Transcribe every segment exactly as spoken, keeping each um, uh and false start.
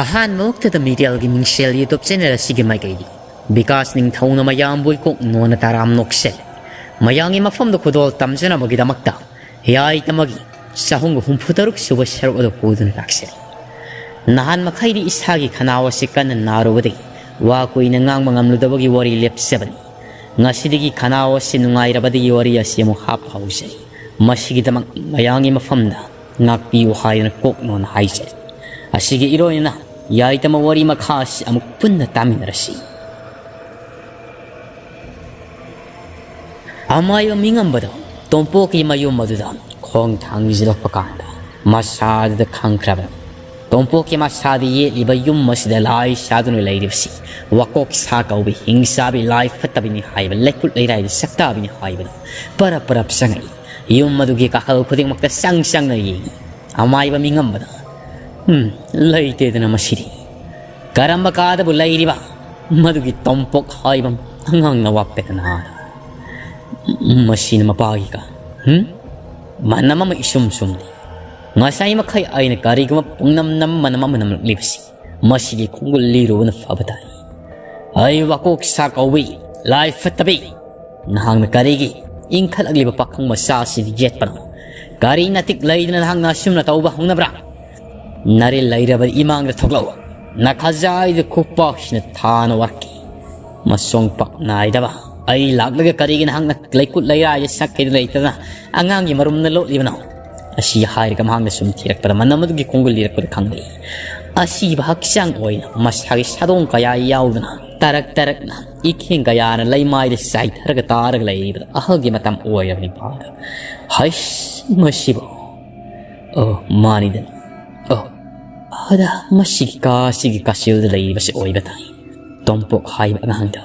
ꯑꯍꯥꯟꯕꯃꯛꯇꯗ ꯃꯤꯔꯦꯜꯒꯤ ꯃꯤꯡꯁꯦꯜ YouTube channel ꯑꯁꯤꯒꯤ ꯃꯥꯏꯀꯩꯗꯤ ꯕꯤꯀꯥꯁ ꯅꯤꯡꯊꯧꯅ ꯃꯌꯥꯝꯕꯨ ꯏꯀꯣꯛ ꯅꯣꯟꯅ ꯇꯔꯥꯝ ꯅꯣꯛꯁꯜꯂꯤ꯫ ꯃꯌꯥꯝꯒꯤ ꯃꯐꯝꯗ ꯈꯨꯗꯣꯜ ꯇꯝꯖꯅꯕꯒꯤꯗꯃꯛꯇ ꯌꯥꯏꯇꯃꯒꯤ ꯆꯍꯨꯝꯒ ꯍꯨꯝꯐꯨ ꯇꯔꯨꯛ ꯁꯨꯕ ꯁꯔꯨꯛ ꯑꯗꯨ ꯄꯨꯗꯨꯅ ꯂꯥꯛꯆꯔꯤ꯫ ꯅꯍꯥꯟ ꯃꯈꯩꯗꯤ ꯏꯁꯥꯒꯤ ꯈꯅꯥꯎ ꯑꯁꯤ ꯀꯟꯅ ꯅꯥꯔꯨꯕꯗꯒꯤ ꯋꯥ ꯀꯨꯏꯅ ꯉꯥꯡꯕ ꯉꯝꯂꯨꯗꯕꯒꯤ ꯋꯥꯔꯤ ꯂꯦꯞꯆꯕꯅꯤ꯫ ꯉꯁꯤꯗꯒꯤ ꯈꯅꯥꯎ ꯑꯁꯤ ꯅꯨꯡꯉꯥꯏꯔꯕꯗꯒꯤ ꯋꯥꯔꯤ ꯑꯁꯤ ꯑꯃꯨꯛ ꯍꯥꯞꯄ ꯍꯧꯖꯔꯤ꯫ ꯃꯁꯤꯒꯤꯗꯃꯛ ꯃꯌꯥꯝꯒꯤ ꯃꯐꯝꯗ ꯉꯥꯛꯄꯤꯌꯨ ꯍꯥꯏꯗꯨꯅ ꯀꯣꯛ ꯅꯣꯟꯅ ꯍꯥꯏꯖꯔꯤ꯫ ꯑꯁꯤꯒꯤ ꯏꯔꯣꯏꯅꯅ ꯌꯥꯏꯇꯃ ꯋꯥꯔꯤ ꯃꯈꯥ ꯑꯁꯤ ꯑꯃꯨꯛ ꯄꯨꯟꯅ ꯇꯥꯃꯤꯟꯅꯔꯁꯤ꯫ ꯑꯃꯥꯏꯕ ꯃꯤꯉꯝꯕꯗ ꯇꯣꯝꯄꯣꯛꯀꯤ ꯃꯌꯨꯝ ꯑꯗꯨꯗ ꯈꯣꯡ ꯊꯥꯡꯖꯤꯜꯂꯛꯄ ꯀꯥꯟꯗ ꯃꯁꯥꯗꯨꯗ ꯈꯪꯈ꯭ꯔꯕꯅꯤ꯫ ꯇꯣꯝꯄꯣꯛꯀꯤ ꯃꯁꯥꯗ ꯌꯦꯠꯂꯤꯕ ꯌꯨꯝ ꯑꯁꯤꯗ ꯂꯥꯏ ꯁꯥꯗꯨꯅ ꯂꯩꯔꯤꯕꯁꯤ ꯋꯥꯀꯣꯛ ꯁꯥ ꯀꯧꯕꯤ ꯍꯤꯡꯆꯥꯕꯤ ꯂꯥꯏ ꯐꯠꯇꯕꯤꯅꯤ ꯍꯥꯏꯕ ꯂꯩꯀꯨꯠ ꯂꯩꯔꯥꯏꯗ ꯁꯛꯇꯥꯕꯤꯅꯤ ꯍꯥꯏꯕꯗ ꯄꯔꯞ ꯄꯔꯞ ꯆꯪꯉꯛꯏ꯫ ꯌꯨꯝ ꯑꯗꯨꯒꯤ ꯀꯥꯈꯜ ꯈꯨꯗꯤꯡꯃꯛꯇ ꯆꯪ ꯆꯪꯅ ꯌꯦꯡꯉꯤ꯫ ꯑꯃꯥꯏꯕ ꯃꯤꯉꯝꯕꯗ, "ꯎꯝ, ꯂꯩꯇꯦꯗꯅ ꯃꯁꯤꯗꯤ꯫ ꯀꯔꯝꯕ ꯀꯥꯗꯕꯨ ꯂꯩꯔꯤꯕ ꯃꯗꯨꯒꯤ ꯇꯣꯝꯄꯣꯛ ꯍꯥꯏꯕ ꯑꯉꯥꯡ ꯅꯋꯥ ꯄꯦꯇꯅꯥꯗ? ꯃꯁꯤꯅ ꯃꯄꯥꯒꯤ ꯀꯥ꯫ ꯍꯨꯝ? ꯃꯅꯝ ꯑꯃ ꯏꯁꯨꯝ ꯁꯨꯝꯂꯤ꯫ ꯉꯁꯥꯏ ꯃꯈꯩ ꯑꯩꯅ ꯀꯔꯤꯒꯨꯝꯕ ꯄꯨꯡꯅꯝ ꯅꯝ ꯃꯅꯝ ꯑꯃ ꯅꯝꯂꯛꯂꯤꯕꯁꯤ ꯃꯁꯤꯒꯤ ꯈꯣꯡꯒꯨꯜ ꯂꯤꯔꯨꯕꯅ ꯐꯕ ꯇꯥꯏ꯫ ꯑꯩ ꯋꯥꯀꯣꯛ ꯁꯥ ꯀꯧꯏ, ꯂꯥꯏ ꯐꯠꯇꯕꯤ꯫ ꯅꯍꯥꯛꯅ ꯀꯔꯤꯒꯤ ꯏꯟꯈꯠꯂꯛꯂꯤꯕ ꯄꯥꯈꯪ ꯃꯆꯥ ꯑꯁꯤꯗ ꯌꯦꯠꯄꯅꯣ? ꯀꯔꯤ ꯅꯇꯤꯛ ꯂꯩꯗꯅ ꯅꯍꯥꯛꯅ ꯑꯁꯨꯝꯅ ꯇꯧꯕ ꯍꯧꯅꯕ꯭ꯔꯥ? ꯅꯔꯤꯜ ꯂꯩꯔꯕꯗꯤ ꯏꯃꯥꯡꯗ ꯊꯣꯛꯂꯛꯎ꯫ ꯅꯈꯖꯥꯏꯗ ꯈꯨꯄꯥꯛꯁꯤꯅ ꯊꯥꯅ ꯋꯥꯔꯛꯀꯦ꯫ ꯃꯁꯣꯡ ꯄꯥꯛ ꯅꯥꯏꯗꯕ꯫ ꯑꯩ ꯂꯥꯛꯂꯒ ꯀꯔꯤꯒꯤ ꯅꯍꯥꯛꯅ ꯂꯩꯀꯨꯠ ꯂꯩꯔꯥꯏꯗ ꯁꯛꯈꯤꯗ ꯂꯩꯇꯅ ꯑꯉꯥꯡꯒꯤ ꯃꯔꯨꯝꯅ ꯂꯣꯠꯂꯤꯕꯅꯣ?" ꯑꯁꯤ ꯍꯥꯏꯔꯒ ꯃꯍꯥꯛꯅ ꯁꯨꯝ ꯊꯤꯔꯛꯄꯗ ꯃꯅꯝ ꯑꯗꯨꯒꯤ ꯈꯣꯡꯒꯨꯜ ꯂꯤꯔꯛꯄꯗ ꯈꯪꯂꯛꯏ꯫ ꯑꯁꯤꯕ ꯍꯛꯆꯥꯡ ꯑꯣꯏꯅ ꯃꯁꯥꯒꯤ ꯁꯥꯗꯣꯡ ꯀꯌꯥ ꯌꯥꯎꯗꯅ ꯇꯔꯛ ꯇꯔꯛꯅ ꯏꯈꯦꯡ ꯀꯌꯥꯅ ꯂꯩꯃꯥꯏꯗ ꯆꯥꯏꯊꯔꯒ ꯇꯥꯔꯒ ꯂꯩꯔꯤꯕꯗ ꯑꯍꯜꯒꯤ ꯃꯇꯝ ꯑꯣꯏꯔꯕꯅꯤ ꯄꯥꯗ꯫ ꯍꯩꯁ, ꯃꯁꯤꯕꯨ꯫ ꯑꯣ, ꯃꯥꯅꯤꯗꯅ꯫ ꯑꯣ, ꯑꯗ ꯃꯁꯤꯒꯤ ꯀꯥꯁꯤꯒꯤ ꯀꯥꯆꯤꯜꯗ ꯂꯩꯔꯤꯕꯁꯤ ꯑꯣꯏꯕ ꯇꯥꯏ꯫ ꯇꯣꯝꯄꯣꯛ ꯍꯥꯏꯕ ꯑꯉꯥꯡꯗꯣ꯫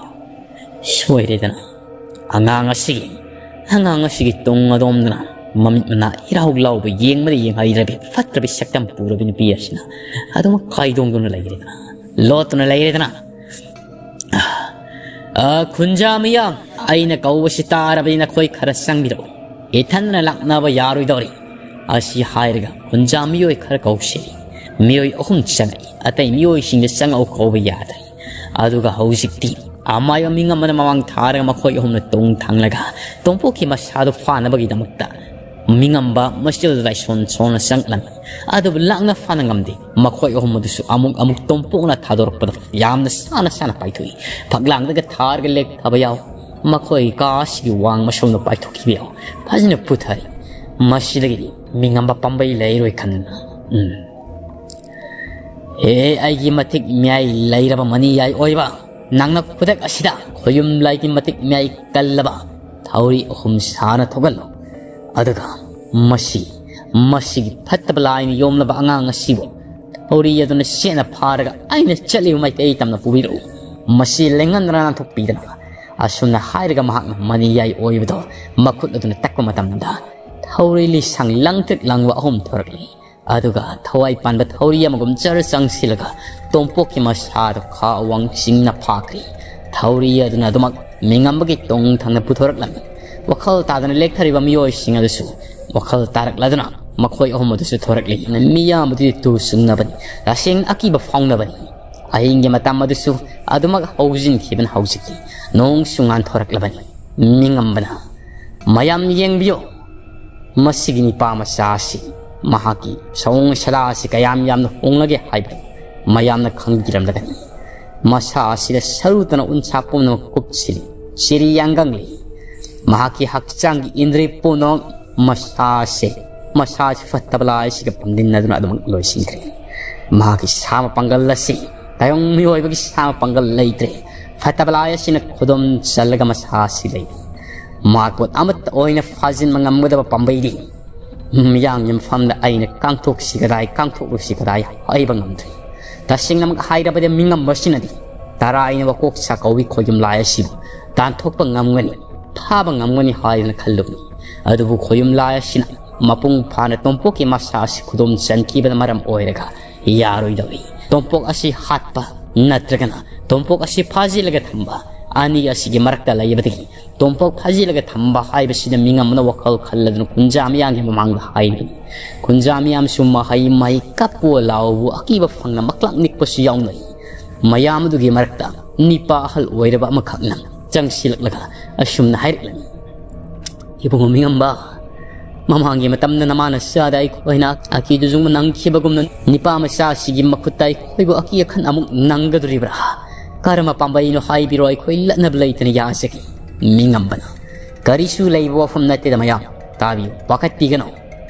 ꯁꯣꯏꯔꯦꯗꯅ꯫ ꯑꯉꯥꯡ ꯑꯁꯤꯒꯤ, ꯑꯉꯥꯡ ꯑꯁꯤꯒꯤ ꯇꯨꯡ ꯑꯗꯣꯝꯗꯅ ꯃꯃꯤꯠ ꯃꯅꯥ ꯏꯔꯥꯎ ꯂꯥꯎꯕ ꯌꯦꯡꯕꯗ ꯌꯦꯡꯍꯩꯗ꯭ꯔꯕꯤ ꯐꯠꯇ꯭ꯔꯕꯤ ꯁꯛꯇꯝ ꯄꯨꯔꯕꯤ ꯅꯨꯄꯤ ꯑꯁꯤꯅ ꯑꯗꯨꯃꯛ ꯀꯥꯏꯗꯣꯡꯗꯨꯅ ꯂꯩꯔꯦꯗꯅ꯫ ꯂꯣꯠꯇꯨꯅ ꯂꯩꯔꯦꯗꯅ꯫ ꯑ, ꯈꯨꯟꯖꯥ ꯃꯤꯌꯥꯝ, ꯑꯩꯅ ꯀꯧꯕꯁꯤ ꯇꯥꯔꯕꯗꯤ ꯅꯈꯣꯏ ꯈꯔ ꯆꯪꯕꯤꯔꯛꯎ꯫ ꯏꯊꯟꯗꯅ ꯂꯥꯛꯅꯕ ꯌꯥꯔꯣꯏꯗꯧꯔꯤ꯫ ꯑꯁꯤ ꯍꯥꯏꯔꯒ ꯈꯨꯟꯖꯥ ꯃꯤꯑꯣꯏ ꯈꯔ ꯀꯧꯁꯤ꯫ ꯃꯤꯑꯣꯏ ꯑꯍꯨꯝ ꯆꯪꯉꯛꯏ꯫ ꯑꯇꯩ ꯃꯤꯑꯣꯏꯁꯤꯡꯗ ꯆꯪꯉꯛꯎ ꯀꯧꯕ ꯌꯥꯗ꯭ꯔꯦ꯫ ꯑꯗꯨꯒ ꯍꯧꯖꯤꯛꯇꯤ ꯑꯃꯥꯏꯕ ꯃꯤꯉꯝꯕꯅ ꯃꯃꯥꯡ ꯊꯥꯔꯒ ꯃꯈꯣꯏ ꯑꯍꯨꯝꯅ ꯇꯨꯡ ꯊꯪꯂꯒ ꯇꯣꯝꯄꯣꯛꯀꯤ ꯃꯁꯥꯗꯨ ꯐꯥꯅꯕꯒꯤꯗꯃꯛꯇ ꯃꯤꯉꯝꯕ ꯃꯆꯤꯜ ꯂꯥꯏꯁꯣꯟ ꯁꯣꯟꯅ ꯆꯪꯂꯝꯃꯤ꯫ ꯑꯗꯨꯕꯨ ꯂꯥꯛꯅ ꯐꯥꯅ ꯉꯝꯗꯦ꯫ ꯃꯈꯣꯏ ꯑꯍꯨꯝ ꯑꯗꯨꯁꯨ ꯑꯃꯨꯛ ꯑꯃꯨꯛ ꯇꯣꯝꯄꯣꯛꯅ ꯊꯥꯗꯣꯔꯛꯄꯗ ꯌꯥꯝꯅ ꯁꯥꯅ ꯁꯥꯅ ꯄꯥꯏꯊꯣꯛꯏ꯫ ꯐꯛꯂꯥꯡꯗꯒ ꯊꯥꯔꯒ ꯂꯦꯛꯊꯕ ꯌꯥꯎ꯫ ꯃꯈꯣꯏ ꯀꯥ ꯑꯁꯤꯒꯤ ꯋꯥꯡꯃ ꯁꯣꯝꯗ ꯄꯥꯏꯊꯣꯛꯈꯤꯕ ꯌꯥꯎ꯫ ꯐꯖꯅ ꯄꯨꯊꯔꯤ꯫ ꯃꯁꯤꯗꯒꯤꯗꯤ ꯃꯤꯉꯝꯕ ꯄꯥꯝꯕꯩ ꯂꯩꯔꯣꯏ ꯈꯟꯗꯨꯅ, ꯎꯝ꯫ ꯍꯦ, ꯑꯩꯒꯤ ꯃꯇꯤꯛ ꯃꯌꯥꯏ ꯂꯩꯔꯕ ꯃꯅꯤ ꯌꯥꯏ ꯑꯣꯏꯕ, ꯅꯪꯅ ꯈꯨꯗꯛ ꯑꯁꯤꯗ ꯈꯣꯌꯨꯝ ꯂꯥꯏꯒꯤ ꯃꯇꯤꯛ ꯃꯌꯥꯏ ꯀꯜꯂꯕ ꯊꯧꯔꯤ ꯑꯍꯨꯝ ꯁꯥꯅ ꯊꯣꯛꯍꯜꯂꯨ꯫ ꯑꯗꯨꯒ ꯃꯁꯤ, ꯃꯁꯤꯒꯤ ꯐꯠꯇꯕ ꯂꯥꯏꯅ ꯌꯣꯝꯂꯕ ꯑꯉꯥꯡ ꯑꯁꯤꯕꯨ ꯊꯧꯔꯤ ꯑꯗꯨꯅ ꯁꯦꯠꯅ ꯐꯥꯔꯒ ꯑꯩꯅ ꯆꯠꯂꯤꯕ ꯃꯥꯏꯀꯩ ꯇꯝꯅ ꯄꯨꯕꯤꯔꯛꯎ꯫ ꯃꯁꯤ ꯂꯦꯡꯍꯟꯗꯅ ꯅꯥꯟꯊꯣꯛꯄꯤꯗꯅ꯫ ꯑꯁꯨꯝꯅ ꯍꯥꯏꯔꯒ ꯃꯍꯥꯛꯅ ꯃꯅꯤ ꯌꯥꯏ ꯑꯣꯏꯕꯗꯣ ꯃꯈꯨꯠ ꯑꯗꯨꯅ ꯇꯛꯄ ꯃꯇꯝꯗ ꯊꯧꯔꯤ ꯂꯤꯁꯥꯡ ꯂꯪꯇ꯭ꯔꯤꯛ ꯂꯪꯕ ꯑꯍꯨꯝ ꯊꯣꯔꯛꯂꯤ꯫ ꯑꯗꯨꯒ ꯊꯋꯥꯏ ꯄꯥꯟꯕ ꯊꯧꯔꯤ ꯑꯃꯒꯨꯝ ꯆꯔ ꯆꯪꯁꯤꯜꯂꯒ ꯇꯣꯝꯄꯣꯛꯀꯤ ꯃꯁꯥꯗꯨ ꯈꯥ ꯋꯥꯡ ꯆꯤꯡꯅ ꯐꯥꯈ꯭ꯔꯤ꯫ ꯊꯧꯔꯤ ꯑꯗꯨꯅ ꯑꯗꯨꯃꯛ ꯃꯤꯉꯝꯕꯒꯤ ꯇꯨꯡ ꯊꯪꯅ ꯄꯨꯊꯣꯔꯛꯂꯝꯃꯤ꯫ ꯋꯥꯈꯜ ꯇꯥꯗꯅ ꯂꯦꯛꯊꯔꯤꯕ ꯃꯤꯑꯣꯏꯁꯤꯡ ꯑꯗꯨꯁꯨ ꯋꯥꯈꯜ ꯇꯥꯔꯛꯂꯗꯨꯅ ꯃꯈꯣꯏ ꯑꯍꯨꯝ ꯑꯗꯨꯁꯨ ꯊꯣꯔꯛꯂꯤ꯫ ꯃꯤꯌꯥꯝ ꯑꯗꯨꯗꯤ ꯇꯨ ꯆꯨꯡꯅꯕꯅꯤ, ꯇꯁꯦꯡꯅ ꯑꯀꯤꯕ ꯐꯥꯎꯅꯕꯅꯤ꯫ ꯑꯍꯤꯡꯒꯤ ꯃꯇꯝ ꯑꯗꯨꯁꯨ ꯑꯗꯨꯃꯛ ꯍꯧꯖꯤꯟꯈꯤꯕꯅ ꯍꯧꯖꯤꯛꯇꯤ ꯅꯣꯡꯁꯨ ꯉꯥꯟꯊꯣꯔꯛꯂꯕꯅꯤ꯫ ꯃꯤꯉꯝꯕꯅ, "ꯃꯌꯥꯝ ꯌꯦꯡꯕꯤꯌꯨ, ꯃꯁꯤꯒꯤ ꯅꯤꯄꯥ ꯃꯆꯥ ꯑꯁꯤ ꯃꯍꯥꯛꯀꯤ ꯁꯑꯣꯡ ꯁꯥꯗꯥ ꯑꯁꯤ ꯀꯌꯥꯝ ꯌꯥꯝꯅ ꯍꯣꯡꯂꯒꯦ ꯍꯥꯏꯕꯗꯨ ꯃꯌꯥꯝꯅ ꯈꯪꯕꯤꯔꯝꯂꯒꯅꯤ꯫ ꯃꯁꯥ ꯑꯁꯤꯗ ꯁꯔꯨ ꯇꯅ ꯎꯟꯁꯥ ꯄꯨꯝꯅꯃꯛ ꯀꯨꯞꯁꯤꯜꯂꯤ, ꯆꯤꯔꯤ ꯌꯥꯡꯒꯪꯂꯤ꯫ ꯃꯍꯥꯛꯀꯤ ꯍꯛꯆꯥꯡꯒꯤ ꯏꯟꯗ꯭ꯔꯤ ꯄꯨꯝꯅꯃꯛ ꯃꯁꯥꯁꯦ, ꯃꯁꯥꯁꯤ ꯐꯠꯇꯕ ꯂꯥꯏꯁꯤꯒ ꯄꯝꯗꯤꯟꯅꯗꯨꯅ ꯑꯗꯨꯃꯛ ꯂꯣꯏꯁꯤꯟꯈ꯭ꯔꯦ꯫ ꯃꯍꯥꯛꯀꯤ ꯁꯥ ꯃꯄꯥꯡꯒꯜ ꯑꯁꯤ ꯇꯥꯏꯕꯪ ꯃꯤꯑꯣꯏꯕꯒꯤ ꯁꯥ ꯃꯄꯥꯡꯒꯜ ꯂꯩꯇ꯭ꯔꯦ꯫ ꯐꯠꯇꯕ ꯂꯥꯏ ꯑꯁꯤꯅ ꯈꯨꯗꯨꯝ ꯆꯜꯂꯒ ꯃꯁꯥ ꯑꯁꯤ ꯂꯩꯔꯤ꯫ ꯃꯍꯥꯛꯄꯨ ꯑꯃꯠꯇ ꯑꯣꯏꯅ ꯐꯥꯖꯤꯟꯕ ꯉꯝꯒꯗꯕ ꯄꯥꯝꯕꯩꯗꯤ ꯃꯤꯌꯥꯝꯒꯤ ꯃꯐꯝꯗ ꯑꯩꯅ ꯀꯥꯡꯊꯣꯛꯁꯤ ꯀꯗꯥꯏ, ꯀꯥꯡꯊꯣꯛꯂꯨꯁꯤ ꯀꯗꯥꯏ ꯍꯥꯏꯕ ꯉꯝꯗ꯭ꯔꯦ꯫ ꯇꯁꯦꯡꯅꯃꯛ ꯍꯥꯏꯔꯕꯗ ꯃꯤꯉꯝꯕꯁꯤꯅꯗꯤ ꯇꯔꯥꯏꯅ ꯋꯥꯀꯣꯛ ꯆꯥꯛꯀꯧꯕꯤ ꯈꯣꯏꯌꯨꯝ ꯂꯥꯏ ꯑꯁꯤꯕꯨ ꯇꯥꯟꯊꯣꯛꯄ ꯉꯝꯒꯅꯤ, ꯐꯥꯕ ꯉꯝꯒꯅꯤ ꯍꯥꯏꯗꯅ ꯈꯜꯂꯨꯕꯅꯤ꯫ ꯑꯗꯨꯕꯨ ꯈꯣꯏꯌꯨꯝ ꯂꯥꯏ ꯑꯁꯤꯅ ꯃꯄꯨꯡ ꯐꯥꯅ ꯇꯣꯝꯄꯣꯛꯀꯤ ꯃꯁꯥ ꯑꯁꯤ ꯈꯨꯗꯣꯝ ꯆꯟꯈꯤꯕꯅ ꯃꯔꯝ ꯑꯣꯏꯔꯒ ꯌꯥꯔꯣꯏꯗꯧꯔꯤ꯫ ꯇꯣꯝꯄꯣꯛ ꯑꯁꯤ ꯍꯥꯠꯄ ꯅꯠꯇ꯭ꯔꯒꯅ ꯇꯣꯝꯄꯣꯛ ꯑꯁꯤ ꯐꯥꯖꯤꯜꯂꯒ ꯊꯝꯕ ꯑꯅꯤ ꯑꯁꯤꯒꯤ ꯃꯔꯛꯇ ꯂꯩꯕꯗꯒꯤ ꯇꯣꯝꯄꯣꯛ ꯐꯥꯖꯤꯜꯂꯒ ꯊꯝꯕ ꯍꯥꯏꯕꯁꯤꯗ ꯃꯤꯉꯝꯕꯅ ꯋꯥꯈꯜ ꯈꯜꯂꯗꯨꯅ ꯈꯨꯟꯖꯥ ꯃꯤꯌꯥꯝꯒꯤ ꯃꯃꯥꯡꯗ ꯍꯥꯏꯔꯤ꯫ ꯈꯨꯟꯖꯥ ꯃꯤꯌꯥꯝꯁꯨ ꯃꯍꯩ ꯃꯍꯩ ꯀꯞꯄꯨ ꯂꯥꯎꯕꯨ ꯑꯀꯤꯕ ꯐꯪꯅ ꯃꯀ꯭ꯂꯥꯛ ꯅꯤꯛꯄꯁꯨ ꯌꯥꯎꯅꯩ꯫ ꯃꯌꯥꯝ ꯑꯗꯨꯒꯤ ꯃꯔꯛꯇ ꯅꯤꯄꯥ ꯑꯍꯜ ꯑꯣꯏꯔꯕ ꯑꯃꯈꯛꯅ ꯆꯪꯁꯤꯜꯂꯛꯂꯒ ꯑꯁꯨꯝꯅ ꯍꯥꯏꯔꯛꯂꯝꯃꯤ, "ꯏꯕꯨꯡꯉꯣ ꯃꯤꯉꯝꯕ, ꯃꯃꯥꯡꯒꯤ ꯃꯇꯝꯗ ꯅꯃꯥꯅ ꯆꯥꯗ ꯑꯩꯈꯣꯏꯅ ꯑꯀꯤꯗꯨ ꯆꯨꯝꯅ ꯅꯪꯈꯤꯕꯒꯨꯝꯅ ꯅꯤꯄꯥ ꯃꯆꯥꯁꯤꯒꯤ ꯃꯈꯨꯠꯇ ꯑꯩꯈꯣꯏꯕꯨ ꯑꯀꯤ ꯑꯈꯟ ꯑꯃꯨꯛ ꯅꯪꯒꯗꯣꯔꯤꯕ꯭ꯔꯥ? ꯀꯔꯝꯕ ꯄꯥꯝꯕꯩꯅꯣ ꯍꯥꯏꯕꯤꯔꯣ, ꯑꯩꯈꯣꯏ ꯂꯠꯅꯕ ꯂꯩꯇꯅ ꯌꯥꯖꯒꯦ ꯃꯤꯉꯝꯕꯅ꯫ ꯀꯔꯤꯁꯨ ꯂꯩꯕ ꯋꯥꯐꯝ ꯅꯠꯇꯦꯗ ꯃꯌꯥꯝ, ꯇꯥꯕꯤꯌꯨ, ꯄꯥꯈꯠꯄꯤꯒꯅꯨ꯫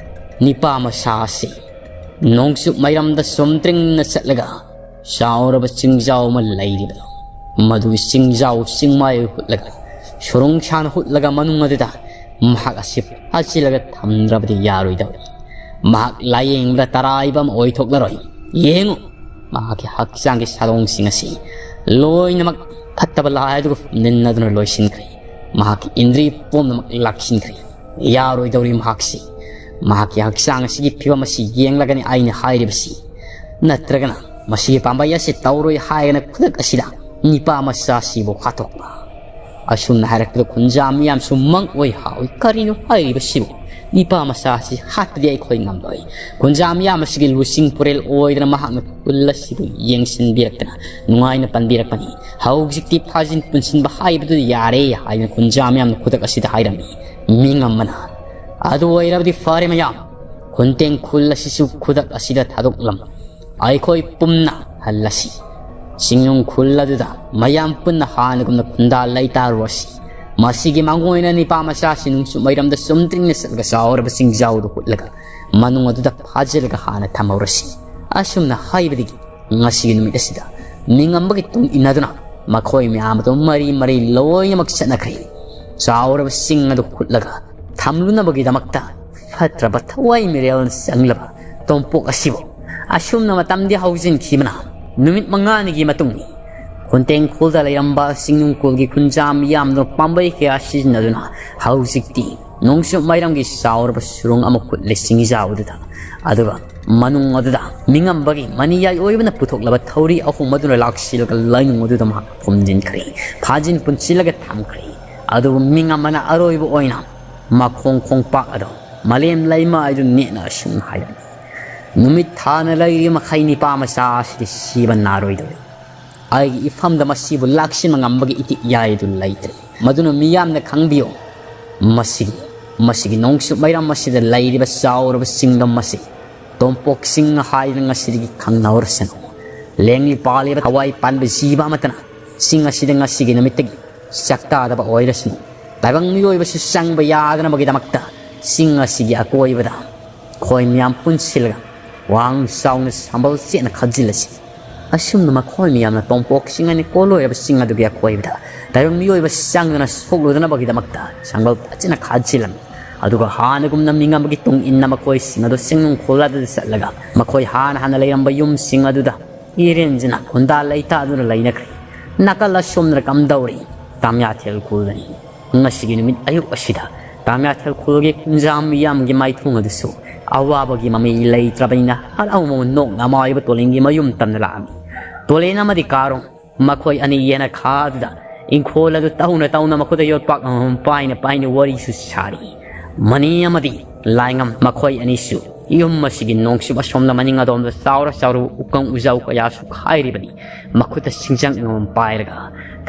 ꯅꯤꯄꯥ ꯃꯆꯥ ꯑꯁꯤ ꯅꯣꯡꯆꯨꯞ ꯃꯥꯏꯔꯝꯗ ꯆꯨꯝꯗ꯭ꯔꯤꯡꯅ ꯆꯠꯂꯒ ꯆꯥꯎꯔꯕ ꯆꯤꯡꯖꯥꯎ ꯑꯃ ꯂꯩꯔꯤꯕꯗꯣ, ꯃꯗꯨꯒꯤ ꯆꯤꯡꯖꯥꯎ ꯆꯤꯡꯃꯥꯏ ꯍꯨꯠꯂꯒ ꯁꯨꯔꯨꯡ ꯁꯥꯅ ꯍꯨꯠꯂꯒ ꯃꯅꯨꯡ ꯑꯗꯨꯗ ꯃꯍꯥꯛ ꯑꯁꯤ ꯐꯥꯖꯤꯜꯂꯒ ꯊꯝꯗ꯭ꯔꯕꯗꯤ ꯌꯥꯔꯣꯏꯗꯕꯅꯤ꯫ ꯃꯍꯥꯛ ꯂꯥꯌꯦꯡꯕꯗ ꯇꯔꯥꯏꯕ ꯑꯃ ꯑꯣꯏꯊꯣꯛꯂꯔꯣꯏ꯫ ꯌꯦꯡꯉꯨ, ꯃꯍꯥꯛꯀꯤ ꯍꯛꯆꯥꯡꯒꯤ ꯁꯥꯗꯣꯡꯁꯤꯡ ꯑꯁꯤ ꯂꯣꯏꯅꯃꯛ ꯐꯠꯇꯕ ꯂꯥꯏ ꯑꯗꯨꯒ ꯐꯨꯝꯖꯤꯟꯅꯗꯨꯅ ꯂꯣꯏꯁꯤꯟꯈ꯭ꯔꯦ꯫ ꯃꯍꯥꯛꯀꯤ ꯏꯟꯗ꯭ꯔꯤ ꯄꯨꯝꯅꯃꯛ ꯂꯥꯛꯁꯤꯟꯈ꯭ꯔꯦ꯫ ꯌꯥꯔꯣꯏꯗꯧꯔꯤ ꯃꯍꯥꯛꯁꯤ꯫ ꯃꯍꯥꯛꯀꯤ ꯍꯛꯆꯥꯡ ꯑꯁꯤꯒꯤ ꯐꯤꯕꯝ ꯑꯁꯤ ꯌꯦꯡꯂꯒꯅꯤ ꯑꯩꯅ ꯍꯥꯏꯔꯤꯕꯁꯤ꯫ ꯅꯠꯇ꯭ꯔꯒꯅ ꯃꯁꯤꯒꯤ ꯄꯥꯝꯕꯩ ꯑꯁꯤ ꯇꯧꯔꯣꯏ ꯍꯥꯏꯗꯅ ꯈꯨꯗꯛ ꯑꯁꯤꯗ ꯅꯤꯄꯥ ꯃꯆꯥꯁꯤꯕꯨ ꯍꯥꯠꯇꯣꯛꯄ꯫" ꯑꯁꯨꯝꯅ ꯍꯥꯏꯔꯛꯄꯗ ꯈꯨꯟꯖꯥ ꯃꯤꯌꯥꯝꯁꯨ ꯃꯪ ꯑꯣꯏ ꯍꯥꯎꯏ꯫ "ꯀꯔꯤꯅꯣ ꯍꯥꯏꯔꯤꯕꯁꯤꯕꯨ? ꯅꯤꯄꯥ ꯃꯆꯥꯁꯤ ꯍꯥꯠꯄꯗꯤ ꯑꯩꯈꯣꯏ ꯉꯝꯂꯣꯏ꯫" ꯈꯨꯟꯖꯥ ꯃꯤꯌꯥꯝ ꯑꯁꯤꯒꯤ ꯂꯨꯆꯤꯡ ꯄꯨꯔꯦꯜ ꯑꯣꯏꯗꯅ ꯃꯍꯥꯛꯅ ꯈꯨꯜ ꯑꯁꯤꯕꯨ ꯌꯦꯡꯁꯤꯟꯕꯤꯔꯛꯇꯅ ꯅꯨꯡꯉꯥꯏꯅ ꯄꯟꯕꯤꯔꯛꯄꯅꯤ꯫ "ꯍꯧꯖꯤꯛꯇꯤ ꯐꯥꯖꯤꯟ ꯄꯨꯟꯁꯤꯟꯕ ꯍꯥꯏꯕꯗꯨ ꯌꯥꯔꯦ" ꯍꯥꯏꯗꯅ ꯈꯨꯟꯖꯥ ꯃꯤꯌꯥꯝꯅ ꯈꯨꯗꯛ ꯑꯁꯤꯗ ꯍꯥꯏꯔꯝꯃꯤ꯫ ꯃꯤꯉꯝꯕꯅ, "ꯑꯗꯨ ꯑꯣꯏꯔꯕꯗꯤ ꯐꯔꯦ ꯃꯌꯥꯝ, ꯈꯨꯟꯇꯦꯡ ꯈꯨꯜ ꯑꯁꯤꯁꯨ ꯈꯨꯗꯛ ꯑꯁꯤꯗ ꯊꯥꯗꯣꯛꯂꯝꯃꯨ꯫ ꯑꯩꯈꯣꯏ ꯄꯨꯝꯅ ꯍꯜꯂꯁꯤ꯫ ꯆꯤꯡꯅꯨꯡ ꯈꯨꯜ ꯑꯗꯨꯗ ꯃꯌꯥꯝ ꯄꯨꯟꯅ ꯍꯥꯟꯅꯒꯨꯝꯅ ꯈꯨꯟꯗꯥ ꯂꯩꯇꯥꯔꯨꯔꯁꯤ꯫ ꯃꯁꯤꯒꯤ ꯃꯥꯡꯑꯣꯏꯅ ꯅꯤꯄꯥ ꯃꯆꯥꯁꯤ ꯅꯣꯡꯆꯨꯞ ꯃꯥꯏꯔꯝꯗ ꯆꯨꯝꯗ꯭ꯔꯤꯡꯅ ꯆꯠꯂꯒ ꯆꯥꯎꯔꯕ ꯆꯤꯡꯖꯥꯎꯗꯨ ꯍꯨꯠꯂꯒ ꯃꯅꯨꯡ ꯑꯗꯨꯗ ꯐꯥꯖꯤꯜꯂꯒ ꯍꯥꯟꯅ ꯊꯝꯍꯧꯔꯁꯤ꯫" ꯑꯁꯨꯝꯅ ꯍꯥꯏꯕꯗꯒꯤ ꯉꯁꯤꯒꯤ ꯅꯨꯃꯤꯠ ꯑꯁꯤꯗ ꯃꯤꯉꯝꯕꯒꯤ ꯇꯨꯡ ꯏꯟꯅꯗꯨꯅ ꯃꯈꯣꯏ ꯃꯌꯥꯝ ꯑꯗꯨ ꯃꯔꯤ ꯃꯔꯤ ꯂꯣꯏꯅꯃꯛ ꯆꯠꯅꯈ꯭ꯔꯦ꯫ ꯆꯥꯎꯔꯕ ꯆꯤꯡ ꯑꯗꯨ ꯍꯨꯠꯂꯒ ꯊꯝꯂꯨꯅꯕꯒꯤꯗꯃꯛꯇ ꯐꯠꯇ꯭ꯔꯕ ꯊꯋꯥꯏ ꯃꯤꯔꯦꯜꯅ ꯆꯪꯂꯕ ꯇꯣꯝꯄꯣꯛ ꯑꯁꯤꯕꯨ ꯑꯁꯨꯝꯅ ꯃꯇꯝꯗꯤ ꯍꯧꯖꯤꯟꯈꯤꯕꯅ ꯅꯨꯃꯤꯠ ꯃꯉꯥꯅꯤꯒꯤ ꯃꯇꯨꯡ ꯈꯨꯟꯇꯦꯡ ꯈꯨꯜꯗ ꯂꯩꯔꯝꯕ ꯆꯤꯡꯅꯨꯡ ꯈꯨꯜꯒꯤ ꯈꯨꯟꯖꯥ ꯃꯤꯌꯥꯝꯗꯨ ꯄꯥꯝꯕꯩ ꯀꯌꯥ ꯁꯤꯖꯤꯟꯅꯗꯨꯅ ꯍꯧꯖꯤꯛꯇꯤ ꯅꯣꯡꯆꯨꯞ ꯃꯥꯏꯔꯝꯒꯤ ꯆꯥꯎꯔꯕ ꯁꯨꯔꯨꯡ ꯑꯃ ꯍꯨꯠꯂꯦ ꯆꯤꯡꯖꯥꯎ ꯑꯗꯨꯗ꯫ ꯑꯗꯨꯒ ꯃꯅꯨꯡ ꯑꯗꯨꯗ ꯃꯤꯉꯝꯕꯒꯤ ꯃꯅꯤꯌꯥꯏ ꯑꯣꯏꯕꯅ ꯄꯨꯊꯣꯛꯂꯕ ꯊꯧꯔꯤ ꯑꯍꯨꯝ ꯑꯗꯨꯅ ꯂꯥꯛꯁꯤꯜꯂꯒ ꯂꯥꯏꯅꯨꯡ ꯑꯗꯨꯗ ꯃꯍꯥꯛ ꯐꯨꯝꯖꯤꯟꯈ꯭ꯔꯦ, ꯐꯥꯖꯤꯟ ꯄꯨꯟꯁꯤꯜꯂꯒ ꯊꯝꯈ꯭ꯔꯦ꯫ ꯑꯗꯨꯕꯨ ꯃꯤꯡ ꯑꯃꯅ ꯑꯔꯣꯏꯕ ꯑꯣꯏꯅ ꯃꯈꯣꯡ ꯈꯣꯡꯄꯥꯛ ꯑꯗꯨ ꯃꯥꯂꯦꯝ ꯂꯩꯃꯥꯏꯗꯨ ꯅꯦꯠꯅ ꯑꯁꯨꯝꯅ ꯍꯥꯏꯔꯝꯃꯤ: "ꯅꯨꯃꯤꯠ ꯊꯥꯅ ꯂꯩꯔꯤ ꯃꯈꯩ ꯅꯤꯄꯥ ꯃꯆꯥ ꯑꯁꯤꯗꯤ ꯁꯤꯕ ꯅꯥꯔꯣꯏꯗꯧꯔꯤ꯫ ꯑꯩꯒꯤ ꯏꯐꯝꯗ ꯃꯁꯤꯕꯨ ꯂꯥꯛꯁꯤꯟꯕ ꯉꯝꯕꯒꯤ ꯏꯇꯤꯛ ꯏꯌꯥꯏꯗꯨ ꯂꯩꯇ꯭ꯔꯦ꯫ ꯃꯗꯨꯅ ꯃꯤꯌꯥꯝꯅ ꯈꯪꯕꯤꯌꯨ, ꯃꯁꯤꯒꯤ, ꯃꯁꯤꯒꯤ ꯅꯣꯡꯆꯨꯞ ꯃꯩꯔꯝ ꯑꯁꯤꯗ ꯂꯩꯔꯤꯕ ꯆꯥꯎꯔꯕ ꯆꯤꯡꯗꯝ ꯑꯁꯤ ꯇꯣꯝꯄꯣꯛ ꯆꯤꯡ ꯍꯥꯏꯗꯨꯅ ꯉꯁꯤꯗꯒꯤ ꯈꯪꯅꯍꯧꯔꯁꯅꯨ꯫ ꯂꯦꯡꯂꯤ ꯄꯥꯜꯂꯤꯕ ꯊꯋꯥꯏ ꯄꯥꯟꯕ ꯖꯤꯕ ꯑꯃꯠꯇꯅ ꯆꯤꯡ ꯑꯁꯤꯗ ꯉꯁꯤꯒꯤ ꯅꯨꯃꯤꯠꯇꯒꯤ ꯆꯥꯛꯇꯥꯗꯕ ꯑꯣꯏꯔꯁꯅꯨ꯫ ꯇꯥꯏꯕꯪ ꯃꯤꯑꯣꯏꯕꯁꯨ ꯆꯪꯕ ꯌꯥꯗꯅꯕꯒꯤꯗꯃꯛꯇ ꯆꯤꯡ ꯑꯁꯤꯒꯤ ꯑꯀꯣꯏꯕꯗ ꯑꯩꯈꯣꯏ ꯃꯌꯥꯝ ꯄꯨꯟꯁꯤꯜꯂꯒ ꯋꯥꯡ ꯆꯥꯎꯅ ꯁꯝꯕꯜ ꯆꯦꯠꯅ ꯈꯥꯖꯤꯜꯂꯁꯤ"꯫ ꯑꯁꯨꯝꯅ ꯃꯈꯣꯏ ꯃꯌꯥꯝꯅ ꯇꯣꯝꯄꯣꯛ ꯆꯤꯡ ꯑꯅꯤ ꯀꯣꯜꯂꯣꯏꯔꯕ ꯆꯤꯡ ꯑꯗꯨꯒꯤ ꯑꯀꯣꯏꯕꯗ ꯇꯥꯏꯕꯪ ꯃꯤꯑꯣꯏꯕ ꯆꯪꯗꯨꯅ ꯁꯣꯛꯂꯨꯗꯅꯕꯒꯤꯗꯃꯛꯇ ꯁꯝꯕꯜ ꯐꯖꯅ ꯈꯥꯖꯤꯜꯂꯝꯃꯤ꯫ ꯑꯗꯨꯒ ꯍꯥꯟꯅꯒꯨꯝꯅ ꯃꯤꯡ ꯑꯃꯒꯤ ꯇꯨꯡ ꯏꯟꯅ ꯃꯈꯣꯏꯁꯤꯡ ꯑꯗꯨ ꯆꯤꯡꯅꯨꯡ ꯈꯨꯜ ꯑꯗꯨꯗ ꯆꯠꯂꯒ ꯃꯈꯣꯏ ꯍꯥꯟꯅ ꯍꯥꯟꯅ ꯂꯩꯔꯝꯕ ꯌꯨꯝꯁꯤꯡ ꯑꯗꯨꯗ ꯏꯔꯦꯟꯖꯅ ꯈꯨꯟꯗꯥ ꯂꯩꯇꯥꯗꯨꯅ ꯂꯩꯅꯈ꯭ꯔꯦ꯫ ꯅꯥꯀꯜ ꯑꯁꯣꯝꯗꯅ ꯀꯝꯗꯧꯔꯤ? ꯇꯥꯃꯤꯌꯥꯊꯦꯜ ꯈꯨꯜꯗꯅꯤ꯫ ꯉꯁꯤꯒꯤ ꯅꯨꯃꯤꯠ ꯑꯌꯨꯛ ꯑꯁꯤꯗ ꯇꯥꯃꯤꯌꯥꯊꯦꯜ ꯈꯨꯜꯒꯤ ꯈꯨꯟꯖꯥ ꯃꯤꯌꯥꯝꯒꯤ ꯃꯥꯏꯊꯣꯡ ꯑꯗꯨꯁꯨ ꯑꯋꯥꯕꯒꯤ ꯃꯃꯤ ꯂꯩꯇ꯭ꯔꯕꯅꯤꯅ ꯍꯔꯥꯎ ꯃꯃꯣꯟ ꯅꯣꯛꯅ ꯑꯃꯥꯏꯕ ꯇꯣꯂꯦꯟꯒꯤ ꯃꯌꯨꯝ ꯇꯝꯅ ꯂꯥꯛꯑꯝꯃꯤ꯫ ꯇꯣꯂꯦꯟ ꯑꯃꯗꯤ ꯀꯥꯔꯣꯡ ꯃꯈꯣꯏ ꯑꯅꯤ ꯌꯦꯅꯈꯥꯗꯨꯗ ꯏꯪꯈꯣꯜ ꯑꯗꯨ ꯇꯧꯅ ꯇꯧꯅ ꯃꯈꯨꯠꯇ ꯌꯣꯠꯄꯥꯛ ꯑꯃꯃꯝ ꯄꯥꯏꯅ ꯄꯥꯏꯅ ꯋꯥꯔꯤꯁꯨ ꯁꯥꯔꯤ꯫ ꯃꯅꯤ ꯑꯃꯗꯤ ꯂꯥꯏꯉꯝ ꯃꯈꯣꯏ ꯑꯅꯤꯁꯨ ꯌꯨꯝ ꯑꯁꯤꯒꯤ ꯅꯣꯡꯆꯨꯞ ꯑꯁꯣꯝꯗ ꯃꯅꯤꯡ ꯑꯗꯣꯝꯗ ꯆꯥꯎꯔ ꯆꯥꯎꯔꯕ ꯎꯀꯪ ꯎꯖꯥꯎ ꯀꯌꯥꯁꯨ ꯈꯥꯏꯔꯤꯕꯅꯤ꯫ ꯃꯈꯨꯠꯇ ꯁꯤꯡꯖꯪ ꯑꯃꯃꯝ ꯄꯥꯏꯔꯒ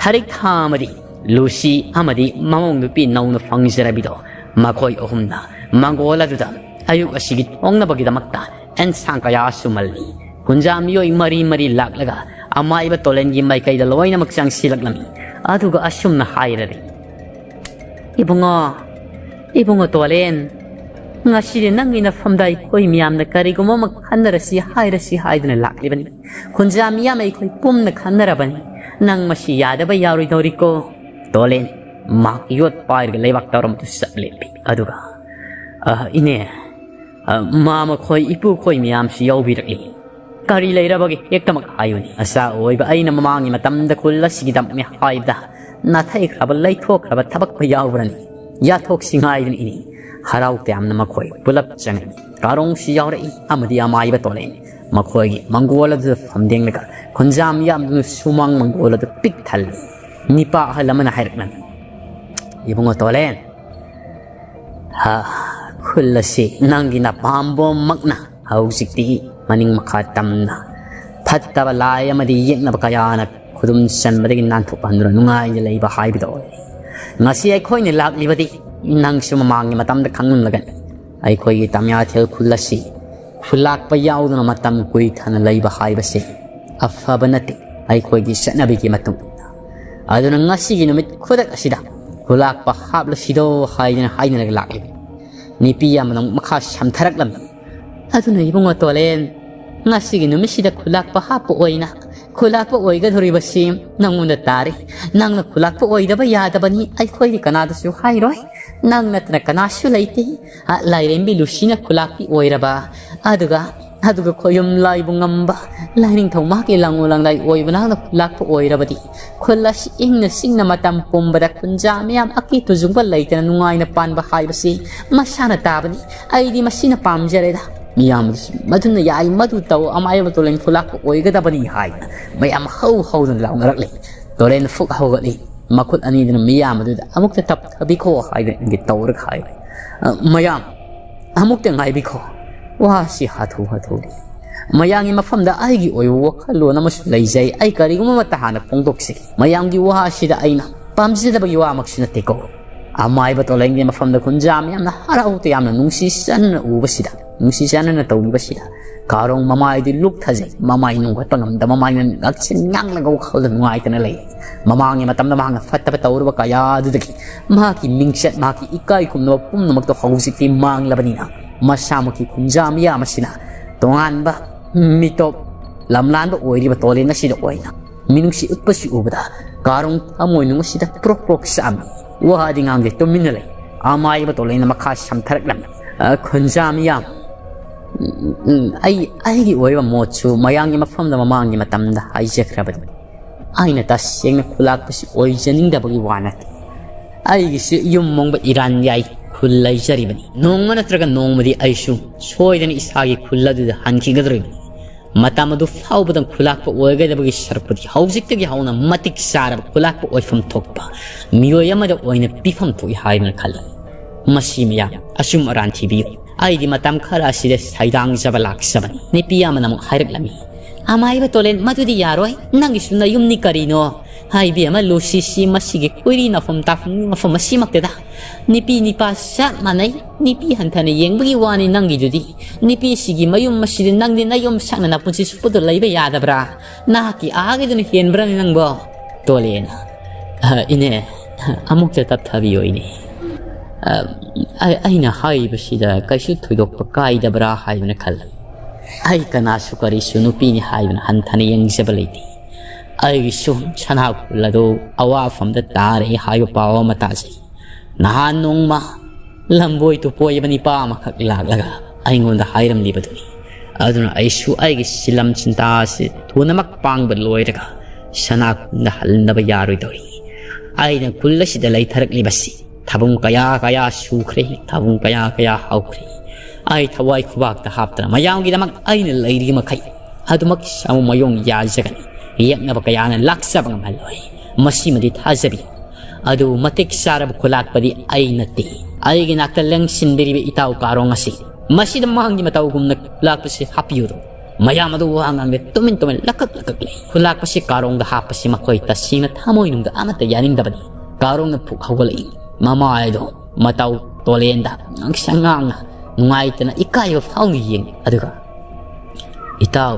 ꯊꯔꯤꯛ ꯊꯥ ꯑꯃꯗꯤ ꯂꯨꯁꯤ ꯑꯃꯗꯤ ꯃꯃꯧ ꯅꯨꯄꯤ ꯅꯧꯅ ꯐꯪꯖꯔꯕꯤꯗꯣ ꯃꯈꯣꯏ ꯑꯍꯨꯝꯅ ꯃꯪꯒꯣꯜ ꯑꯗꯨꯗ ꯑꯌꯨꯛ ꯑꯁꯤꯒꯤ ꯊꯣꯡꯅꯕꯒꯤꯗꯃꯛꯇ ꯑꯦꯟꯁꯥꯡ ꯀꯌꯥ ꯁꯨꯃꯜꯂꯤ꯫ ꯀꯨꯟꯖꯥ ꯃꯤꯑꯣꯏ ꯃꯔꯤ ꯃꯔꯤ ꯂꯥꯛꯂꯒ ꯑꯃꯥꯏꯕ ꯇꯣꯂꯦꯟꯒꯤ ꯃꯥꯏꯀꯩꯗ ꯂꯣꯏꯅꯃꯛ ꯆꯪꯁꯤꯜꯂꯛꯂꯝꯃꯤ꯫ ꯑꯗꯨꯒ ꯑꯁꯨꯝꯅ ꯍꯥꯏꯔꯔꯤ: "ꯏꯕꯨꯡꯉꯣ, ꯏꯕꯨꯡꯉꯣ ꯇꯣꯂꯦꯟ, ꯉꯁꯤꯗꯤ ꯅꯪꯒꯤ ꯅꯐꯝꯗ ꯑꯩꯈꯣꯏ ꯃꯤꯌꯥꯝꯅ ꯀꯔꯤꯒꯨꯝꯕ ꯑꯃ ꯈꯟꯅꯔꯁꯤ ꯍꯥꯏꯔꯁꯤ ꯍꯥꯏꯗꯨꯅ ꯂꯥꯛꯂꯤꯕꯅꯤ꯫ ꯈꯨꯟꯖꯥ ꯃꯤꯌꯥꯝ ꯑꯩꯈꯣꯏ ꯄꯨꯝꯅ ꯈꯟꯅꯔꯕꯅꯤ꯫ ꯅꯪ ꯃꯁꯤ ꯌꯥꯗꯕ ꯌꯥꯔꯣꯏꯗꯧꯔꯤꯀꯣ"꯫ ꯇꯣꯂꯦꯟ ꯃꯍꯥꯛ ꯌꯣꯠ ꯄꯥꯏꯔꯒ ꯂꯩꯕꯥꯛ ꯇꯧꯔꯝꯕꯗꯨ ꯆꯞ ꯂꯦꯞꯄꯤ꯫ ꯑꯗꯨꯒ, "ꯑ, ꯏꯅꯦ, ꯑ, ꯃꯥ ꯃꯈꯣꯏ ꯏꯄꯨꯈꯣꯏ ꯃꯌꯥꯝꯁꯨ ꯌꯥꯎꯕꯤꯔꯛꯂꯤ꯫ ꯀꯔꯤ ꯂꯩꯔꯕꯒꯦ? ꯍꯦꯛꯇꯃꯛ ꯍꯥꯏꯌꯨꯅꯦ꯫ ꯑꯆꯥ ꯑꯣꯏꯕ ꯑꯩꯅ ꯃꯃꯥꯡꯒꯤ ꯃꯇꯝꯗ ꯈꯨꯜ ꯑꯁꯤꯒꯤꯗꯃꯛꯅꯦ ꯍꯥꯏꯕꯗ ꯅꯥꯊꯩꯈ꯭ꯔꯕ, ꯂꯩꯊꯣꯛꯈ꯭ꯔꯕ ꯊꯕꯛꯄ ꯌꯥꯎꯕ꯭ꯔꯅꯤ? ꯌꯥꯊꯣꯛꯁꯤ ꯉꯥꯏꯗꯨꯅ ꯏꯅꯤ"꯫ ꯍꯔꯥꯎ ꯇꯌꯥꯝꯅ ꯃꯈꯣꯏ ꯄꯨꯂꯞ ꯆꯪꯉꯛꯏ꯫ ꯀꯥꯔꯣꯡꯁꯨ ꯌꯥꯎꯔꯛꯏ ꯑꯃꯗꯤ ꯑꯃꯥꯏꯕ ꯇꯣꯂꯦꯟ꯫ ꯃꯈꯣꯏꯒꯤ ꯃꯪꯒꯣꯜ ꯑꯗꯨꯗ ꯐꯝꯗꯦꯡꯂꯒ ꯈꯨꯟꯖꯥ ꯃꯤꯌꯥꯝꯗꯨꯅ ꯁꯨꯃꯥꯡ ꯃꯪꯒꯣꯜ ꯑꯗꯨ ꯄꯤꯛ ꯊꯜꯂꯤ꯫ ꯅꯤꯄꯥ ꯑꯍꯜ ꯑꯃꯅ ꯍꯥꯏꯔꯛꯂꯝꯃꯤ: ꯏꯕꯨꯡꯉꯣ ꯇꯣꯂꯦꯟ, ꯍꯥ, ꯈꯨꯜ ꯑꯁꯤ ꯅꯪꯒꯤ ꯅꯄꯥꯝꯕꯣꯝꯃꯛꯅ ꯍꯧꯖꯤꯛꯇꯤ ꯃꯅꯤꯡ ꯃꯈꯥ ꯇꯝꯅ ꯐꯠꯇꯕ ꯂꯥꯏ ꯑꯃꯗꯤ ꯌꯦꯛꯅꯕ ꯀꯌꯥꯅ ꯈꯨꯗꯨꯝ ꯆꯟꯕꯗꯒꯤ ꯅꯥꯟꯊꯣꯛꯍꯟꯗꯨꯅ ꯅꯨꯡꯉꯥꯏꯅ ꯂꯩꯕ ꯍꯥꯏꯕꯗꯣ ꯑꯣꯏꯔꯦ꯫ ꯉꯁꯤ ꯑꯩꯈꯣꯏꯅ ꯂꯥꯛꯂꯤꯕꯗꯤ ꯅꯪꯁꯨ ꯃꯃꯥꯡꯒꯤ ꯃꯇꯝꯗ ꯈꯪꯂꯝꯂꯒꯅꯤ꯫ ꯑꯩꯈꯣꯏꯒꯤ ꯇꯃꯤꯌꯥꯊꯦꯜ ꯈꯨꯜ ꯑꯁꯤ ꯈꯨꯂꯥꯛꯄ ꯌꯥꯎꯗꯅ ꯃꯇꯝ ꯀꯨꯏꯊꯅ ꯂꯩꯕ ꯍꯥꯏꯕꯁꯦ ꯑꯐꯕ ꯅꯠꯇꯦ, ꯑꯩꯈꯣꯏꯒꯤ ꯆꯠꯅꯕꯤꯒꯤ ꯃꯇꯨꯡ ꯏꯟꯅ꯫ ꯑꯗꯨꯅ ꯉꯁꯤꯒꯤ ꯅꯨꯃꯤꯠ ꯈꯨꯗꯛ ꯑꯁꯤꯗ ꯈꯨꯂꯥꯛꯄ ꯍꯥꯞꯂꯁꯤꯗꯣ ꯍꯥꯏꯗꯅ ꯍꯥꯏꯅꯔꯒ ꯂꯥꯛꯂꯤꯕꯅꯤ꯫ ꯅꯨꯄꯤ ꯑꯃꯅ ꯑꯃꯨꯛ ꯃꯈꯥ ꯁꯝꯊꯔꯛꯂꯝꯃꯤ꯫ ꯑꯗꯨꯅ ꯏꯕꯨꯡꯉꯣ ꯇꯣꯂꯦꯟ, ꯉꯁꯤꯒꯤ ꯅꯨꯃꯤꯠꯁꯤꯗ ꯈꯨꯂꯥꯛꯄ ꯍꯥꯞꯄ ꯑꯣꯏꯅ ꯈꯨꯂꯥꯛꯄ ꯑꯣꯏꯒꯗꯧꯔꯤꯕꯁꯤ ꯅꯪꯉꯣꯟꯗ ꯇꯥꯔꯤ꯫ ꯅꯪꯅ ꯈꯨꯂꯥꯛꯄ ꯑꯣꯏꯗꯕ ꯌꯥꯗꯕꯅꯤ, ꯑꯩꯈꯣꯏꯗꯤ ꯀꯅꯥꯗꯁꯨ ꯍꯥꯏꯔꯣꯏ꯫ ꯅꯪ ꯅꯠꯇꯅ ꯀꯅꯥꯁꯨ ꯂꯩꯇꯦ꯫ ꯑ, ꯂꯥꯏꯔꯦꯝꯕꯤ ꯂꯨꯁꯤꯅ ꯈꯨꯂꯥꯛꯄꯤ ꯑꯣꯏꯔꯕ, ꯑꯗꯨꯒ, ꯑꯗꯨꯒ ꯈꯣꯌꯨꯝ ꯂꯥꯏꯕꯨ ꯉꯝꯕ ꯂꯥꯏꯅꯤꯡꯊꯧ ꯃꯍꯥꯛꯀꯤ ꯂꯥꯡꯉꯨ ꯂꯥꯡꯗꯥꯏ ꯑꯣꯏꯕ ꯅꯍꯥꯛꯅ ꯈꯨꯂꯥꯛꯄ ꯑꯣꯏꯔꯕꯗꯤ, ꯈꯨꯜ ꯑꯁꯤ ꯏꯪꯅ ꯆꯤꯡꯅ ꯃꯇꯝ ꯄꯨꯝꯕꯗ ꯈꯨꯟꯖꯥ ꯃꯤꯌꯥꯝ ꯑꯀꯤ ꯇꯨꯖꯨꯡꯕ ꯂꯩꯇꯅ ꯅꯨꯡꯉꯥꯏꯅ ꯄꯥꯟꯕ ꯍꯥꯏꯕꯁꯤ ꯃꯁꯥꯅ ꯇꯥꯕꯅꯤ꯫ ꯑꯩꯗꯤ ꯃꯁꯤꯅ ꯄꯥꯝꯖꯔꯦꯗ꯫ ꯃꯤꯌꯥꯝꯗꯁꯨ ꯃꯗꯨꯅ ꯌꯥꯏ, ꯃꯗꯨ ꯇꯧ, ꯑꯃꯥꯏꯕ ꯇꯣꯂꯦꯟ ꯈꯨꯂꯥꯛꯄ ꯑꯣꯏꯒꯗꯕꯅꯤ ꯍꯥꯏꯅ ꯃꯌꯥꯝ ꯍꯧ ꯍꯧꯗꯨꯅ ꯂꯥꯎꯅꯔꯛꯂꯤ꯫ ꯇꯣꯂꯦꯟ ꯐꯨꯛ ꯍꯧꯒꯠꯂꯤ꯫ ꯃꯈꯨꯠ ꯑꯅꯤꯗꯨꯅ ꯃꯤꯌꯥꯝ ꯑꯗꯨꯗ "ꯑꯃꯨꯛꯇ ꯇꯞꯊꯕꯤꯈꯣ" ꯍꯥꯏꯗꯨꯅ ꯇꯧꯔꯒ ꯍꯥꯏ꯫ "ꯑ, ꯃꯌꯥꯝ, ꯑꯃꯨꯛꯇ ꯉꯥꯏꯕꯤꯈꯣ꯫ ꯋꯥꯁꯤ ꯍꯥꯊꯨ ꯍꯥꯊꯨꯅꯤ꯫ ꯃꯌꯥꯝꯒꯤ ꯃꯐꯝꯗ ꯑꯩꯒꯤ ꯑꯣꯏꯕ ꯋꯥꯈꯜꯂꯣꯟ ꯑꯃꯁꯨ ꯂꯩꯖꯩ꯫ ꯑꯩ ꯀꯔꯤꯒꯨꯝꯕ ꯑꯃꯠꯇ ꯍꯥꯟꯅ ꯐꯣꯡꯗꯣꯛꯆꯒꯦ꯫ ꯃꯌꯥꯝꯒꯤ ꯋꯥ ꯑꯁꯤꯗ ꯑꯩꯅ ꯄꯥꯝꯖꯗꯕꯒꯤ ꯋꯥꯃꯛꯁꯨ ꯅꯠꯇꯦꯀꯣ꯫ ꯑꯃꯥꯏꯕ ꯇꯣꯂꯦꯟꯒꯤ ꯃꯐꯝꯗ ꯈꯨꯟꯖꯥ ꯃꯌꯥꯝꯅ ꯍꯔꯥꯎ ꯇꯌꯥꯝꯅ ꯅꯨꯡꯁꯤ ꯆꯥꯟꯅꯅ ꯎꯕꯁꯤꯗ, ꯅꯨꯡꯁꯤ ꯆꯥꯟꯅꯅ ꯇꯧꯕꯤꯕꯁꯤꯗ ꯀꯥꯔꯣꯡ ꯃꯃꯥꯏꯗꯨ ꯂꯨꯛꯊꯖꯩ꯫ ꯃꯃꯥꯏ ꯅꯨꯡꯒꯠꯄ ꯉꯝꯗ ꯃꯃꯥꯏꯅ ꯉꯛꯁꯤꯟ ꯉꯥꯡꯂꯒ ꯋꯥꯈꯜꯗ ꯅꯨꯡꯉꯥꯏꯇꯅ ꯂꯩ꯫ ꯃꯃꯥꯡꯒꯤ ꯃꯇꯝꯗ ꯃꯍꯥꯛꯅ ꯐꯠꯇꯕ ꯇꯧꯔꯨꯕ ꯀꯌꯥ ꯑꯗꯨꯗꯒꯤ ꯃꯍꯥꯛꯀꯤ ꯃꯤꯡꯆꯠ, ꯃꯍꯥꯛꯀꯤ ꯏꯀꯥꯏ ꯈꯨꯝꯅꯕ ꯄꯨꯝꯅꯃꯛꯇꯣ ꯍꯧꯖꯤꯛꯇꯤ ꯃꯥꯡꯂꯕꯅꯤꯅ ꯃꯁꯥꯃꯛꯀꯤ ꯈꯨꯟꯖꯥ ꯃꯤꯌꯥꯝ ꯑꯁꯤꯅ ꯇꯣꯉꯥꯟꯕ ꯃꯤꯇꯣꯞ ꯂꯝꯂꯥꯟꯕ ꯑꯣꯏꯔꯤꯕ ꯇꯣꯂꯦꯟ ꯑꯁꯤꯗ ꯑꯣꯏꯅ ꯃꯤꯅꯨꯡꯁꯤ ꯎꯠꯄꯁꯤ ꯎꯕꯗ ꯀꯥꯔꯣꯡ ꯊꯃꯣꯏꯅꯨꯡ ꯑꯁꯤꯗ ꯄ꯭ꯔꯣꯛ ꯄ꯭ꯔꯣꯛ ꯆꯥꯛꯑꯝꯃꯤ꯫ ꯋꯥꯗꯤ ꯉꯥꯡꯗꯦ, ꯇꯨꯃꯤꯟꯅ ꯂꯩ꯫ ꯑꯃꯥꯏꯕ ꯇꯣꯂꯦꯟꯅ ꯃꯈꯥ ꯁꯝꯊꯔꯛꯂꯝꯃꯤ꯫ "ꯑ, ꯈꯨꯟꯖꯥ ꯃꯤꯌꯥꯝ, ꯎꯝ, ꯎꯝ, ꯑꯩ, ꯑꯩꯒꯤ ꯑꯣꯏꯕ ꯃꯣꯠꯁꯨ ꯃꯌꯥꯝꯒꯤ ꯃꯐꯝꯗ ꯃꯃꯥꯡꯒꯤ ꯃꯇꯝꯗ ꯍꯥꯏꯖꯈ꯭ꯔꯕꯅꯤ꯫ ꯑꯩꯅ ꯇꯁꯦꯡꯅ ꯈꯨꯂꯥꯛꯄꯁꯤ ꯑꯣꯏꯖꯅꯤꯡꯗꯕꯒꯤ ꯋꯥ ꯅꯠꯇꯦ꯫ ꯑꯩꯒꯤꯁꯨ ꯌꯨꯝ ꯃꯣꯡꯕ ꯏꯔꯥꯟ ꯌꯥꯏ ꯈꯨꯜ ꯂꯩꯖꯔꯤꯕꯅꯤ꯫ ꯅꯣꯡꯃ ꯅꯠꯇ꯭ꯔꯒ ꯅꯣꯡꯃꯗꯤ ꯑꯩꯁꯨ ꯁꯣꯏꯗꯅ ꯏꯁꯥꯒꯤ ꯈꯨꯜ ꯑꯗꯨꯗ ꯍꯟꯈꯤꯒꯗꯧꯔꯤꯕꯅꯤ꯫ ꯃꯇꯝ ꯑꯗꯨ ꯐꯥꯎꯕꯗ ꯈꯨꯂꯥꯛꯄ ꯑꯣꯏꯒꯗꯕꯒꯤ ꯁꯔꯨꯛꯄꯨꯗꯤ ꯍꯧꯖꯤꯛꯇꯒꯤ ꯍꯧꯅ ꯃꯇꯤꯛ ꯆꯥꯔꯕ ꯈꯨꯂꯥꯛꯄ ꯑꯣꯏꯐꯝ ꯊꯣꯛꯄ ꯃꯤꯑꯣꯏ ꯑꯃꯗ ꯑꯣꯏꯅ ꯄꯤꯐꯝ ꯊꯣꯛꯏ ꯍꯥꯏꯗꯨꯅ ꯈꯜꯂꯤ꯫ ꯃꯁꯤ ꯃꯌꯥꯝ ꯑꯆꯨꯝ ꯑꯔꯥꯟ ꯊꯤꯕꯤꯌꯨ꯫ ꯑꯩꯗꯤ ꯃꯇꯝ ꯈꯔ ꯑꯁꯤꯗ ꯁꯩꯗꯥꯡꯖꯕ ꯂꯥꯛꯆꯕꯅꯤ꯫ ꯅꯨꯄꯤ ꯑꯃꯅ ꯑꯃꯨꯛ ꯍꯥꯏꯔꯛꯂꯝꯃꯤ, "ꯑꯃꯥꯏꯕ ꯇꯣꯂꯦꯟ, ꯃꯗꯨꯗꯤ ꯌꯥꯔꯣꯏ, ꯅꯪꯒꯤꯁꯨ ꯅꯌꯨꯝꯅꯤ ꯀꯔꯤꯅꯣ?" ꯍꯥꯏ ꯏꯕꯦꯝꯃ ꯂꯨꯁꯤꯁꯤ, ꯃꯁꯤꯒꯤ ꯈꯣꯏꯔꯤ ꯅꯐꯝ ꯇꯥꯐꯝ ꯃꯐꯝ ꯑꯁꯤꯃꯛꯇꯗ ꯅꯨꯄꯤ ꯅꯤꯄꯥ ꯆꯞ ꯃꯥꯟꯅꯩ꯫ ꯅꯨꯄꯤ ꯍꯟꯊꯅ ꯌꯦꯡꯕꯒꯤ ꯋꯥꯅꯤ ꯅꯪꯒꯤꯗꯨꯗꯤ꯫ ꯅꯨꯄꯤꯁꯤꯒꯤ ꯃꯌꯨꯝ ꯑꯁꯤꯗ ꯅꯪꯗꯤ ꯅꯌꯨꯝ ꯁꯛꯅ ꯅꯄꯨꯟꯁꯤ ꯆꯨꯞꯄꯗꯣ ꯂꯩꯕ ꯌꯥꯗꯕ꯭ꯔꯥ? ꯅꯍꯥꯛꯀꯤ ꯑꯥꯒꯤꯗꯨꯅ ꯍꯦꯟꯕ꯭ꯔꯥꯅꯦ ꯅꯪꯕꯣ? ꯇꯣꯂꯦꯅ, "ꯑ, ꯏꯅꯦ, ꯑꯃꯨꯛꯇ ꯇꯞꯊꯕꯤꯌꯣ ꯏꯅꯦ꯫ ꯑ, ꯑꯩ-, ꯑꯩꯅ ꯍꯥꯏꯔꯤꯕꯁꯤꯗ ꯀꯩꯁꯨ ꯊꯣꯏꯗꯣꯛꯄ ꯀꯥꯏꯗꯕ꯭ꯔꯥ ꯍꯥꯏꯗꯨꯅ ꯈꯜꯂꯤ꯫ ꯑꯩ ꯀꯅꯥꯁꯨ ꯀꯔꯤꯁꯨ ꯅꯨꯄꯤꯅꯤ ꯍꯥꯏꯗꯨꯅ ꯍꯟꯊꯅ ꯌꯦꯡꯖꯕ ꯂꯩꯇꯦ꯫ ꯑꯩꯒꯤꯁꯨ ꯁꯅꯥ ꯈꯨꯜ ꯑꯗꯨ ꯑꯋꯥꯐꯝꯗ ꯇꯥꯔꯦ ꯍꯥꯏꯕ ꯄꯥꯎ ꯑꯃ ꯇꯥꯖꯩ꯫ ꯅꯍꯥꯟ ꯅꯣꯡꯃ ꯂꯝꯕꯣꯏ ꯇꯨꯄꯣꯏꯕ ꯅꯤꯄꯥ ꯑꯃꯈꯛ ꯂꯥꯛꯂꯒ ꯑꯩꯉꯣꯟꯗ ꯍꯥꯏꯔꯝꯂꯤꯕꯗꯨꯅꯤ꯫ ꯑꯗꯨꯅ ꯑꯩꯁꯨ ꯑꯩꯒꯤ ꯁꯤꯂꯝ ꯁꯤꯟꯇꯥ ꯑꯁꯤ ꯊꯨꯅꯃꯛ ꯄꯥꯡꯕ ꯂꯣꯏꯔꯒ ꯁꯅꯥ ꯈꯨꯜꯗ ꯍꯜꯂꯕ ꯌꯥꯔꯣꯏꯗꯧꯔꯤ꯫ ꯑꯩꯅ ꯈꯨꯜ ꯑꯁꯤꯗ ꯂꯩꯊꯔꯛꯂꯤꯕꯁꯤ ꯊꯕꯛ ꯀꯌꯥ ꯀꯌꯥ ꯁꯨꯈ꯭ꯔꯦ, ꯊꯕꯛ ꯀꯌꯥ ꯀꯌꯥ ꯍꯧꯈ꯭ꯔꯦ꯫ ꯑꯩ ꯊꯋꯥꯏ ꯈꯨꯕꯥꯛꯇ ꯍꯥꯞꯇꯅ ꯃꯌꯥꯝꯒꯤꯗꯃꯛ ꯑꯩꯅ ꯂꯩꯔꯤ ꯃꯈꯩ ꯑꯗꯨꯃꯛ ꯁꯥꯃꯨ ꯃꯌꯣꯡ ꯌꯥꯖꯒꯅꯤ꯫ ꯌꯦꯛꯅꯕ ꯀꯌꯥꯅ ꯂꯥꯛꯆꯕ ꯉꯝꯍꯜꯂꯣꯏ꯫ ꯃꯁꯤꯃꯗꯤ ꯊꯥꯖꯕꯤꯌꯨ꯫ ꯑꯗꯨꯕꯨ ꯃꯇꯤꯛ ꯆꯥꯔꯕ ꯈꯨꯂꯥꯛꯄꯗꯤ ꯑꯩ ꯅꯠꯇꯦ꯫ ꯑꯩꯒꯤ ꯅꯥꯛꯇ ꯂꯦꯡꯁꯤꯟꯕꯤꯔꯤꯕ ꯏꯇꯥꯎ ꯀꯥꯔꯣꯡ ꯑꯁꯤ ꯃꯁꯤꯗ ꯃꯥꯡꯒꯤ ꯃꯇꯧꯒꯨꯝꯅ ꯈꯨꯂꯥꯛꯄꯁꯤ ꯍꯥꯞꯄꯤꯌꯨꯔꯣ?" ꯃꯌꯥꯝ ꯑꯗꯨ ꯋꯥ ꯉꯥꯡꯗꯦ, ꯇꯨꯃꯤꯟ ꯇꯨꯃꯤꯟ ꯂꯀꯛ ꯂꯀꯛ ꯂꯩ꯫ ꯈꯨꯂꯥꯛꯄꯁꯤ ꯀꯥꯔꯣꯡꯗ ꯍꯥꯞꯄꯁꯤ ꯃꯈꯣꯏ ꯇꯁꯦꯡꯅ ꯊꯃꯣꯏꯅꯨꯡꯗ ꯑꯃꯠꯇ ꯌꯥꯅꯤꯡꯗꯕꯅꯤ꯫ ꯀꯥꯔꯣꯡꯅ ꯐꯨꯛ ꯍꯧꯒꯠꯂꯛꯏ꯫ ꯃꯃꯥꯏꯗꯣ ꯃꯇꯧ ꯇꯣꯂꯦꯟꯗ ꯉꯥꯡꯁꯪ ꯉꯥꯡꯅ ꯅꯨꯡꯉꯥꯏꯇꯅ ꯏꯀꯥꯏꯕ ꯐꯥꯎꯅ ꯌꯦꯡꯉꯤ꯫ ꯑꯗꯨꯒ, "ꯏꯇꯥꯎ,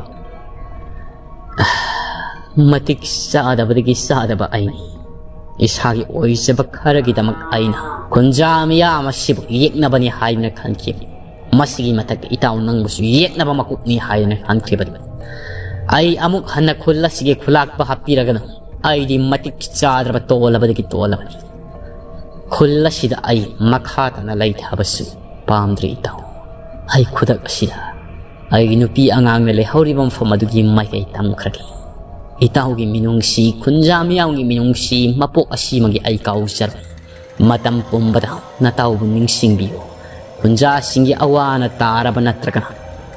ꯃꯇꯤꯛ ꯆꯥꯗꯕꯗꯒꯤ ꯆꯥꯗꯕ ꯑꯩꯅꯤ꯫ ꯏꯁꯥꯒꯤ ꯑꯣꯏꯖꯕ ꯈꯔꯒꯤꯗꯃꯛ ꯑꯩꯅ ꯈꯨꯟꯖꯥ ꯃꯤꯌꯥꯝ ꯑꯁꯤꯕꯨ ꯌꯦꯛꯅꯕꯅꯤ ꯍꯥꯏꯗꯨꯅ ꯈꯟꯈꯤꯕꯅꯤ꯫ ꯃꯁꯤꯒꯤ ꯃꯊꯛꯇ ꯏꯇꯥꯎ ꯅꯪꯕꯨꯁꯨ ꯌꯦꯛꯅꯕ ꯃꯀꯣꯛꯅꯤ ꯍꯥꯏꯗꯨꯅ ꯈꯟꯈꯤꯕꯅꯤ꯫ ꯑꯩ ꯑꯃꯨꯛ ꯍꯟꯅ ꯈꯨꯜ ꯑꯁꯤꯒꯤ ꯈꯨꯂꯥꯛꯄ ꯍꯥꯞꯄꯤꯔꯒꯅꯨ꯫ ꯑꯩꯗꯤ ꯃꯇꯤꯛ ꯆꯥꯗ꯭ꯔꯕ ꯇꯣꯜꯂꯕꯗꯒꯤ ꯇꯣꯜꯂꯕꯅꯤ꯫ ꯈꯨꯜ ꯑꯁꯤꯗ ꯑꯩ ꯃꯈꯥ ꯇꯥꯅ ꯂꯩꯊꯕꯁꯨ ꯄꯥꯝꯗ꯭ꯔꯦ ꯏꯇꯥꯎ꯫ ꯑꯩ ꯈꯨꯗꯛ ꯑꯁꯤꯗ ꯑꯩꯒꯤ ꯅꯨꯄꯤ ꯑꯉꯥꯡꯅ ꯂꯩꯍꯧꯔꯤꯕ ꯃꯐꯝ ꯑꯗꯨꯒꯤ ꯃꯥꯏꯀꯩ ꯇꯝꯈ꯭ꯔꯒꯦ꯫ ꯏꯇꯥꯎꯒꯤ ꯃꯤꯅꯨꯡꯁꯤ, ꯈꯨꯟꯖꯥ ꯃꯤꯌꯥꯝꯒꯤ ꯃꯤꯅꯨꯡꯁꯤ ꯃꯄꯣꯛ ꯑꯁꯤꯃꯒꯤ ꯑꯩ ꯀꯥꯎꯖꯔꯣꯏ꯫ ꯃꯇꯝ ꯄꯨꯝꯕꯗ ꯅꯇꯥꯎꯕꯨ ꯅꯤꯡꯁꯤꯡꯕꯤꯌꯨ꯫ ꯈꯨꯟꯖꯥꯁꯤꯡꯒꯤ ꯑꯋꯥ ꯑꯅꯥ ꯇꯥꯔꯕ ꯅꯠꯇ꯭ꯔꯒꯅ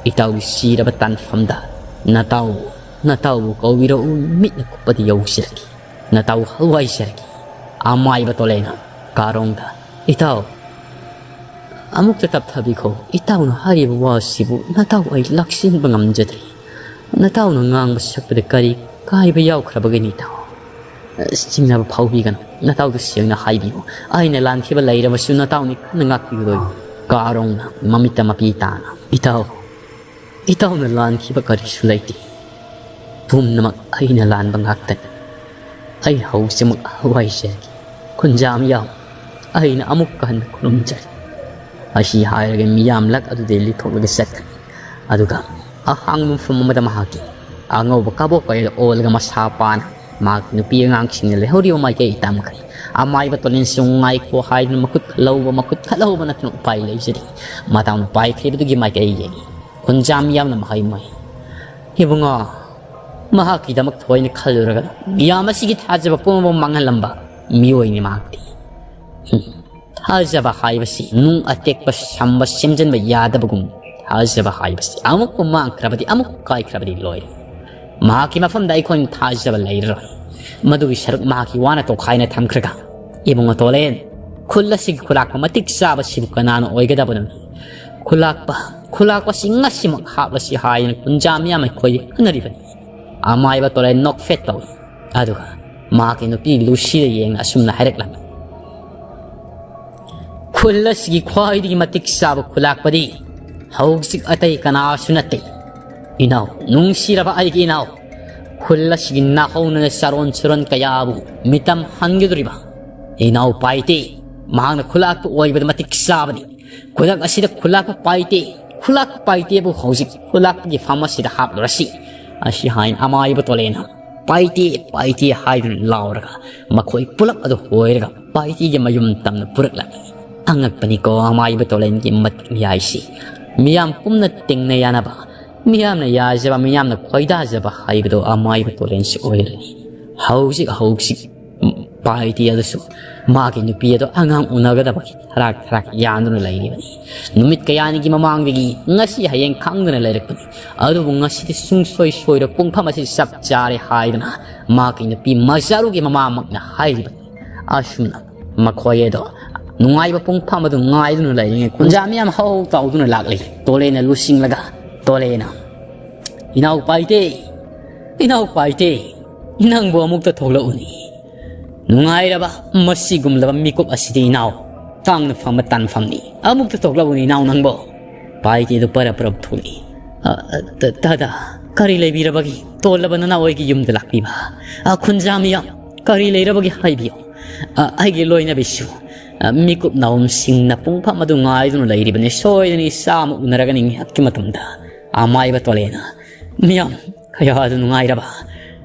ꯏꯇꯥꯎꯒꯤ ꯁꯤꯔꯕ ꯇꯥꯟꯐꯝꯗ "ꯅꯇꯥꯎꯕꯨ, ꯅꯇꯥꯎꯕꯨ ꯀꯧꯕꯤꯔꯛꯎ, ꯃꯤꯠꯅ ꯀꯨꯞꯄꯗꯤ ꯌꯧꯖꯔꯒꯦ, ꯅꯇꯥꯎ ꯍꯋꯥꯏꯖꯔꯒꯦ"꯫ ꯑꯃꯥꯏꯕ ꯇꯣꯂꯦꯅ ꯀꯥꯔꯣꯡꯗ, "ꯏꯇꯥꯎ, ꯑꯃꯨꯛꯇ ꯇꯞꯊꯕꯤꯈꯣ, ꯏꯇꯥꯎꯅ ꯍꯥꯏꯔꯤꯕ ꯋꯥꯁꯤꯕꯨ ꯅꯇꯥꯎ ꯑꯩ ꯂꯥꯛꯁꯤꯟꯕ ꯉꯝꯖꯗ꯭ꯔꯦ꯫ ꯅꯇꯥꯎꯅ ꯉꯥꯡꯕ ꯁꯛꯄꯗ ꯀꯔꯤ ꯀꯥꯏꯕ ꯌꯥꯎꯈ꯭ꯔꯕꯒꯦꯅꯦ ꯏꯇꯥꯎ? ꯆꯤꯡꯅꯕ ꯐꯥꯎꯕꯤꯒꯅꯨ, ꯅꯇꯥꯎꯗ ꯁꯦꯡꯅ ꯍꯥꯏꯕꯤꯌꯨ, ꯑꯩꯅ ꯂꯥꯟꯈꯤꯕ ꯂꯩꯔꯕꯁꯨ ꯅꯇꯥꯎꯅ ꯀꯟꯅ ꯉꯥꯛꯄꯤꯒꯗꯣꯏ"꯫ ꯀꯥꯔꯣꯡꯅ ꯃꯃꯤꯠꯇ ꯃꯄꯤ ꯇꯥꯅ, "ꯏꯇꯥꯎ, ꯏꯇꯥꯎꯅ ꯂꯥꯟꯈꯤꯕ ꯀꯔꯤꯁꯨ ꯂꯩꯇꯦ꯫ ꯄꯨꯝꯅꯃꯛ ꯑꯩꯅ ꯂꯥꯟꯕ ꯉꯥꯛꯇꯅꯤ꯫ ꯑꯩ ꯍꯧꯖꯤꯛꯃꯛ ꯍꯋꯥꯏꯖꯔꯒꯦ꯫ ꯈꯨꯟꯖꯥꯝ ꯌꯥꯎ, ꯑꯩꯅ ꯑꯃꯨꯛꯀ ꯍꯟꯅ ꯈꯨꯔꯨꯝꯖꯔꯤ"꯫ ꯑꯁꯤ ꯍꯥꯏꯔꯒ ꯃꯤꯌꯥꯝ ꯂꯛ ꯑꯗꯨꯗꯒꯤ ꯂꯤꯊꯣꯛꯂꯒ ꯆꯠꯈ꯭ꯔꯦ꯫ ꯑꯗꯨꯒ ꯑꯍꯥꯡꯕ ꯃꯐꯝ ꯑꯃꯗ ꯃꯍꯥꯛꯀꯤ ꯑꯉꯧꯕ ꯀꯕꯣꯛ ꯀꯩꯗ ꯑꯣꯜꯂꯒ ꯃꯁꯥ ꯄꯥꯅ ꯃꯍꯥꯛꯀꯤ ꯅꯨꯄꯤ ꯑꯉꯥꯡꯁꯤꯡꯅ ꯂꯩꯍꯧꯔꯤꯕ ꯃꯥꯏꯀꯩ ꯇꯝꯈ꯭ꯔꯦ꯫ ꯑꯃꯥꯏꯕ ꯇꯣꯂꯦꯟꯁꯨ ꯉꯥꯏꯈꯣ ꯍꯥꯏꯗꯨꯅ ꯃꯈꯨꯠ ꯈꯜꯍꯧꯕ, ꯃꯈꯨꯠ ꯈꯠꯍꯧꯕ ꯅꯠꯇꯅ ꯎꯄꯥꯏ ꯂꯩꯖꯗꯦ꯫ ꯃꯇꯥꯎꯅ ꯄꯥꯏꯈ꯭ꯔꯤꯕꯗꯨꯒꯤ ꯃꯥꯏꯀꯩ ꯌꯦꯡꯉꯤ꯫ ꯈꯨꯟꯖꯥꯝ ꯌꯥꯝꯅ ꯃꯍꯩ ꯃꯍꯩ꯫ "ꯏꯕꯨꯡꯉꯣ, ꯃꯍꯥꯛꯀꯤꯗꯃꯛ ꯊꯣꯏꯅ ꯈꯜꯂꯨꯔꯒꯅꯨ꯫ ꯃꯤꯌꯥꯝ ꯑꯁꯤꯒꯤ ꯊꯥꯖꯕ ꯄꯨꯝꯅꯃꯛ ꯃꯥꯡꯍꯜꯂꯝꯕ ꯃꯤꯑꯣꯏꯅꯤ ꯃꯍꯥꯛꯇꯤ꯫ ꯍꯨꯝ, ꯊꯥꯖꯕ ꯍꯥꯏꯕꯁꯤ ꯅꯨꯡ ꯑꯇꯦꯛꯄ ꯁꯝꯕ ꯁꯦꯝꯖꯤꯟꯕ ꯌꯥꯗꯕꯒꯨꯝ, ꯊꯥꯖꯕ ꯍꯥꯏꯕꯁꯤ ꯑꯃꯨꯛꯄꯨ ꯃꯥꯡꯈ꯭ꯔꯕꯗꯤ, ꯑꯃꯨꯛ ꯀꯥꯏꯈ꯭ꯔꯕꯗꯤ ꯂꯣꯏꯔꯦ꯫ ꯃꯍꯥꯛꯀꯤ ꯃꯐꯝꯗ ꯑꯩꯈꯣꯏꯅ ꯊꯥꯖꯕ ꯂꯩꯔꯔꯣꯏ꯫ ꯃꯗꯨꯒꯤ ꯁꯔꯨꯛ ꯃꯍꯥꯛꯀꯤ ꯋꯥꯅ ꯇꯣꯈꯥꯏꯅ ꯊꯝꯈ꯭ꯔꯒ, ꯏꯕꯨꯡꯉꯣ ꯇꯣꯂꯦꯟ, ꯈꯨꯜ ꯑꯁꯤꯒꯤ ꯈꯨꯂꯥꯛꯄ ꯃꯇꯤꯛ ꯆꯥꯕꯁꯤꯕꯨ ꯀꯅꯥꯅ ꯑꯣꯏꯒꯗꯕꯅꯣ? ꯈꯨꯂꯥꯛꯄ, ꯈꯨꯂꯥꯛꯄꯁꯤ ꯉꯁꯤꯃꯛ ꯍꯥꯞꯂꯁꯤ" ꯍꯥꯏꯗꯨꯅ ꯈꯨꯟꯖꯥ ꯃꯤꯌꯥꯝ ꯑꯩꯈꯣꯏ ꯍꯣꯠꯅꯔꯤꯕꯅꯤ꯫ ꯑꯃꯥꯏꯕ ꯇꯣꯂꯦꯟ ꯅꯣꯛꯐꯦꯠ ꯇꯧꯏ꯫ ꯑꯗꯨꯒ ꯃꯍꯥꯛꯀꯤ ꯅꯨꯄꯤ ꯂꯨꯁꯤꯗ ꯌꯦꯡꯅ ꯑꯁꯨꯝꯅ ꯍꯥꯏꯔꯛꯂꯝꯃꯤ: "ꯈꯨꯜ ꯑꯁꯤꯒꯤ ꯈ꯭ꯋꯥꯏꯗꯒꯤ ꯃꯇꯤꯛ ꯆꯥꯕ ꯈꯨꯂꯥꯛꯄꯗꯤ ꯍꯧꯖꯤꯛ ꯑꯇꯩ ꯀꯅꯥꯁꯨ ꯅꯠꯇꯦ, ꯏꯅꯥꯎ, ꯅꯨꯡꯁꯤꯔꯕ ꯑꯩꯒꯤ ꯏꯅꯥꯎ, ꯈꯨꯜ ꯑꯁꯤꯒꯤ ꯅꯥꯍꯧꯅꯅ ꯆꯥꯔꯣꯟ ꯁꯨꯔꯣꯟ ꯀꯌꯥꯕꯨ ꯃꯤꯇꯝ ꯍꯟꯒꯗꯧꯔꯤꯕ ꯏꯅꯥꯎ ꯄꯥꯏꯇꯦ꯫ ꯃꯍꯥꯛꯅ ꯈꯨꯂꯥꯛꯄ ꯑꯣꯏꯕꯗ ꯃꯇꯤꯛ ꯆꯥꯕꯅꯤ꯫ ꯈꯨꯗꯛ ꯑꯁꯤꯗ ꯈꯨꯂꯥꯛꯄ ꯄꯥꯏꯇꯦ, ꯈꯨꯂꯥꯛꯄ ꯄꯥꯏꯇꯦꯕꯨ ꯍꯧꯖꯤꯛ ꯈꯨꯂꯥꯛꯄꯒꯤ ꯐꯝ ꯑꯁꯤꯗ ꯍꯥꯞꯂꯨꯔꯁꯤ"꯫ ꯑꯁꯤ ꯍꯥꯏꯅ ꯑꯃꯥꯏꯕ ꯇꯣꯂꯦꯟꯅ "ꯄꯥꯏꯇꯦ, ꯄꯥꯏꯇꯦ" ꯍꯥꯏꯗꯨꯅ ꯂꯥꯎꯔꯒ ꯃꯈꯣꯏ ꯄꯨꯂꯞ ꯑꯗꯨ ꯍꯣꯏꯔꯒ ꯄꯥꯏꯇꯦꯒꯤ ꯃꯌꯨꯝ ꯇꯝꯅ ꯄꯨꯔꯛꯂꯝꯃꯤ꯫ ꯑꯉꯛꯄꯅꯤꯀꯣ, ꯑꯃꯥꯏꯕ ꯇꯣꯂꯦꯟꯒꯤ ꯃꯇꯤꯛ ꯃꯌꯥꯏꯁꯤ꯫ ꯃꯤꯌꯥꯝ ꯄꯨꯝꯅ ꯇꯤꯡꯅ ꯌꯥꯅꯕ, ꯃꯤꯌꯥꯝꯅ ꯌꯥꯖꯕ, ꯃꯤꯌꯥꯝꯅ ꯈꯣꯏꯗꯥꯖꯕ ꯍꯥꯏꯕꯗꯨ ꯑꯃꯥꯏꯕ ꯇꯣꯂꯦꯟꯁꯤ ꯑꯣꯏꯔꯅꯤ꯫ ꯍꯧꯖꯤꯛ, ꯍꯧꯖꯤꯛ, ꯎꯝ, ꯄꯥꯏꯇꯤ ꯑꯗꯨꯁꯨ ꯃꯥꯒꯤ ꯅꯨꯄꯤ ꯑꯗꯣ ꯑꯉꯥꯡ ꯎꯅꯒꯗꯕꯒꯤ ꯊꯔꯥꯛ ꯊꯔꯥꯛ ꯌꯥꯟꯗꯨꯅ ꯂꯩꯔꯤꯕꯅꯤ꯫ ꯅꯨꯃꯤꯠ ꯀꯌꯥꯅꯤꯒꯤ ꯃꯃꯥꯡꯗꯒꯤ ꯉꯁꯤ ꯍꯌꯦꯡ ꯈꯪꯗꯅ ꯂꯩꯔꯛꯄꯅꯤ꯫ ꯑꯗꯨꯕꯨ ꯉꯁꯤꯗꯤ ꯁꯨꯡꯁꯣꯏ ꯁꯣꯏꯔꯣꯏ, ꯄꯨꯡꯐꯝ ꯑꯁꯤ ꯆꯞ ꯆꯥꯔꯦ ꯍꯥꯏꯗꯨꯅ ꯃꯥꯒꯤ ꯅꯨꯄꯤ ꯃꯖꯥꯔꯨꯒꯤ ꯃꯃꯥꯃꯛꯅ ꯍꯥꯏꯔꯤꯕꯅꯤ꯫ ꯑꯁꯨꯝꯅ ꯃꯈꯣꯏ ꯑꯗꯣ ꯅꯨꯡꯉꯥꯏꯕ ꯄꯨꯡꯐꯝ ꯑꯗꯨ ꯉꯥꯏꯗꯨꯅ ꯂꯩꯔꯤꯉꯩ ꯈꯨꯟꯖꯥ ꯃꯤꯌꯥꯝ ꯍꯧ ꯍꯧ ꯇꯥꯎꯗꯨꯅ ꯂꯥꯛꯂꯤ꯫ ꯇꯣꯂꯦꯅ ꯂꯨꯆꯤꯡꯂꯒ ꯇꯣꯂꯦꯅ, "ꯏꯅꯥꯎ ꯄꯥꯏꯇꯦ, ꯏꯅꯥꯎ ꯄꯥꯏꯇꯦ, ꯅꯪꯕꯨ ꯑꯃꯨꯛꯇ ꯊꯣꯛꯂꯛꯎꯅꯤ꯫ ꯅꯨꯡꯉꯥꯏꯔꯕ ꯃꯁꯤꯒꯨꯝꯂꯕ ꯃꯤꯀꯨꯞ ꯑꯁꯤꯗꯤ ꯏꯅꯥꯎ ꯇꯥꯡꯅ ꯐꯪꯕ ꯇꯥꯟꯐꯝꯅꯤ꯫ ꯑꯃꯨꯛꯇ ꯊꯣꯛꯂꯛꯎꯅꯤ ꯏꯅꯥꯎ ꯅꯪꯕꯨ꯫" ꯄꯥꯏꯇꯦ ꯑꯗꯨ ꯄꯔꯞ ꯄꯔꯞ ꯊꯣꯛꯂꯛꯏ꯫ "ꯑ, ꯑ, ꯇ-, ꯇꯥꯗ, ꯀꯔꯤ ꯂꯩꯕꯤꯔꯕꯒꯤ ꯇꯣꯜꯂꯕ ꯅꯅꯥꯎ ꯑꯩꯒꯤ ꯌꯨꯝꯗ ꯂꯥꯛꯄꯤꯕ? ꯑ, ꯈꯨꯟꯖꯥ ꯃꯤꯌꯥꯝ, ꯀꯔꯤ ꯂꯩꯔꯕꯒꯤ ꯍꯥꯏꯕꯤꯌꯨ꯫ ꯑ, ꯑꯩꯒꯤ ꯂꯣꯏꯅꯕꯤꯁꯨ, ꯑ, ꯃꯤꯀꯨꯞ ꯅꯥꯎꯝꯁꯤꯡꯅ ꯄꯨꯡꯐꯝ ꯑꯗꯨ ꯉꯥꯏꯗꯨꯅ ꯂꯩꯔꯤꯕꯅꯤ꯫ ꯁꯣꯏꯗꯅ ꯏꯆꯥ ꯑꯃ ꯎꯅꯔꯒꯅꯤ ꯉꯥꯏꯍꯥꯛꯀꯤ ꯃꯇꯝꯗ꯫" ꯑꯃꯥꯏꯕ ꯇꯣꯂꯦꯅ, "ꯃꯤꯌꯥꯝ ꯀꯌꯥꯗ ꯅꯨꯡꯉꯥꯏꯔꯕ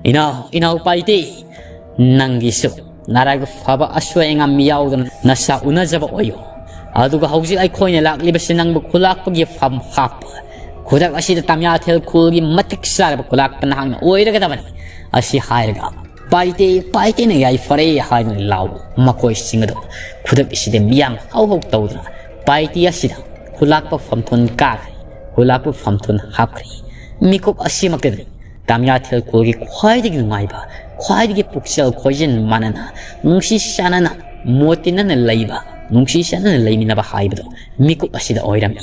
ꯏꯅꯥꯎ, ꯏꯅꯥꯎ ꯄꯥꯏꯇꯦ, ꯅꯪꯒꯤꯁꯨ ꯅꯔꯥꯏꯕꯛ ꯐꯕ ꯑꯁꯣꯏ ꯑꯉꯥꯝ ꯌꯥꯎꯗꯅ ꯅꯁꯥ ꯎꯅꯖꯕ ꯑꯣꯏꯌꯨ꯫ ꯑꯗꯨꯒ ꯍꯧꯖꯤꯛ ꯑꯩꯈꯣꯏꯅ ꯂꯥꯛꯂꯤꯕꯁꯤ ꯅꯪꯕꯨ ꯈꯨꯂꯥꯛꯄꯒꯤ ꯐꯝ ꯍꯥꯞꯄ, ꯈꯨꯗꯛ ꯑꯁꯤꯗ ꯇꯥꯃꯤꯌꯥꯊꯦꯜ ꯈꯨꯜꯒꯤ ꯃꯇꯤꯛ ꯆꯥꯔꯕ ꯈꯨꯂꯥꯛꯄ ꯅꯍꯥꯛꯅ ꯑꯣꯏꯔꯒꯗꯕꯅꯤ꯫" ꯑꯁꯤ ꯍꯥꯏꯔꯒ, "ꯄꯥꯏꯇꯦ, ꯄꯥꯏꯇꯦꯅ ꯌꯥꯏꯐꯔꯦ" ꯍꯥꯏꯗꯨꯅ ꯂꯥꯎ ꯃꯈꯣꯏꯁꯤꯡ ꯑꯗꯨ ꯈꯨꯗꯛ ꯑꯁꯤꯗ ꯃꯤꯌꯥꯝ ꯍꯧ ꯍꯧ ꯇꯧꯗꯨꯅ ꯄꯥꯏꯇꯦ ꯑꯁꯤꯗ ꯈꯨꯂꯥꯛꯄ ꯐꯝꯊꯣꯟ ꯀꯥꯈ꯭ꯔꯦ, ꯈꯨꯂꯥꯛꯄ ꯐꯝꯊꯣꯟ ꯍꯥꯞꯈ꯭ꯔꯦ꯫ ꯃꯤꯀꯨꯞ ꯑꯁꯤꯃꯛꯇꯗꯅꯤ ꯇꯥꯃꯤꯌꯥꯊꯦꯜ ꯈꯨꯜꯒꯤ ꯈ꯭ꯋꯥꯏꯗꯒꯤ ꯅꯨꯡꯉꯥꯏꯕ, ꯈ꯭ꯋꯥꯏꯗꯒꯤ ꯄꯨꯛꯆꯦꯜ ꯈꯣꯏꯖꯤꯟ ꯃꯥꯟꯅꯅ, ꯅꯨꯡꯁꯤ ꯆꯥꯟꯅꯅ, ꯃꯣꯠ ꯇꯤꯟꯅꯅ ꯂꯩꯕ, ꯅꯨꯡꯁꯤ ꯆꯥꯟꯅꯅ ꯂꯩꯃꯤꯟꯅꯕ ꯍꯥꯏꯕꯗꯨ ꯃꯤꯀꯨꯞ ꯑꯁꯤꯗ ꯑꯣꯏꯔꯝꯃꯤ꯫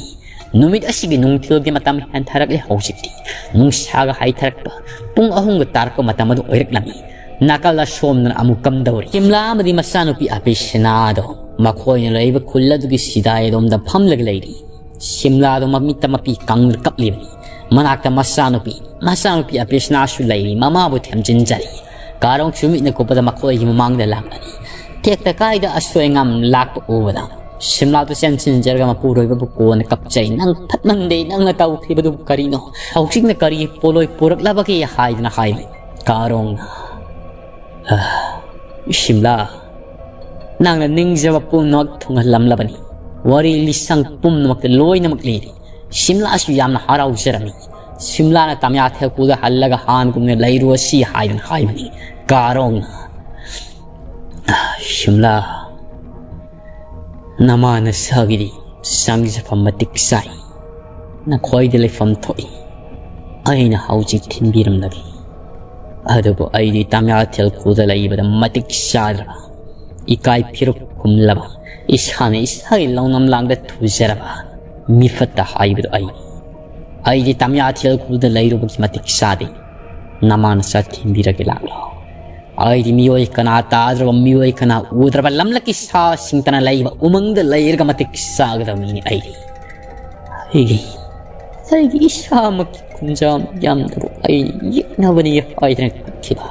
ꯅꯨꯃꯤꯠ ꯑꯁꯤꯒꯤ ꯅꯨꯡꯊꯤꯜꯒꯤ ꯃꯇꯝ ꯍꯦꯟꯊꯔꯛꯂꯦ ꯍꯧꯖꯤꯛꯇꯤ꯫ ꯅꯨꯡꯁꯥꯒ ꯍꯥꯏꯊꯔꯛꯄ, ꯄꯨꯡ ꯑꯍꯨꯝꯒ ꯇꯥꯔꯛꯄ ꯃꯇꯝ ꯑꯗꯨ ꯑꯣꯏꯔꯛꯂꯝꯃꯤ꯫ ꯅꯥꯀꯜ ꯑꯁꯣꯝꯗꯅ ꯑꯃꯨꯛ ꯀꯝꯗꯧꯔꯤ? ꯀꯤꯝꯂꯥ ꯑꯃꯗꯤ ꯃꯆꯥꯅꯨꯄꯤ ꯑꯄꯤꯁꯅꯥꯗꯣ ꯃꯈꯣꯏꯅ ꯂꯩꯕ ꯈꯨꯜ ꯑꯗꯨꯒꯤ ꯁꯤꯗꯥꯏ ꯑꯗꯣꯝꯗ ꯐꯝꯂꯒ ꯂꯩꯔꯤ꯫ ꯁꯤꯝꯂꯥꯗꯣ ꯃꯃꯤꯠꯇ ꯃꯄꯤ ꯀꯪꯗꯨꯅ ꯀꯞꯂꯤꯕꯅꯤ꯫ ꯃꯅꯥꯛꯇ ꯃꯆꯥꯅꯨꯄꯤ, ꯃꯆꯥꯅꯨꯄꯤ ꯑꯄꯤꯁꯅꯥꯁꯨ ꯂꯩꯔꯤ, ꯃꯃꯥꯕꯨ ꯊꯦꯝꯖꯤꯟꯖꯔꯤ꯫ ꯀꯥꯔꯣꯡꯁꯨ ꯃꯤꯠꯅ ꯀꯨꯞꯄꯗ ꯃꯈꯣꯏꯒꯤ ꯃꯃꯥꯡꯗ ꯂꯥꯛꯂꯅꯤ꯫ ꯇꯦꯛꯇ ꯀꯥꯏꯗ ꯑꯁꯣꯏ ꯑꯉꯥꯝ ꯂꯥꯛꯄ ꯎꯕꯗ ꯁꯤꯝꯂꯥꯗꯨ ꯆꯦꯟꯁꯤꯟꯖꯔꯒ ꯃꯄꯨꯔꯣꯏꯕꯕꯨ ꯀꯣꯟꯅ ꯀꯞꯆꯩ꯫ "ꯅꯪ ꯐꯠꯃꯟꯗꯦ, ꯅꯪꯅ ꯇꯧꯈꯤꯕꯗꯨ ꯀꯔꯤꯅꯣ? ꯍꯧꯖꯤꯛꯅ ꯀꯔꯤ ꯄꯣꯠꯂꯣꯏ ꯄꯨꯔꯛꯂꯕꯒꯦ?" ꯍꯥꯏꯗꯨꯅ ꯍꯥꯏꯔꯤ꯫ ꯀꯥꯔꯣꯡꯅ, "ꯑ, ꯁꯤꯝꯂꯥ, ꯅꯪꯅ ꯅꯤꯡꯖꯕ ꯄꯨꯝꯅꯃꯛ ꯊꯨꯡꯍꯜꯂꯝꯂꯕꯅꯤ꯫ ꯋꯥꯔꯤ ꯂꯤꯁꯪ ꯄꯨꯝꯅꯃꯛꯇ ꯂꯣꯏꯅꯃꯛ ꯂꯤꯔꯤ꯫" ꯁꯤꯝꯂꯥꯁꯨ ꯌꯥꯝꯅ ꯍꯔꯥꯎꯖꯔꯝꯃꯤ꯫ ꯁꯤꯝꯂꯥꯅ ꯇꯥꯃꯤꯌꯥꯊꯦꯜ ꯈꯨꯜꯗ ꯍꯜꯂꯒ ꯍꯥꯟꯅꯒꯨꯝꯅ ꯂꯩꯔꯨꯔꯁꯤ ꯍꯥꯏꯗꯨꯅ ꯍꯥꯏꯕꯅꯤ꯫ ꯀꯥꯔꯣꯡꯅ, ꯁꯤꯝꯂꯥ, ꯅꯃꯥ ꯅꯁꯥꯒꯤꯗꯤ ꯆꯪꯖꯐꯝ ꯃꯇꯤꯛ ꯆꯥꯏ, ꯅꯈꯣꯏꯗꯤ ꯂꯩꯐꯝ ꯊꯣꯛꯏ꯫ ꯑꯩꯅ ꯍꯧꯖꯤꯛ ꯊꯤꯟꯕꯤꯔꯝꯂꯒꯦ꯫ ꯑꯗꯨꯕꯨ ꯑꯩꯗꯤ ꯇꯥꯃꯤꯌꯥꯊꯦꯜ ꯈꯨꯜꯗ ꯂꯩꯕꯗ ꯃꯇꯤꯛ ꯆꯥꯗ꯭ꯔꯕ, ꯏꯀꯥꯏ ꯐꯤꯔꯨꯛ ꯈꯨꯝꯂꯕ, ꯏꯁꯥꯅ ꯏꯁꯥꯒꯤ ꯂꯧꯅꯝ ꯂꯥꯡꯗ ꯊꯨꯖꯔꯕ ꯃꯤꯐꯠꯇ ꯍꯥꯏꯕꯗꯨ ꯑꯩꯅꯤ꯫ ꯑꯩꯗꯤ ꯇꯥꯃꯤꯌꯥꯊꯦꯜ ꯈꯨꯜꯗ ꯂꯩꯔꯨꯕꯒꯤ ꯃꯇꯤꯛ ꯆꯥꯗꯦ꯫ ꯅꯃꯥ ꯅꯆꯥ ꯊꯤꯟꯕꯤꯔꯒꯦ, ꯂꯥꯛꯂꯣ꯫ ꯑꯩꯗꯤ ꯃꯤꯑꯣꯏ ꯀꯅꯥ ꯇꯥꯗ꯭ꯔꯕ, ꯃꯤꯑꯣꯏ ꯀꯅꯥ ꯎꯗ꯭ꯔꯕ ꯂꯝꯂꯛꯀꯤ ꯁꯥꯁꯤꯡꯇꯅ ꯂꯩꯕ ꯎꯃꯪꯗ ꯂꯩꯔꯒ ꯃꯇꯤꯛ ꯆꯥꯒꯗꯕ ꯃꯤꯅꯤ ꯑꯩꯗꯤ꯫ ꯑꯩꯒꯤ, ꯑꯩꯒꯤ ꯏꯁꯥꯃꯛꯀꯤ ꯈꯨꯟꯖꯥꯝ ꯌꯥꯝꯗꯕ ꯑꯩ ꯌꯦꯛꯅꯕꯅꯤ ꯍꯥꯏꯗꯅ ꯀꯞꯈꯤꯕ꯫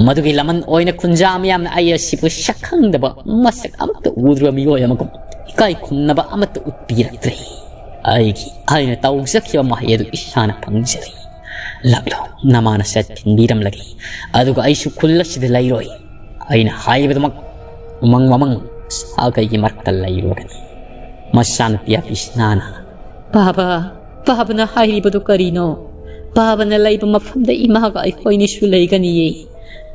ꯃꯗꯨꯒꯤ ꯂꯃꯟ ꯑꯣꯏꯅ ꯈꯨꯟꯖꯥꯝ ꯌꯥꯝꯅ ꯑꯩ ꯑꯁꯤꯕꯨ ꯁꯛꯈꯪꯗꯕ, ꯃꯁꯛ ꯑꯃꯠꯇ ꯎꯗ꯭ꯔꯤꯕ ꯃꯤꯑꯣꯏ ꯑꯃꯒꯨꯝ ꯏꯀꯥꯏ ꯈꯨꯝꯅꯕ ꯑꯃꯠꯇ ꯎꯠꯄꯤꯔꯛꯇ꯭ꯔꯦ꯫ ꯑꯩꯒꯤ, ꯑꯩꯅ ꯇꯧꯖꯈꯤꯕ ꯃꯍꯩ ꯑꯗꯨ ꯏꯁꯥꯅ ꯐꯪꯖꯔꯦ꯫ ꯂꯥꯛꯂꯣ, ꯅꯃꯥ ꯅꯆꯥ ꯊꯤꯟꯕꯤꯔꯝꯂꯒꯦ꯫ ꯑꯗꯨꯒ ꯑꯩꯁꯨ ꯈꯨꯜ ꯑꯁꯤꯗ ꯂꯩꯔꯣꯏ꯫ ꯑꯩꯅ ꯍꯥꯏꯕꯗꯨꯃꯛ ꯎꯃꯪ ꯋꯥꯃꯪ ꯁꯥꯒꯩꯒꯤ ꯃꯔꯛꯇ ꯂꯩꯔꯨꯔꯒꯅꯤ꯫ ꯃꯆꯥꯅꯨꯄꯤ ꯑꯕꯤꯁꯅꯥꯅ, "ꯄꯥꯕ, ꯄꯥꯕꯅ ꯍꯥꯏꯔꯤꯕꯗꯨ ꯀꯔꯤꯅꯣ? ꯄꯥꯕꯅ ꯂꯩꯕ ꯃꯐꯝꯗ ꯏꯃꯥꯒ ꯑꯩꯈꯣꯏꯅꯤꯁꯨ ꯂꯩꯒꯅꯤꯌꯦ꯫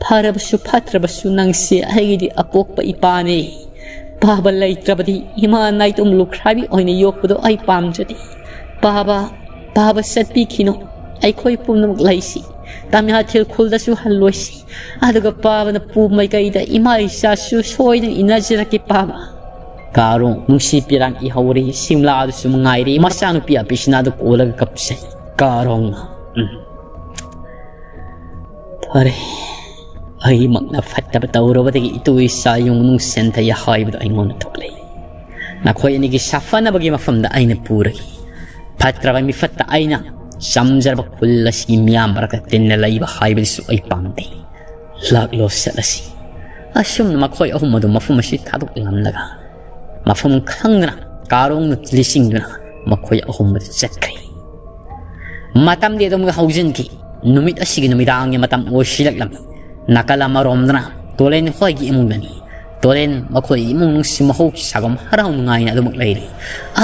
ꯐꯔꯕꯁꯨ ꯐꯠꯇ꯭ꯔꯕꯁꯨ ꯅꯪꯁꯦ ꯑꯩꯒꯤꯗꯤ ꯑꯄꯣꯛꯄ ꯏꯄꯥꯅꯦ꯫ ꯄꯥꯕ ꯂꯩꯇ꯭ꯔꯕꯗꯤ ꯏꯃꯥ ꯅꯥꯏꯇꯣꯝ ꯂꯨꯈ꯭ꯔꯥꯕꯤ ꯑꯣꯏꯅ ꯌꯣꯛꯄꯗꯣ ꯑꯩ ꯄꯥꯝꯖꯗꯦ꯫ ꯄꯥꯕ, ꯄꯥꯕ ꯆꯠꯄꯤꯈꯤꯅꯨ꯫ ꯑꯩꯈꯣꯏ ꯄꯨꯝꯅꯃꯛ ꯂꯩꯁꯤ꯫ ꯇꯥꯃꯤꯌꯥꯊꯦꯜ ꯈꯨꯜꯗꯁꯨ ꯍꯜꯂꯣꯏꯁꯤ꯫ ꯑꯗꯨꯒ ꯄꯥꯕꯅ ꯄꯨ ꯃꯥꯏꯀꯩꯗ ꯏꯃꯥ ꯏꯆꯥꯁꯨ ꯁꯣꯏꯗꯅ ꯏꯟꯅꯖꯔꯛꯀꯦ, ꯄꯥꯕ꯫" ꯀꯥꯔꯣꯡ ꯅꯨꯡꯁꯤ ꯄꯤꯔꯥꯡ ꯏꯍꯧꯔꯦ꯫ ꯁꯤꯝꯂꯥꯗꯨꯁꯨ ꯃꯉꯥꯏꯔꯦ꯫ ꯃꯆꯥꯅꯨꯄꯤ ꯑꯕꯤꯁꯅꯥꯗꯨ ꯀꯣꯜꯂꯒ ꯀꯞꯆꯩ꯫ ꯀꯥꯔꯣꯡꯅ, "ꯎꯝ, ꯐꯔꯦ, ꯑꯩꯃꯛꯅ ꯐꯠꯇꯕ ꯇꯧꯔꯨꯕꯗꯒꯤ ꯏꯇꯨ ꯏꯆꯥ ꯌꯨꯝ ꯃꯅꯨꯡ ꯁꯦꯟꯊꯩ ꯍꯥꯏꯕꯗꯨ ꯑꯩꯉꯣꯟꯗ ꯊꯣꯛꯂꯦ꯫ ꯅꯈꯣꯏ ꯑꯅꯤꯒꯤ ꯁꯥꯐꯅꯕꯒꯤ ꯃꯐꯝꯗ ꯑꯩꯅ ꯄꯨꯔꯒꯦ꯫ ꯐꯠꯇ꯭ꯔꯕ ꯃꯤꯐꯠꯇ ꯑꯩꯅ ꯆꯝꯖꯔꯕ ꯈꯨꯜ ꯑꯁꯤꯒꯤ ꯃꯤꯌꯥꯝ ꯃꯔꯛꯇ ꯇꯤꯟꯅ ꯂꯩꯕ ꯍꯥꯏꯕꯗꯨꯁꯨ ꯑꯩ ꯄꯥꯝꯗꯦ꯫ ꯂꯥꯛꯂꯣ, ꯆꯠꯂꯁꯤ꯫" ꯑꯁꯨꯝꯅ ꯃꯈꯣꯏ ꯑꯍꯨꯝ ꯑꯗꯨ ꯃꯐꯝ ꯑꯁꯤ ꯊꯥꯗꯣꯛꯂꯝꯂꯒ ꯃꯐꯝ ꯈꯪꯗꯅ ꯀꯥꯔꯣꯡꯅ ꯂꯤꯆꯤꯡꯗꯨꯅ ꯃꯈꯣꯏ ꯑꯍꯨꯝ ꯑꯗꯨ ꯆꯠꯈ꯭ꯔꯦ꯫ ꯃꯇꯝꯗꯤ ꯑꯗꯨꯝ ꯍꯧꯖꯤꯟꯈꯤ꯫ ꯅꯨꯃꯤꯠ ꯑꯁꯤꯒꯤ ꯅꯨꯃꯤꯗꯥꯡꯒꯤ ꯃꯇꯝ ꯑꯣꯏꯁꯤꯜꯂꯛꯂꯝꯃꯤ꯫ ꯅꯥꯀꯜ ꯑꯃꯔꯣꯝꯗꯅ ꯇꯣꯂꯦꯟ ꯍꯣꯏꯒꯤ ꯏꯃꯨꯡꯗꯅꯤ꯫ ꯇꯣꯂꯦꯟ ꯃꯈꯣꯏ ꯏꯃꯨꯡ ꯅꯨꯡꯁꯤ ꯃꯍꯧꯁꯥꯒꯨꯝ ꯍꯔꯥꯎ ꯅꯨꯡꯉꯥꯏꯅ ꯑꯗꯨꯃꯛ ꯂꯩꯔꯤ꯫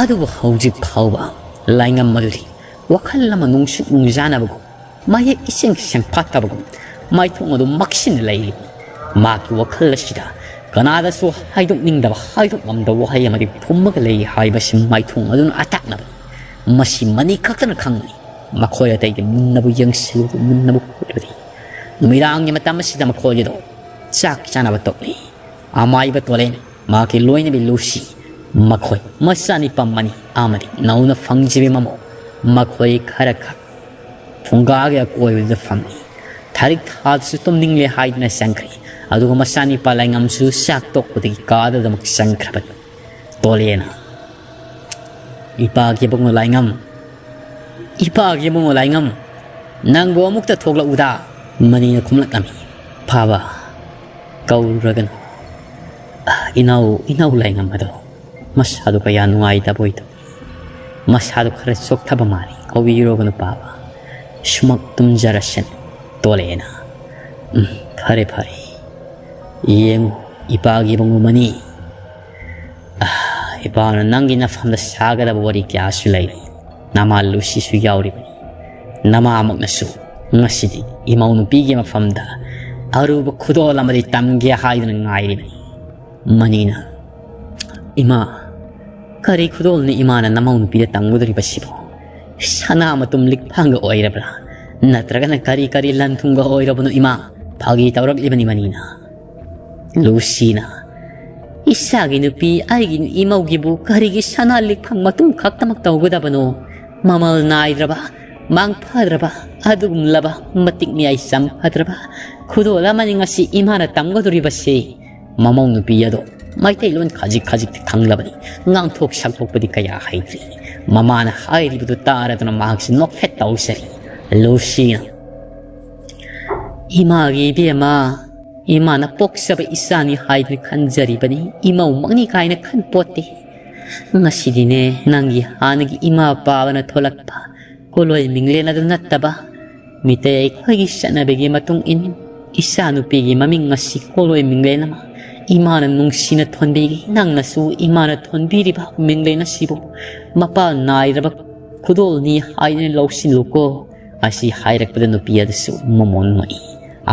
ꯑꯗꯨꯕꯨ ꯍꯧꯖꯤꯛ ꯐꯥꯎꯕ ꯂꯥꯏꯉꯝ ꯑꯗꯨꯗꯤ ꯋꯥꯈꯜ ꯑꯃ ꯅꯨꯡꯁꯨꯛ ꯅꯨꯡꯖꯥꯅꯕꯒꯨꯝ, ꯃꯌꯦꯛ ꯏꯁꯦꯡ ꯁꯦꯡꯐꯥꯠꯇꯕꯒꯨꯝ ꯃꯥꯏꯊꯣꯡ ꯑꯗꯨ ꯃꯛꯁꯤꯟꯅ ꯂꯩꯔꯤ꯫ ꯃꯍꯥꯛꯀꯤ ꯋꯥꯈꯜ ꯑꯁꯤꯗ ꯀꯅꯥꯗꯁꯨ ꯍꯥꯏꯗꯣꯛꯅꯤꯡꯗꯕ, ꯍꯥꯏꯗꯣꯛꯂꯝꯗꯕ ꯋꯥꯍꯩ ꯑꯃꯗꯤ ꯐꯨꯝꯃꯒ ꯂꯩ ꯍꯥꯏꯕꯁꯤ ꯃꯥꯏꯊꯣꯡ ꯑꯗꯨꯅ ꯑꯇꯥꯛꯅꯕꯅꯤ꯫ ꯃꯁꯤ ꯃꯅꯤ ꯈꯛꯇꯅ ꯈꯪꯕꯅꯤ꯫ ꯃꯈꯣꯏ ꯑꯇꯩꯗꯤ ꯃꯨꯟꯅꯕꯨ ꯌꯦꯡꯁꯤꯜꯂꯨꯗꯨ, ꯃꯨꯟꯅꯕꯨ ꯍꯣꯠꯂꯨꯗꯤ꯫ ꯅꯨꯃꯤꯗꯥꯡꯒꯤ ꯃꯇꯝ ꯑꯁꯤꯗ ꯃꯈꯣꯏ ꯑꯗꯨ ꯆꯥꯛ ꯆꯥꯅꯕ ꯇꯧꯏ꯫ ꯑꯃꯥꯏꯕ ꯇꯣꯂꯦꯟ, ꯃꯍꯥꯛꯀꯤ ꯂꯣꯏꯅꯕꯤ ꯂꯨꯁꯤ, ꯃꯈꯣꯏ ꯃꯆꯥꯅꯤꯄꯥ ꯃꯅꯤ ꯑꯃꯗꯤ ꯅꯧꯅ ꯐꯪꯖꯕꯤ ꯃꯃꯧ, ꯃꯈꯣꯏ ꯈꯔ ꯈꯛ ꯐꯨꯡꯒꯥꯒꯤ ꯑꯀꯣꯏꯕꯗ ꯐꯝꯂꯤ꯫ ꯊꯥꯔꯤꯛ ꯊꯥꯗꯨꯁꯨ ꯇꯨꯝꯅꯤꯡꯂꯦ ꯍꯥꯏꯗꯨꯅ ꯆꯪꯈ꯭ꯔꯦ꯫ ꯑꯗꯨꯒ ꯃꯆꯥꯅꯤꯄꯥ ꯂꯥꯏꯉꯝꯁꯨ ꯆꯥꯛ ꯇꯣꯛꯄꯗꯒꯤ ꯀꯥꯗ ꯑꯗꯨꯃꯛ ꯆꯪꯈ꯭ꯔꯕꯅꯤ꯫ ꯇꯣꯂꯦꯅ, "ꯏꯄꯥꯒꯤ ꯏꯕꯨꯡꯉꯣ ꯂꯥꯏꯉꯝ, ꯏꯄꯥꯒꯤ ꯏꯕꯨꯡꯉꯣ ꯂꯥꯏꯉꯝ, ꯅꯪꯕꯨ ꯑꯃꯨꯛꯇ ꯊꯣꯛꯂꯛꯎꯗ"꯫ ꯃꯅꯤꯅ ꯈꯨꯝꯂꯛꯂꯝꯃꯤ, "ꯐꯥꯕ, ꯀꯧꯔꯨꯔꯒꯅꯨ꯫ ꯑ, ꯏꯅꯥꯎ, ꯏꯅꯥꯎ ꯂꯥꯏꯉꯝ ꯑꯗꯣ ꯃꯁꯥꯗꯣ ꯀꯌꯥ ꯅꯨꯡꯉꯥꯏꯇꯕ ꯑꯣꯏꯗꯧꯔꯤ꯫ ꯃꯁꯥꯗꯣ ꯈꯔ ꯆꯣꯛꯊꯕ ꯃꯥꯜꯂꯤ꯫ ꯀꯧꯕꯤꯔꯨꯔꯒꯅꯨ ꯄꯥꯕ꯫ ꯁꯨꯃꯛ ꯇꯨꯝꯖꯔꯁꯅꯨ"꯫ ꯇꯣꯂꯦꯅ, "ꯎꯝ, ꯐꯔꯦ, ꯐꯔꯦ꯫ ꯌꯦꯡꯉꯨ, ꯏꯄꯥꯒꯤ ꯏꯕꯨꯡꯉꯣ ꯃꯅꯤ꯫ ꯑ, ꯏꯄꯥꯅ ꯅꯪꯒꯤ ꯅꯐꯝꯗ ꯁꯥꯒꯗꯕ ꯋꯥꯔꯤ ꯀꯌꯥꯁꯨ ꯂꯩꯔꯤ꯫ ꯅꯃꯥ ꯂꯨꯁꯤꯁꯨ ꯌꯥꯎꯔꯤꯕꯅꯤ꯫ ꯅꯃꯥꯃꯛꯅꯁꯨ ꯉꯁꯤꯗꯤ ꯏꯃꯧ ꯅꯨꯄꯤꯒꯤ ꯃꯐꯝꯗ ꯑꯔꯨꯕ ꯈꯨꯗꯣꯜ ꯑꯃꯗꯤ ꯇꯝꯒꯦ ꯍꯥꯏꯗꯨꯅ ꯉꯥꯏꯔꯤꯕꯅꯤ"꯫ ꯃꯅꯤꯅ, "ꯏꯃꯥ, ꯀꯔꯤ ꯈꯨꯗꯣꯜꯅꯤ ꯏꯃꯥꯅ ꯅꯃꯧ ꯅꯨꯄꯤꯗ ꯇꯝꯒꯗꯧꯔꯤꯕꯁꯤꯕꯨ? ꯁꯅꯥ ꯃꯇꯨꯝ ꯂꯤꯛꯐꯥꯡꯒ ꯑꯣꯏꯔꯕ꯭ꯔꯥ? ꯅꯠꯇ꯭ꯔꯒꯅ ꯀꯔꯤ ꯀꯔꯤ ꯂꯟ ꯊꯨꯝꯒ ꯑꯣꯏꯔꯕꯅꯣ ꯏꯃꯥ?" ꯐꯥꯒꯤ ꯇꯧꯔꯛꯂꯤꯕꯅꯤ ꯃꯅꯤꯅ꯫ ꯂꯨꯁꯤꯅ, "ꯏꯆꯥꯒꯤ ꯅꯨꯄꯤ, ꯑꯩꯒꯤ ꯏꯃꯧꯒꯤꯕꯨ ꯀꯔꯤꯒꯤ ꯁꯅꯥ ꯂꯤꯛꯐꯥꯡ ꯃꯇꯨꯝ ꯈꯛꯇꯃꯛ ꯇꯧꯒꯗꯕꯅꯣ? ꯃꯃꯜ ꯅꯥꯏꯗ꯭ꯔꯕ, ꯃꯥꯡ ꯐꯗ꯭ꯔꯕ ꯑꯗꯨꯒꯨꯝꯂꯕ, ꯃꯇꯤꯛ ꯃꯌꯥꯏ ꯆꯝꯐꯗ꯭ꯔꯕ ꯈꯨꯗꯣꯜ ꯑꯃꯅꯤ ꯉꯁꯤ ꯏꯃꯥꯅ ꯇꯝꯒꯗꯧꯔꯤꯕꯁꯤ"꯫ ꯃꯃꯧ ꯅꯨꯄꯤ ꯑꯗꯣ ꯃꯩꯇꯩꯂꯣꯟ ꯈꯖꯤꯛ ꯈꯖꯤꯛꯇꯤ ꯈꯪꯂꯕꯅꯤ꯫ ꯉꯥꯡꯊꯣꯛ ꯁꯛꯊꯣꯛꯄꯗꯤ ꯀꯌꯥ ꯍꯩꯇ꯭ꯔꯤ꯫ ꯃꯃꯥꯅ ꯍꯥꯏꯔꯤꯕꯗꯨ ꯇꯥꯔꯗꯨꯅ ꯃꯍꯥꯛꯁꯤ ꯅꯣꯛꯐꯦꯠ ꯇꯧꯖꯔꯤ꯫ ꯂꯨꯁꯤꯅ, "ꯏꯃꯥꯒꯤ ꯏꯕꯦꯝꯃ, ꯏꯃꯥꯅ ꯄꯣꯛꯆꯕ ꯏꯆꯥꯅꯤ ꯍꯥꯏꯗꯨꯅ ꯈꯟꯖꯔꯤꯕꯅꯤ, ꯏꯃꯧꯃꯛꯅꯤ ꯀꯥꯏꯅ ꯈꯟꯄꯣꯠꯇꯦ꯫ ꯉꯁꯤꯗꯤꯅꯦ, ꯅꯪꯒꯤ ꯍꯥꯟꯅꯒꯤ ꯏꯃꯥ ꯄꯥꯕꯅ ꯊꯣꯛꯂꯛꯄ ꯀꯣꯂꯣꯏ ꯃꯤꯡꯂꯦꯟ ꯑꯗꯨ ꯅꯠꯇꯕ, ꯃꯤꯇꯩ ꯑꯩꯈꯣꯏꯒꯤ ꯆꯠꯅꯕꯤꯒꯤ ꯃꯇꯨꯡ ꯏꯟ, ꯏꯆꯥꯅꯨꯄꯤꯒꯤ ꯃꯃꯤꯡ ꯑꯁꯤ ꯀꯣꯂꯣꯏ ꯃꯤꯡꯂꯦꯟ ꯑꯃ ꯏꯃꯥꯅ ꯅꯨꯡꯁꯤꯅ ꯊꯣꯟꯕꯤꯒꯦ꯫ ꯅꯪꯅꯁꯨ ꯏꯃꯥꯅ ꯊꯣꯟꯕꯤꯔꯤꯕ ꯃꯤꯡꯂꯦꯟ ꯑꯁꯤꯕꯨ ꯃꯄꯥ ꯅꯥꯏꯔꯕ ꯈꯨꯗꯣꯜꯅꯤ ꯍꯥꯏꯗꯨꯅ ꯂꯧꯁꯤꯜꯂꯨꯀꯣ"꯫ ꯑꯁꯤ ꯍꯥꯏꯔꯛꯄꯗ ꯅꯨꯄꯤ ꯑꯗꯨꯁꯨ ꯃꯃꯣꯟ ꯅꯣꯛꯏ꯫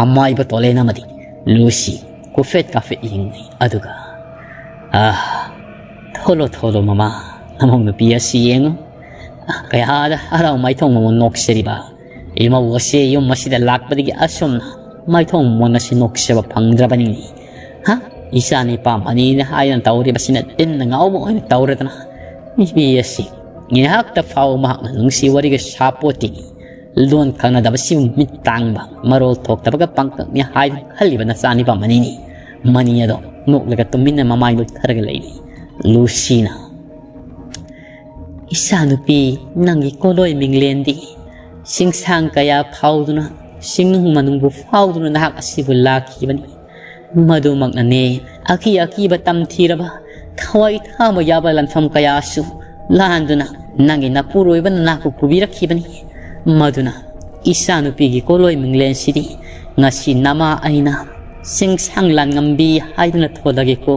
ꯑꯃꯥꯏꯕ ꯇꯣꯂꯦꯟ ꯑꯃꯗꯤ ꯂꯨꯁꯤ ꯀꯨꯐꯦꯠ ꯀꯥꯐꯦꯠ ꯌꯦꯡꯂꯤ꯫ ꯑꯗꯨꯒ, "ꯑꯥ, ꯊꯣꯛꯂꯣ, ꯊꯣꯛꯂꯣ ꯃꯃꯥ, ꯅꯃꯧ ꯅꯨꯄꯤ ꯑꯁꯤ ꯌꯦꯡꯉꯨ꯫ ꯑꯥ, ꯀꯌꯥꯗ ꯍꯔꯥꯎ ꯃꯥꯏꯊꯣꯡ ꯃꯃꯣꯟ ꯅꯣꯛꯆꯔꯤꯕ꯫ ꯏꯃꯧ ꯑꯁꯤ ꯌꯨꯝ ꯑꯁꯤꯗ ꯂꯥꯛꯄꯗꯒꯤ ꯑꯁꯨꯝꯅ ꯃꯥꯏꯊꯣꯡ ꯃꯃꯣꯟ ꯑꯁꯤ ꯅꯣꯛꯆꯕ ꯐꯪꯗ꯭ꯔꯕꯅꯤꯅꯦ꯫ ꯍꯥ? ꯏꯆꯥ ꯅꯤꯄꯥ ꯃꯅꯤꯅ ꯍꯥꯏꯗꯅ ꯇꯧꯔꯤꯕꯁꯤꯅ ꯇꯤꯟꯅ ꯉꯥꯎꯕ ꯑꯣꯏꯅ ꯇꯧꯔꯗꯅ꯫ ꯅꯨꯄꯤ ꯑꯁꯤ ꯉꯥꯏꯍꯥꯛꯇ ꯐꯥꯎꯕ ꯃꯍꯥꯛꯅ ꯅꯨꯡꯁꯤ ꯋꯥꯔꯤꯒ ꯁꯥꯄꯣꯠꯇꯦ꯫ ꯂꯣꯟ ꯈꯪꯅꯗꯕꯁꯤꯕꯨ ꯃꯤꯠ ꯇꯥꯡꯕ, ꯃꯔꯣꯜ ꯊꯣꯛꯇꯕꯒ ꯄꯪꯀꯛꯅꯤ ꯍꯥꯏꯗꯨꯅ ꯈꯜꯂꯤꯕ ꯅꯆꯥꯅꯤꯄꯥ ꯃꯅꯤꯅꯤ꯫" ꯃꯅꯤ ꯑꯗꯣ ꯅꯣꯛꯂꯒ ꯇꯨꯃꯤꯟꯅ ꯃꯃꯥꯏ ꯂꯨꯞꯊꯔꯒ ꯂꯩꯔꯤ꯫ ꯂꯨꯁꯤꯅ, "ꯏꯆꯥꯅꯨꯄꯤ, ꯅꯪꯒꯤ ꯀꯣꯂꯣꯏ ꯃꯤꯡꯂꯦꯟꯗꯤ ꯆꯤꯡꯁꯥꯡ ꯀꯌꯥ ꯐꯥꯎꯗꯨꯅ, ꯆꯤꯡꯅꯨꯡ ꯃꯅꯨꯡꯕꯨ ꯐꯥꯎꯗꯨꯅ ꯅꯍꯥꯛ ꯑꯁꯤꯕꯨ ꯂꯥꯛꯈꯤꯕꯅꯤ꯫ ꯃꯗꯨꯃꯛꯅꯅꯦ, ꯑꯀꯤ ꯑꯀꯤꯕ ꯇꯝꯊꯤꯔꯕ, ꯊꯋꯥꯏ ꯊꯥꯕ ꯌꯥꯕ ꯂꯥꯟꯐꯝ ꯀꯌꯥꯁꯨ ꯂꯥꯟꯗꯨꯅ ꯅꯪꯒꯤ ꯅꯄꯨꯔꯣꯏꯕꯅ ꯅꯥꯛꯄ ꯄꯨꯕꯤꯔꯛꯈꯤꯕꯅꯤ꯫ ꯃꯗꯨꯅ ꯏꯆꯥꯅꯨꯄꯤꯒꯤ ꯀꯣꯂꯣꯏ ꯃꯤꯡꯂꯦꯟꯁꯤꯗꯤ ꯉꯁꯤ ꯅꯃꯥ ꯑꯩꯅ ꯆꯤꯡꯁꯥꯡ ꯂꯥꯟꯉꯝꯕꯤ ꯍꯥꯏꯗꯨꯅ ꯊꯣꯜꯂꯒꯦꯀꯣ꯫"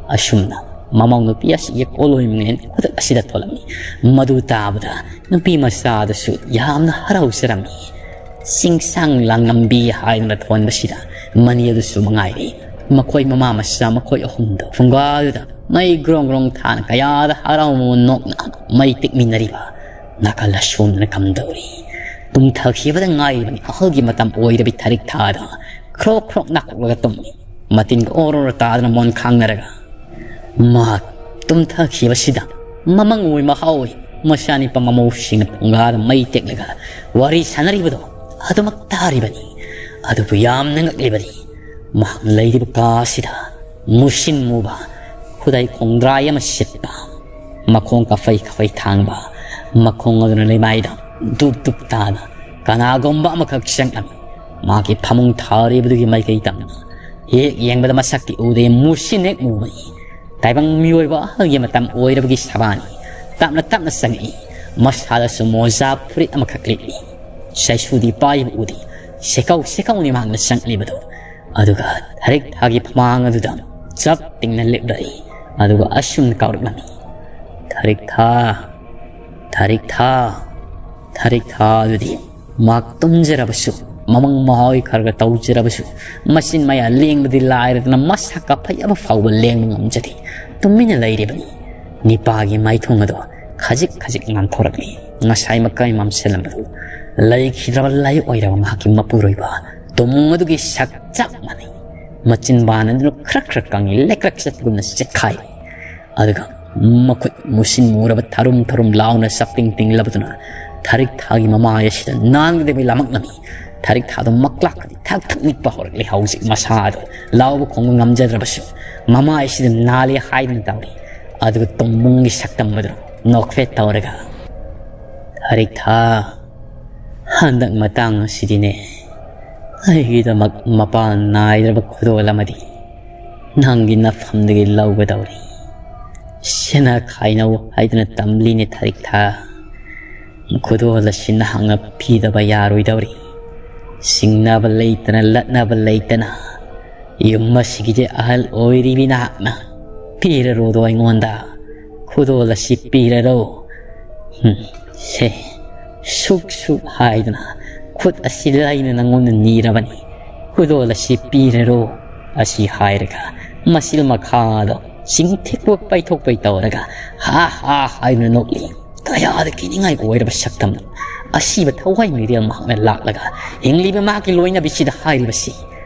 ꯑꯁꯨꯝꯅ ꯃꯃꯧ ꯅꯨꯄꯤ ꯑꯁꯤꯒꯤ ꯀꯣꯂꯣꯏ ꯃꯤꯡꯂꯦꯟ ꯈꯨꯗꯛ ꯑꯁꯤꯗ ꯊꯣꯜꯂꯝꯃꯤ꯫ ꯃꯗꯨ ꯇꯥꯕꯗ ꯅꯨꯄꯤ ꯃꯆꯥꯗꯁꯨ ꯌꯥꯝꯅ ꯍꯔꯥꯎꯖꯔꯝꯃꯤ꯫ ꯆꯤꯡꯁꯥꯡ ꯂꯥꯡꯉꯝꯕꯤ ꯍꯥꯏꯗꯨꯅ ꯊꯣꯟꯕꯁꯤꯗ ꯃꯅꯤ ꯑꯗꯨꯁꯨ ꯃꯉꯥꯏꯔꯦ꯫ ꯃꯈꯣꯏ ꯃꯃꯥ ꯃꯆꯥ ꯃꯈꯣꯏ ꯑꯍꯨꯝꯗꯣ ꯐꯨꯡꯒꯥꯗꯨꯗ ꯃꯩ ꯒ꯭ꯔꯣꯡ ꯒ꯭ꯔꯣꯡ ꯊꯥꯅ ꯀꯌꯥꯗ ꯍꯔꯥꯎ ꯅꯣꯛꯅ ꯃꯩ ꯇꯤꯛꯃꯤꯟꯅꯔꯤꯕ ꯅꯥꯀꯜ ꯑꯁꯣꯝꯗꯅ ꯀꯝꯗꯧꯔꯤ? ꯇꯨꯝꯊꯈꯤꯕꯗ ꯉꯥꯏꯔꯤꯕꯅꯤ꯫ ꯑꯍꯜꯒꯤ ꯃꯇꯝ ꯑꯣꯏꯔꯕꯤ ꯊꯥꯔꯤꯛ ꯊꯥꯗ ꯈ꯭ꯔꯣꯛ ꯈ꯭ꯔꯣꯛ ꯅꯥꯀꯣꯛꯂꯒ ꯇꯨꯝꯃꯤ꯫ ꯃꯇꯤꯟꯒ ꯑꯣꯔꯣ ꯑꯣꯔꯣ ꯇꯥꯗꯅ ꯃꯣꯟ ꯈꯥꯡꯅꯔꯒ ꯃꯍꯥꯛ ꯇꯨꯝꯊꯈꯤꯕꯁꯤꯗ ꯃꯃꯪ ꯑꯣꯏ ꯃꯍꯥꯎ ꯑꯣꯏ ꯃꯆꯥꯅꯤꯄꯥ ꯃꯃꯧꯁꯤꯡꯅ ꯐꯨꯡꯒꯥꯗ ꯃꯩ ꯇꯦꯛꯂꯒ ꯋꯥꯔꯤ ꯁꯥꯟꯅꯔꯤꯕꯗꯣ ꯑꯗꯨꯃꯛ ꯇꯥꯔꯤꯕꯅꯤ꯫ ꯑꯗꯨꯕꯨ ꯌꯥꯝꯅ ꯉꯛꯂꯤꯕꯗꯤ ꯃꯍꯥꯛꯅ ꯂꯩꯔꯤꯕ ꯀꯥ ꯑꯁꯤꯗ ꯃꯨꯁꯤꯟ ꯃꯨꯕ ꯈꯨꯗꯥꯏ ꯈꯣꯡꯗ꯭ꯔꯥꯏ ꯑꯃ ꯁꯤꯠꯄ, ꯃꯈꯣꯡ ꯀꯐꯩ ꯀꯐꯩ ꯊꯥꯡꯕ, ꯃꯈꯣꯡ ꯑꯗꯨꯅ ꯂꯩꯃꯥꯏꯗ ꯗꯨꯞ ꯗꯨꯞ ꯇꯥꯅ ꯀꯅꯥꯒꯨꯝꯕ ꯑꯃꯈꯛ ꯆꯪꯂꯝꯃꯤ꯫ ꯃꯥꯒꯤ ꯐꯃꯨꯡ ꯊꯥꯔꯤꯕꯗꯨꯒꯤ ꯃꯥꯏꯀꯩ ꯇꯝꯅ ꯍꯦꯛ ꯌꯦꯡꯕꯗ ꯃꯁꯛꯇꯤ ꯎꯗꯦ, ꯃꯨꯁꯤꯟ ꯍꯦꯛ ꯃꯨꯕꯅꯤ꯫ ꯇꯥꯏꯕꯪ ꯃꯤꯑꯣꯏꯕ ꯑꯍꯜꯒꯤ ꯃꯇꯝ ꯑꯣꯏꯔꯕꯒꯤ ꯁꯕꯥꯅꯤ꯫ ꯇꯞꯅ ꯇꯞꯅ ꯆꯪꯉꯛꯏ꯫ ꯃꯁꯥꯗꯁꯨ ꯃꯣꯖꯥ ꯐꯨꯔꯤꯠ ꯑꯃꯈꯛ ꯂꯤꯠꯂꯤ꯫ ꯆꯩꯁꯨꯗꯤ ꯄꯥꯏꯕ ꯎꯗꯦ꯫ ꯁꯦꯀꯧ ꯁꯦꯀꯧꯅꯤ ꯃꯍꯥꯛꯅ ꯆꯪꯂꯤꯕꯗꯨ꯫ ꯑꯗꯨꯒ ꯊꯥꯔꯤꯛ ꯊꯥꯒꯤ ꯐꯃꯥꯡ ꯑꯗꯨꯗ ꯆꯞ ꯇꯤꯡꯅ ꯂꯦꯞꯂꯛꯏ꯫ ꯑꯗꯨꯒ ꯑꯁꯨꯝꯅ ꯀꯥꯎꯔꯛꯂꯝꯃꯤ, "ꯊꯥꯔꯤꯛ ꯊꯥ, ꯊꯥꯔꯤꯛ ꯊꯥ, ꯊꯥꯔꯤꯛ ꯊꯥ ꯑꯗꯨꯗꯤ ꯃꯍꯥꯛ ꯇꯨꯝꯖꯔꯕꯁꯨ ꯃꯃꯪ ꯃꯍꯥꯎ ꯈꯔ ꯈꯔ ꯇꯧꯖꯔꯕꯁꯨ, ꯃꯆꯤꯟ ꯃꯌꯥ ꯂꯦꯡꯕꯗꯤ ꯂꯥꯏꯔꯗꯅ ꯃꯁꯛꯀ ꯐꯖꯕ ꯐꯥꯎꯕ ꯂꯦꯡꯕ ꯉꯝꯖꯗꯦ꯫ ꯇꯨꯃꯤꯟꯅ ꯂꯩꯔꯤꯕꯅꯤ꯫ ꯅꯤꯄꯥꯒꯤ ꯃꯥꯏꯊꯣꯡ ꯑꯗꯣ ꯈꯖꯤꯛ ꯈꯖꯤꯛ ꯉꯥꯟꯊꯣꯔꯛꯂꯤ꯫ ꯉꯁꯥꯏ ꯃꯀꯥꯏ ꯃꯝꯁꯤꯜꯂꯝꯕꯗꯨ ꯂꯩꯈꯤꯗ꯭ꯔꯕ ꯂꯥꯏ ꯑꯣꯏꯔꯕ ꯃꯍꯥꯛꯀꯤ ꯃꯄꯨꯔꯣꯏꯕ ꯇꯣꯃꯨꯡ ꯑꯗꯨꯒꯤ ꯁꯛ ꯆꯞ ꯃꯥꯟꯅꯩ꯫ ꯃꯆꯤꯟ ꯕꯥꯟ ꯑꯗꯨꯅ ꯈꯔ ꯈꯔ ꯀꯪꯉꯤ, ꯂꯦꯛꯀ꯭ꯔꯛ ꯆꯠꯄꯒꯨꯝꯅ ꯆꯦꯠꯈꯥꯏ꯫ ꯑꯗꯨꯒ ꯃꯈꯨꯠ ꯃꯨꯁꯤꯟ ꯃꯨꯔꯕ ꯊꯔꯨꯝ ꯊꯔꯨꯝ ꯂꯥꯎꯅ ꯆꯞꯇꯤꯡ ꯇꯤꯡꯂꯕꯗꯨꯅ ꯊꯔꯤꯛ ꯊꯥꯒꯤ ꯃꯃꯥꯏ ꯑꯁꯤꯗ ꯅꯥꯟꯒꯗꯕꯤ ꯂꯥꯃꯛꯅꯃꯤ꯫ ꯊꯔꯤꯛ ꯊꯥꯗꯨ ꯃꯛꯂꯥꯛꯀꯗꯤ ꯊꯛ ꯊꯛ ꯅꯤꯛꯄ ꯍꯧꯔꯛꯂꯤ꯫ ꯍꯧꯖꯤꯛ ꯃꯁꯥ ꯑꯗꯨ ꯂꯥꯎꯕ ꯈꯣꯡꯕ ꯉꯝꯖꯗ꯭ꯔꯕꯁꯨ ꯃꯃꯥꯏ ꯑꯁꯤꯗ ꯅꯥꯜꯂꯤ ꯍꯥꯏꯗꯨꯅ ꯇꯧꯔꯤ꯫ ꯑꯗꯨꯒ ꯇꯣꯝꯕꯨꯡꯒꯤ ꯁꯛꯇꯝ ꯑꯗꯨꯅ ꯅꯣꯛꯐꯦꯠ ꯇꯧꯔꯒ, "ꯊꯔꯤꯛ ꯊꯥ, ꯍꯟꯗꯛ ꯃꯇꯥꯡ ꯑꯁꯤꯗꯤꯅꯦ, ꯑꯩꯒꯤꯗꯃꯛ ꯃꯄꯥꯟ ꯅꯥꯏꯗ꯭ꯔꯕ ꯈꯨꯗꯣꯜ ꯑꯃꯗꯤ ꯅꯪꯒꯤ ꯅꯐꯝꯗꯒꯤ ꯂꯧꯒꯗꯧꯔꯤ꯫ ꯁꯦꯟꯅ ꯈꯥꯏꯅꯧ ꯍꯥꯏꯗꯨꯅ ꯇꯝꯂꯤꯅꯦ ꯊꯔꯤꯛ ꯊꯥ꯫ ꯈꯨꯗꯣꯜ ꯑꯁꯤ ꯅꯍꯥꯛꯅ ꯄꯤꯗꯕ ꯌꯥꯔꯣꯏꯗꯧꯔꯤ꯫ ꯁꯤꯡꯅꯕ ꯂꯩꯇꯅ, ꯂꯠꯅꯕ ꯂꯩꯇꯅ, ꯌꯨꯝ ꯑꯁꯤꯒꯤꯗꯤ ꯑꯍꯜ ꯑꯣꯏꯔꯤꯕꯤ ꯅꯍꯥꯛꯅ ꯄꯤꯔꯔꯣꯗꯣ ꯑꯩꯉꯣꯟꯗ꯫ ꯈꯨꯗꯣꯜ ꯑꯁꯤ ꯄꯤꯔꯔꯣ꯫ ꯎꯝ, ꯁꯦ, ꯁꯨꯛ ꯁꯨꯛ ꯍꯥꯏꯗꯨꯅ ꯈꯨꯠ ꯑꯁꯤ ꯂꯩꯅ ꯅꯪꯉꯣꯟꯗ ꯅꯤꯔꯕꯅꯤ꯫ ꯈꯨꯗꯣꯜ ꯑꯁꯤ ꯄꯤꯔꯔꯣ," ꯑꯁꯤ ꯍꯥꯏꯔꯒ ꯃꯆꯤꯜ ꯃꯈꯥꯗꯣ ꯆꯤꯡꯊꯦꯛꯄ ꯄꯩꯊꯣꯛꯄꯩ ꯇꯧꯔꯒ ꯍꯥ ꯍꯥ ꯍꯥꯏꯗꯨꯅ ꯅꯣꯛꯂꯤ꯫ ꯀꯌꯥꯗ ꯀꯤꯅꯤꯡꯉꯥꯏ ꯑꯣꯏꯔꯕ ꯁꯛꯇꯝ! ꯑꯁꯤꯕ ꯊꯋꯥꯏ ꯃꯤꯔꯦꯜ ꯃꯍꯥꯛꯅ ꯂꯥꯛꯂꯒ ꯍꯤꯡꯂꯤꯕ ꯃꯍꯥꯛꯀꯤ ꯂꯣꯏꯅꯕꯤꯁꯤꯗ ꯍꯥꯏꯔꯤꯕꯁꯤ꯫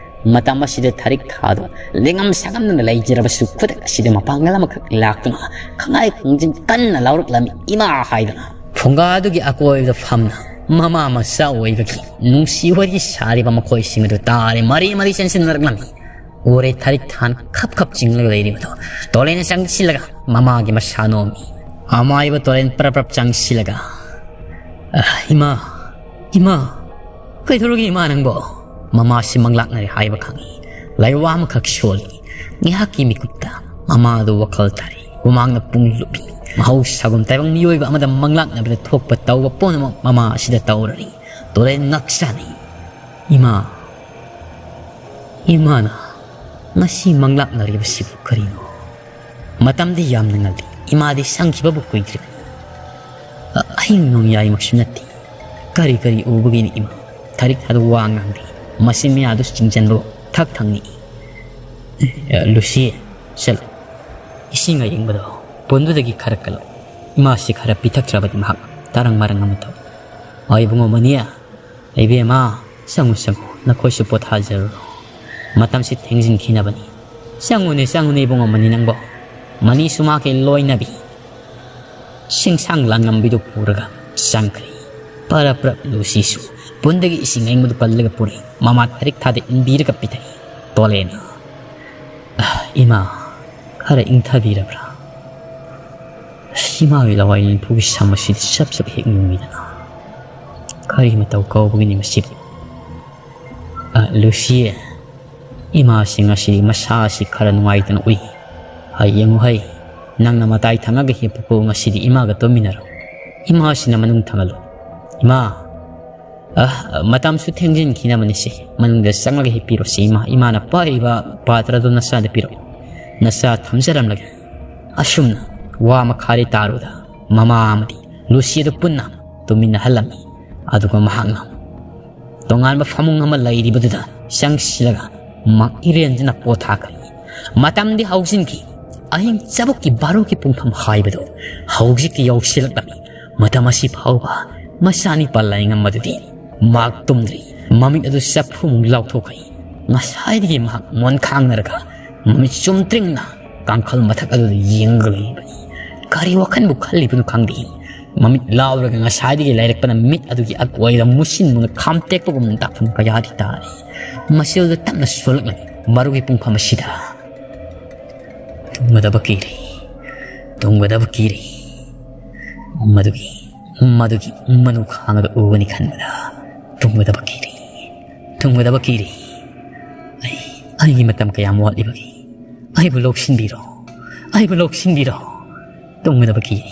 ꯃꯇꯝ ꯑꯁꯤꯗ ꯊꯔꯤꯛ ꯊꯥꯗꯣ ꯂꯦꯡꯉꯝ ꯁꯥꯉꯝꯗꯅ ꯂꯩꯖꯔꯕꯁꯨ ꯈꯨꯗꯛ ꯑꯁꯤꯗ ꯃꯄꯥꯡꯒꯜ ꯑꯃꯈꯛ ꯂꯥꯛꯇꯨꯅ ꯈꯪꯉꯥꯏ ꯈꯪꯖꯤꯟ ꯀꯟꯅ ꯂꯥꯎꯔꯛꯂꯝꯃꯤ, "ꯏꯃꯥ!" ꯍꯥꯏꯗꯨꯅ꯫ ꯐꯨꯡꯒꯥꯗꯨꯒꯤ ꯑꯀꯣꯏꯕꯗ ꯐꯝꯅ ꯃꯃꯥ ꯃꯆꯥ ꯑꯣꯏꯕꯒꯤ ꯅꯨꯡꯁꯤ ꯋꯥꯔꯤ ꯁꯥꯔꯤꯕ ꯃꯈꯣꯏꯁꯤꯡ ꯑꯗꯨ ꯇꯥꯔꯦ꯫ ꯃꯔꯤ ꯃꯔꯤ ꯆꯦꯟꯁꯤꯟꯅꯔꯛꯂꯝꯃꯤ꯫ ꯎꯔꯦ ꯊꯔꯤꯛ ꯊꯥꯟ ꯈꯞ ꯈꯞ ꯆꯤꯡꯂꯒ ꯂꯩꯔꯤꯕꯗꯣ꯫ ꯇꯣꯂꯦꯟ ꯆꯪꯁꯤꯜꯂꯒ ꯃꯃꯥꯒꯤ ꯃꯁꯥ ꯅꯣꯝꯃꯤ꯫ ꯑꯃꯥꯏꯕ ꯇꯣꯂꯦꯟ ꯄ꯭ꯔꯞ ꯄ꯭ꯔꯞ ꯆꯪꯁꯤꯜꯂꯒ, "ꯑ, ꯏꯃꯥ, ꯏꯃꯥ, ꯀꯩꯗꯧꯔꯒꯦ ꯏꯃꯥ ꯅꯪꯕꯣ?" ꯃꯃꯥꯁꯤ ꯃꯪꯂꯥꯛꯅꯔꯦ ꯍꯥꯏꯕ ꯈꯪꯏ꯫ ꯂꯥꯏꯋꯥ ꯑꯃꯈꯛ ꯁꯣꯜꯂꯤ꯫ ꯉꯥꯏꯍꯥꯛꯀꯤ ꯃꯤꯀꯨꯞꯇ ꯃꯃꯥꯗꯨ ꯋꯥꯈꯜ ꯇꯥꯔꯤ꯫ ꯍꯨꯃꯥꯡꯅ ꯄꯨꯡ ꯂꯨꯞꯄꯤ꯫ ꯃꯍꯧꯁꯥꯒꯨꯝ ꯇꯥꯏꯕꯪ ꯃꯤꯑꯣꯏꯕ ꯑꯃꯗ ꯃꯪꯂꯥꯛꯅꯕꯗ ꯊꯣꯛꯄ ꯇꯧꯕ ꯄꯨꯝꯅꯃꯛ ꯃꯃꯥ ꯑꯁꯤꯗ ꯇꯧꯔꯔꯤ꯫ ꯇꯣꯂꯦꯟ ꯉꯛꯆꯥꯅꯤ꯫ "ꯏꯃꯥ, ꯏꯃꯥꯅ ꯉꯁꯤ ꯃꯪꯂꯥꯛꯅꯔꯤꯕꯁꯤꯕꯨ ꯀꯔꯤꯅꯣ? ꯃꯇꯝꯗꯤ ꯌꯥꯝꯅ ꯉꯜꯂꯤ꯫ ꯏꯃꯥꯗꯤ ꯁꯪꯈꯤꯕꯕꯨ ꯀꯨꯏꯗ꯭ꯔꯤꯕꯅꯤ꯫ ꯑ-, ꯑꯍꯤꯡ ꯅꯣꯡꯌꯥꯏꯃꯛꯁꯨ ꯅꯠꯇꯦ꯫ ꯀꯔꯤ ꯀꯔꯤ ꯎꯕꯒꯤꯅꯤ ꯏꯃꯥ?" ꯊꯔꯤꯛ ꯊꯥꯗ ꯋꯥ ꯉꯥꯡꯗꯦ꯫ ꯃꯆꯤꯟ ꯃꯌꯥꯗꯨ ꯆꯤꯡꯁꯤꯟꯕ ꯊꯛ ꯊꯛ ꯅꯤꯛꯏ꯫ "ꯑꯦ, ꯂꯨꯁꯤ, ꯆꯠꯂꯨ꯫ ꯏꯁꯤꯡ ꯑꯌꯤꯡꯕꯗꯣ ꯄꯨꯟꯗꯨꯗꯒꯤ ꯈꯔ ꯀꯜꯂꯨ꯫ ꯏꯃꯥꯁꯤ ꯈꯔ ꯄꯤꯊꯛꯇ꯭ꯔꯕꯗꯤ ꯃꯍꯥꯛ ꯇꯔꯪ ꯃꯔꯪ ꯑꯃ ꯇꯧꯏ꯫ ꯑꯣ ꯏꯕꯨꯡꯉꯣ ꯃꯅꯤ, ꯏꯕꯦꯝꯃ, ꯆꯪꯉꯨ ꯆꯪꯉꯨ, ꯅꯈꯣꯏꯁꯨ ꯄꯣꯊꯥꯖꯔꯨꯔꯣ꯫ ꯃꯇꯝꯁꯤ ꯊꯦꯡꯖꯤꯟꯈꯤꯅꯕꯅꯤ꯫ ꯆꯪꯉꯨꯅꯦ, ꯆꯪꯉꯨꯅꯦ ꯏꯕꯨꯡꯉꯣ ꯃꯅꯤ ꯅꯪꯕꯣ꯫" ꯃꯅꯤꯁꯨ ꯃꯍꯥꯛꯀꯤ ꯂꯣꯏꯅꯕꯤ ꯁꯤꯡꯁꯥꯡ ꯂꯥꯡꯉꯝꯕꯤꯗꯨ ꯄꯨꯔꯒ ꯆꯪꯈ꯭ꯔꯦ꯫ ꯄꯔꯞ ꯄꯔꯞ ꯂꯨꯁꯤꯁꯨ ꯄꯨꯟꯗꯒꯤ ꯏꯁꯤꯡ ꯑꯌꯤꯡꯕꯗꯨ ꯀꯜꯂꯒ ꯄꯨꯔꯛꯏ꯫ ꯃꯃꯥ ꯊꯔꯤꯛ ꯊꯥꯗ ꯏꯟꯕꯤꯔꯒ ꯄꯤꯊꯛꯏ꯫ ꯇꯣꯂꯦꯅ, "ꯑ, ꯏꯃꯥ, ꯈꯔ ꯏꯪꯊꯕꯤꯔꯕ꯭ꯔꯥ? ꯏꯃꯥꯒꯤ ꯂꯋꯥꯏ ꯂꯦꯝꯐꯨꯒꯤ ꯁꯝ ꯑꯁꯤꯗꯤ ꯆꯞ ꯆꯞ ꯍꯦꯛ ꯌꯨꯡꯉꯤꯗꯅ꯫ ꯀꯔꯤ ꯃꯇꯧ ꯀꯧꯕꯒꯤꯅꯤ ꯃꯁꯤꯕꯨ?" "ꯑ, ꯂꯨꯁꯤ, ꯏꯃꯥꯁꯤ ꯉꯁꯤꯗꯤ ꯃꯁꯥ ꯑꯁꯤ ꯈꯔ ꯅꯨꯡꯉꯥꯏꯇꯅ ꯎꯏ꯫ ꯍꯩ, ꯌꯦꯡꯉꯨ ꯍꯩ, ꯅꯪꯅ ꯃꯇꯥꯏ ꯊꯪꯉꯒ ꯍꯤꯞꯄꯨꯀꯣ, ꯉꯁꯤꯗꯤ ꯏꯃꯥꯒ ꯇꯨꯝꯃꯤꯟꯅꯔꯣ꯫ ꯏꯃꯥꯁꯤꯅ ꯃꯅꯨꯡ ꯊꯪꯍꯜꯂꯨ꯫ ꯏꯃꯥ, ꯑ, ꯃꯇꯝꯁꯨ ꯊꯦꯡꯖꯤꯟꯈꯤꯅꯕꯅꯤꯁꯦ, ꯃꯅꯨꯡꯗ ꯆꯪꯂꯒ ꯍꯤꯞꯄꯤꯔꯣꯁꯤ ꯏꯃꯥ, ꯏꯃꯥꯅ ꯄꯥꯏꯔꯤꯕ ꯄꯥꯇ꯭ꯔꯗꯨ ꯅꯆꯥꯗ ꯄꯤꯔꯛꯎ, ꯅꯆꯥ ꯊꯝꯖꯔꯝꯂꯒꯦ꯫" ꯑꯁꯨꯝꯅ ꯋꯥ ꯃꯈꯥꯗꯤ ꯇꯥꯔꯨꯗ ꯃꯃꯥ ꯑꯃꯗꯤ ꯂꯨꯁꯤ ꯑꯗꯨ ꯄꯨꯟꯅ ꯇꯨꯃꯤꯟꯅꯍꯜꯂꯝꯃꯤ꯫ ꯑꯗꯨꯒ ꯃꯍꯥꯛꯅ ꯇꯣꯉꯥꯟꯕ ꯐꯃꯨꯡ ꯑꯃ ꯂꯩꯔꯤꯕꯗꯨꯗ ꯆꯪꯁꯤꯜꯂꯒ ꯃꯥ ꯏꯔꯦꯟꯖꯅ ꯄꯣꯊꯥꯈ꯭ꯔꯦ꯫ ꯃꯇꯝꯗꯤ ꯍꯧꯖꯤꯟꯈꯤ꯫ ꯑꯍꯤꯡ ꯆꯕꯨꯛꯀꯤ ꯕꯥꯔꯣꯒꯤ ꯄꯨꯡꯐꯝ ꯍꯥꯏꯕꯗꯨ ꯍꯧꯖꯤꯛꯇꯤ ꯌꯧꯁꯤꯜꯂꯛꯂꯝꯃꯤ꯫ ꯃꯇꯝ ꯑꯁꯤ ꯐꯥꯎꯕ ꯃꯆꯥꯅꯤꯄꯥ ꯂꯥꯏꯉꯝ ꯑꯗꯨꯗꯤ ꯃꯍꯥꯛ ꯇꯨꯝꯗ꯭ꯔꯤ꯫ ꯃꯃꯤꯠ ꯑꯗꯨ ꯆꯐꯨꯃꯨꯛ ꯂꯥꯎꯊꯣꯛꯈ꯭ꯔꯦ꯫ ꯉꯁꯥꯏꯗꯒꯤ ꯃꯍꯥꯛ ꯃꯣꯟ ꯈꯥꯡꯅꯔꯒ ꯃꯃꯤꯠ ꯆꯨꯝꯇ꯭ꯔꯤꯡꯅ ꯀꯥꯡꯈꯜ ꯃꯊꯛ ꯑꯗꯨꯗ ꯌꯦꯡꯂꯒ ꯂꯩꯕꯅꯤ꯫ ꯀꯔꯤ ꯋꯥꯈꯜꯕꯨ ꯈꯜꯂꯤꯕꯅꯣ ꯈꯪꯗꯦ꯫ ꯃꯃꯤꯠ ꯂꯥꯎꯔꯒ ꯉꯁꯥꯏꯗꯒꯤ ꯂꯩꯔꯛꯄꯅ ꯃꯤꯠ ꯑꯗꯨꯒꯤ ꯑꯀꯣꯏꯗ ꯃꯨꯁꯤꯟ ꯃꯨꯅ ꯈꯥꯝꯇꯦꯛꯄꯒꯨꯝꯅ ꯗꯥꯛꯐꯝ ꯀꯌꯥꯗꯤ ꯇꯥꯔꯤ꯫ ꯃꯁꯤ ꯑꯗꯨꯗ ꯇꯞꯅ ꯁꯣꯜꯂꯛꯂꯒ ꯕꯥꯔꯣꯒꯤ ꯄꯨꯡꯐꯝ ꯑꯁꯤꯗ ꯇꯨꯝꯒꯗꯕ ꯀꯤꯔꯦ, ꯇꯨꯝꯒꯗꯕ ꯀꯤꯔꯦ꯫ ꯃꯗꯨꯒꯤ, ꯃꯗꯨꯒꯤ ꯃꯅꯨ ꯈꯥꯡꯗ ꯎꯒꯅꯤ ꯈꯟꯕꯗ ꯇꯨꯝꯒꯗꯕ ꯀꯤꯔꯦ, ꯇꯨꯝꯒꯗꯕ ꯀꯤꯔꯦ꯫ ꯑꯩ, ꯑꯩꯒꯤ ꯃꯇꯝ ꯀꯌꯥꯝ ꯋꯥꯠꯂꯤꯕꯒꯦ? ꯑꯩꯕꯨ ꯂꯧꯁꯤꯟꯕꯤꯔꯣ, ꯑꯩꯕꯨ ꯂꯧꯁꯤꯟꯕꯤꯔꯣ꯫ ꯇꯨꯝꯒꯗꯕ ꯀꯤꯔꯦ,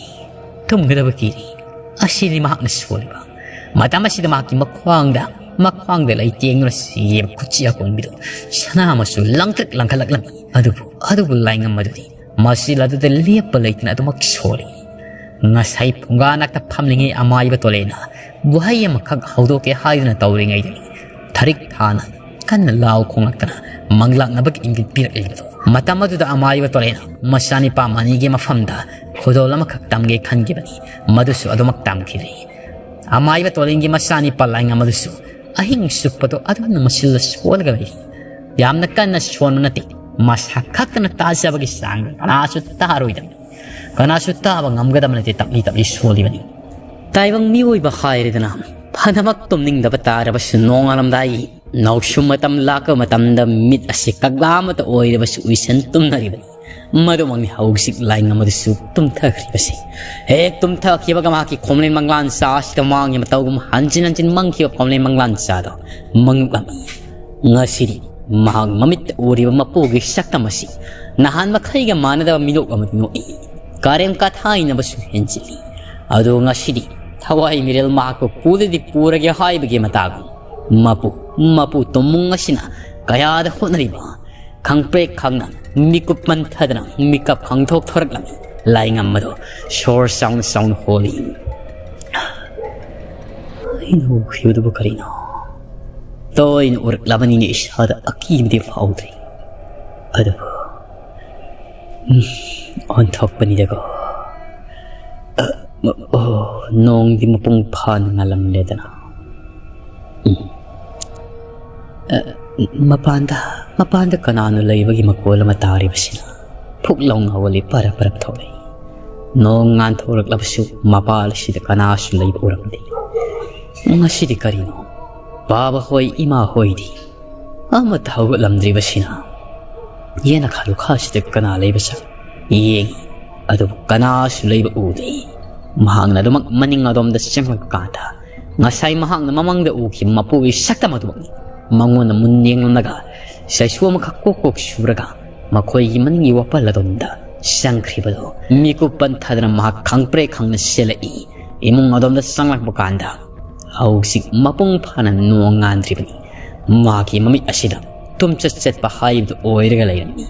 ꯇꯨꯝꯒꯗꯕ ꯀꯤꯔꯦ꯫ ꯑꯁꯤꯅꯤ ꯃꯍꯥꯛꯅ ꯁꯣꯜꯂꯤꯕ꯫ ꯃꯇꯝ ꯑꯁꯤꯗ ꯃꯍꯥꯛꯀꯤ ꯃꯈ꯭ꯋꯥꯡꯗ, ꯃꯈ꯭ꯋꯥꯡꯗ ꯂꯩꯇꯦꯡꯗꯨꯅ ꯁꯤꯔꯤꯕ ꯈꯨꯠꯆꯤ ꯑꯀꯣꯟꯕꯤꯗꯨ ꯁꯅꯥ ꯃꯆꯨ ꯂꯪꯇ꯭ꯔꯤꯛ ꯂꯪꯈꯠꯂꯛꯂꯝꯃꯤ꯫ ꯑꯗꯨꯕꯨ, ꯑꯗꯨꯕꯨ ꯂꯥꯏꯉꯝ ꯑꯗꯨꯗꯤ ꯃꯁꯤꯜ ꯑꯗꯨꯗ ꯂꯦꯞꯄ ꯂꯩꯇꯅ ꯑꯗꯨꯃꯛ ꯁꯣꯜꯂꯤ꯫ ꯉꯁꯥꯏ ꯐꯨꯡꯒꯥ ꯅꯥꯛꯇ ꯐꯝꯂꯤꯉꯩ ꯑꯃꯥꯏꯕ ꯇꯣꯂꯦꯅ ꯋꯥꯍꯩ ꯑꯃꯈꯛ ꯍꯧꯗꯣꯛꯀꯦ ꯍꯥꯏꯗꯨꯅ ꯇꯧꯔꯤꯉꯩꯗꯅꯤ, ꯊꯔꯤꯛ ꯊꯥꯅ ꯀꯟꯅ ꯂꯥꯎ ꯈꯣꯡꯂꯛꯇꯅ ꯃꯪꯂꯥꯛꯅꯕꯒꯤ ꯏꯪꯒꯤꯠ ꯄꯤꯔꯛꯂꯤꯕꯗꯣ꯫ ꯃꯇꯝ ꯑꯗꯨꯗ ꯑꯃꯥꯏꯕ ꯇꯣꯂꯦꯅ ꯃꯆꯥꯅꯤꯄꯥ ꯃꯅꯤꯒꯤ ꯃꯐꯝꯗ ꯈꯨꯗꯣꯜ ꯑꯃꯈꯛ ꯇꯝꯒꯦ ꯈꯟꯈꯤꯕꯅꯤ꯫ ꯃꯗꯨꯁꯨ ꯑꯗꯨꯃꯛ ꯇꯝꯈꯤꯗ꯭ꯔꯦ꯫ ꯑꯃꯥꯏꯕ ꯇꯣꯂꯦꯟꯒꯤ ꯃꯆꯥꯅꯤꯄꯥ ꯂꯥꯏꯉꯝ ꯑꯗꯨꯁꯨ ꯑꯍꯤꯡ ꯆꯨꯞꯄꯗꯣ ꯑꯗꯨꯝꯅ ꯃꯁꯤꯜꯂ ꯁꯣꯜꯂꯒ ꯂꯩ꯫ ꯌꯥꯝꯅ ꯀꯟꯅ ꯁꯣꯟꯕ ꯅꯠꯇꯦ, ꯃꯁꯥ ꯈꯛꯇꯅ ꯇꯥꯖꯕꯒꯤ ꯆꯥꯡꯗ ꯀꯅꯥꯁꯨ ꯇꯥꯔꯣꯏꯗꯕꯅꯤ, ꯀꯅꯥꯁꯨ ꯇꯥꯕ ꯉꯝꯒꯗꯕ ꯅꯠꯇꯦ, ꯇꯞꯂꯤ ꯇꯞꯂꯤ ꯁꯣꯜꯂꯤꯕꯅꯤ꯫ ꯇꯥꯏꯕꯪ ꯃꯤꯑꯣꯏꯕ ꯍꯥꯏꯔꯦꯗꯅ, ꯐꯅꯃꯛ ꯇꯨꯝꯅꯤꯡꯗꯕ ꯇꯥꯔꯕꯁꯨ ꯅꯣꯡꯉꯥꯜꯂꯝꯗꯥꯏꯒꯤ ꯅꯥꯎꯁꯨꯝ ꯃꯇꯝ ꯂꯥꯛꯄ ꯃꯇꯝꯗ ꯃꯤꯠ ꯑꯁꯤ ꯀꯛꯂꯥ ꯑꯃꯠꯇ ꯑꯣꯏꯔꯕꯁꯨ ꯎꯏꯁꯟ ꯇꯨꯝꯅꯔꯤꯕꯅꯤ꯫ ꯃꯗꯨꯃꯛꯅꯤ ꯍꯧꯖꯤꯛ ꯂꯥꯏꯉꯝ ꯑꯗꯨꯁꯨ ꯇꯨꯝꯊꯈ꯭ꯔꯤꯕꯁꯤ꯫ ꯍꯦꯛ ꯇꯨꯝꯊꯈꯤꯕꯒ ꯃꯍꯥꯛꯀꯤ ꯈꯣꯝꯂꯦꯟ ꯃꯪꯂꯥꯟ ꯆꯥ ꯑꯁꯤꯗ ꯃꯥꯡꯒꯤ ꯃꯇꯧꯒꯨꯝ ꯍꯟꯖꯤꯟ ꯍꯟꯖꯤꯟ ꯃꯪꯈꯤꯕ ꯈꯣꯝꯂꯦꯟ ꯃꯪꯂꯥꯟ ꯆꯥꯗꯣ ꯃꯪꯂꯝꯃꯤ꯫ ꯉꯁꯤꯗꯤ ꯃꯍꯥꯛ ꯃꯃꯤꯠꯇ ꯎꯔꯤꯕ ꯃꯄꯨꯒꯤ ꯁꯛꯇꯝ ꯑꯁꯤ ꯅꯍꯥꯟ ꯃꯈꯩꯒ ꯃꯥꯟꯅꯗꯕ ꯃꯤꯅꯣꯛ ꯑꯃ ꯅꯣꯛꯏ꯫ ꯀꯔꯦꯝ ꯀꯊꯥꯏꯅꯕꯁꯨ ꯍꯦꯟꯖꯤꯜꯂꯤ꯫ ꯑꯗꯨ ꯉꯁꯤꯗꯤ ꯊꯋꯥꯏ ꯃꯤꯔꯦꯜ ꯃꯍꯥꯛꯄꯨ ꯄꯨꯗꯗꯤ ꯄꯨꯔꯒꯦ ꯍꯥꯏꯕꯒꯤ ꯃꯇꯥꯒꯨꯝ ꯃꯄꯨ, ꯃꯄꯨ ꯇꯣꯝꯃꯨꯡ ꯑꯁꯤꯅ ꯀꯌꯥꯗ ꯍꯣꯠꯅꯔꯤꯕ ꯈꯪꯄ꯭ꯔꯦꯛ ꯈꯪꯅ ꯃꯤꯀꯨꯞ ꯄꯟꯊꯗꯅ ꯃꯤꯀꯞ ꯈꯪꯊꯣꯛ ꯊꯣꯔꯛꯂꯝꯃꯤ꯫ ꯂꯥꯏꯉꯝ ꯑꯗꯣ ꯁꯣꯔ ꯆꯥꯎꯅ ꯆꯥꯎꯅ ꯍꯣꯜꯂꯤ꯫ ꯑꯩꯅ ꯎꯈꯤꯕꯗꯨꯕꯨ ꯀꯔꯤꯅꯣ? ꯇꯣꯏꯅ ꯎꯔꯛꯂꯕꯅꯤꯅ ꯏꯁꯥꯗ ꯑꯀꯤꯕꯗꯤ ꯐꯥꯎꯗ꯭ꯔꯤ꯫ ꯑꯗꯨꯕꯨ, ꯎꯝ, ꯑꯣꯟꯊꯣꯛꯄꯅꯤꯗꯀꯣ꯫ ꯑ, ꯃ-, ꯑꯣ, ꯅꯣꯡꯗꯤ ꯃꯄꯨꯡ ꯐꯥꯅ ꯉꯥꯜꯂꯝꯂꯦꯗꯅ꯫ ꯎꯝ꯫ ꯑ, ꯃꯄꯥꯟꯗ, ꯃꯄꯥꯟꯗ ꯀꯅꯥꯅꯣ ꯂꯩꯕꯒꯤ ꯃꯈꯣꯜ ꯑꯃ ꯇꯥꯔꯤꯕꯁꯤꯅ ꯐꯨꯛ ꯂꯥꯎꯅ ꯍꯧꯒꯠꯂꯤ, ꯄꯔꯞ ꯄꯔꯞ ꯊꯣꯛꯂꯛꯏ꯫ ꯅꯣꯡ ꯉꯥꯟꯊꯣꯔꯛꯂꯕꯁꯨ ꯃꯄꯥꯜ ꯑꯁꯤꯗ ꯀꯅꯥꯁꯨ ꯂꯩꯕ ꯎꯔꯝꯗꯦ꯫ ꯉꯁꯤꯗꯤ ꯀꯔꯤꯅꯣ? ꯕꯥꯕꯥ ꯍꯣꯏ, ꯏꯃꯥ ꯍꯣꯏꯗꯤ ꯑꯃꯠꯇ ꯍꯧꯒꯠꯂꯝꯗ꯭ꯔꯤꯕꯁꯤꯅ ꯌꯦꯅꯈꯥ ꯂꯨꯈꯥꯁꯤꯗ ꯀꯅꯥ ꯂꯩꯕ ꯆꯪ ꯌꯦꯡꯉꯤ, ꯑꯗꯨꯕꯨ ꯀꯅꯥꯁꯨ ꯂꯩꯕ ꯎꯗꯦ꯫ ꯃꯍꯥꯛꯅ ꯑꯗꯨꯃꯛ ꯃꯅꯤꯡ ꯑꯗꯣꯝꯗ ꯆꯪꯂꯛꯄ ꯀꯥꯟꯗ, ꯉꯁꯥꯏ ꯃꯍꯥꯛꯅ ꯃꯃꯥꯡꯗ ꯎꯈꯤꯕ ꯃꯄꯨꯒꯤ ꯁꯛꯇꯝ ꯑꯗꯨꯃꯛꯅꯤ꯫ ꯃꯉꯣꯟꯗ ꯃꯨꯟ ꯌꯦꯡꯂꯝꯂꯒ, ꯆꯩꯁꯨ ꯑꯃꯈꯛ ꯀꯣꯛ ꯀꯣꯛ ꯁꯨꯔꯒ ꯃꯈꯣꯏꯒꯤ ꯃꯅꯤꯡꯒꯤ ꯋꯥꯄꯜ ꯑꯗꯣꯝꯗ ꯆꯪꯈ꯭ꯔꯤꯕꯗꯣ꯫ ꯃꯤꯀꯨꯞ ꯄꯟꯊꯗꯅ ꯃꯍꯥꯛ ꯈꯪꯄ꯭ꯔꯦꯛ ꯈꯪꯅ ꯆꯦꯜꯂꯛꯏ꯫ ꯏꯃꯨꯡ ꯑꯗꯣꯝꯗ ꯆꯪꯂꯛꯄ ꯀꯥꯟꯗ, ꯍꯧꯖꯤꯛ ꯃꯄꯨꯡ ꯐꯥꯅ ꯅꯣꯡ ꯉꯥꯟꯗ꯭ꯔꯤꯕꯅꯤ꯫ ꯃꯍꯥꯛꯀꯤ ꯃꯃꯤꯠ ꯑꯁꯤꯗ ꯇꯨꯝꯆꯠ ꯆꯠꯄ ꯍꯥꯏꯕꯗꯨ ꯑꯣꯏꯔꯒ ꯂꯩꯔꯝꯃꯤ꯫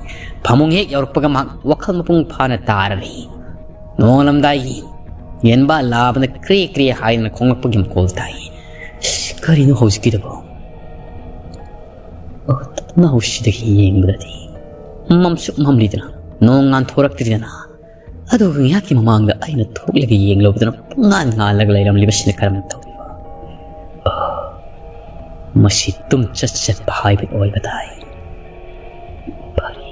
ꯐꯃꯨꯡ ꯍꯦꯛ ꯌꯧꯔꯛꯄꯒ ꯃꯍꯥꯛ ꯋꯥꯈꯜ ꯃꯄꯨꯡ ꯐꯥꯅ ꯇꯥꯔꯝꯃꯤ꯫ ꯅꯣꯡꯉꯥꯜꯂꯝꯗꯥꯏꯒꯤ ꯌꯦꯟꯕꯥ ꯂꯥꯕꯅ ꯀ꯭ꯔꯦ ꯀ꯭ꯔꯦ ꯍꯥꯏꯗꯅ ꯈꯣꯡꯂꯛꯄꯒꯤ ꯃꯈꯣꯜ ꯇꯥꯏ꯫ ꯀꯔꯤꯅꯣ ꯍꯧꯖꯤꯛꯀꯤꯗꯨꯕꯣ? ꯑꯣ, ꯊꯣꯡꯅꯥꯎꯁꯤꯗꯒꯤ ꯌꯦꯡꯕꯗꯗꯤ ꯃꯝꯁꯨ ꯃꯝꯂꯤꯗꯅ, ꯅꯣꯡ ꯉꯥꯟꯊꯣꯔꯛꯇ꯭ꯔꯤꯗꯅ, ꯑꯗꯨꯒ ꯉꯥꯏꯍꯥꯛꯀꯤ ꯃꯃꯥꯡꯗ ꯑꯩꯅ ꯊꯣꯛꯂꯒ ꯌꯦꯡꯂꯨꯕꯗꯨꯅ ꯄꯨꯡꯉꯥꯟ ꯉꯥꯜꯂꯒ ꯂꯩꯔꯝꯂꯤꯕꯁꯤꯅ ꯀꯔꯝꯅ ꯇꯧꯔꯤꯕ? ꯑꯣ, ꯃꯁꯤ ꯇꯨꯝ ꯆꯠ ꯆꯠꯄ ꯍꯥꯏꯕ ꯑꯣꯏꯕ ꯇꯥꯏ꯫ ꯐꯔꯦ,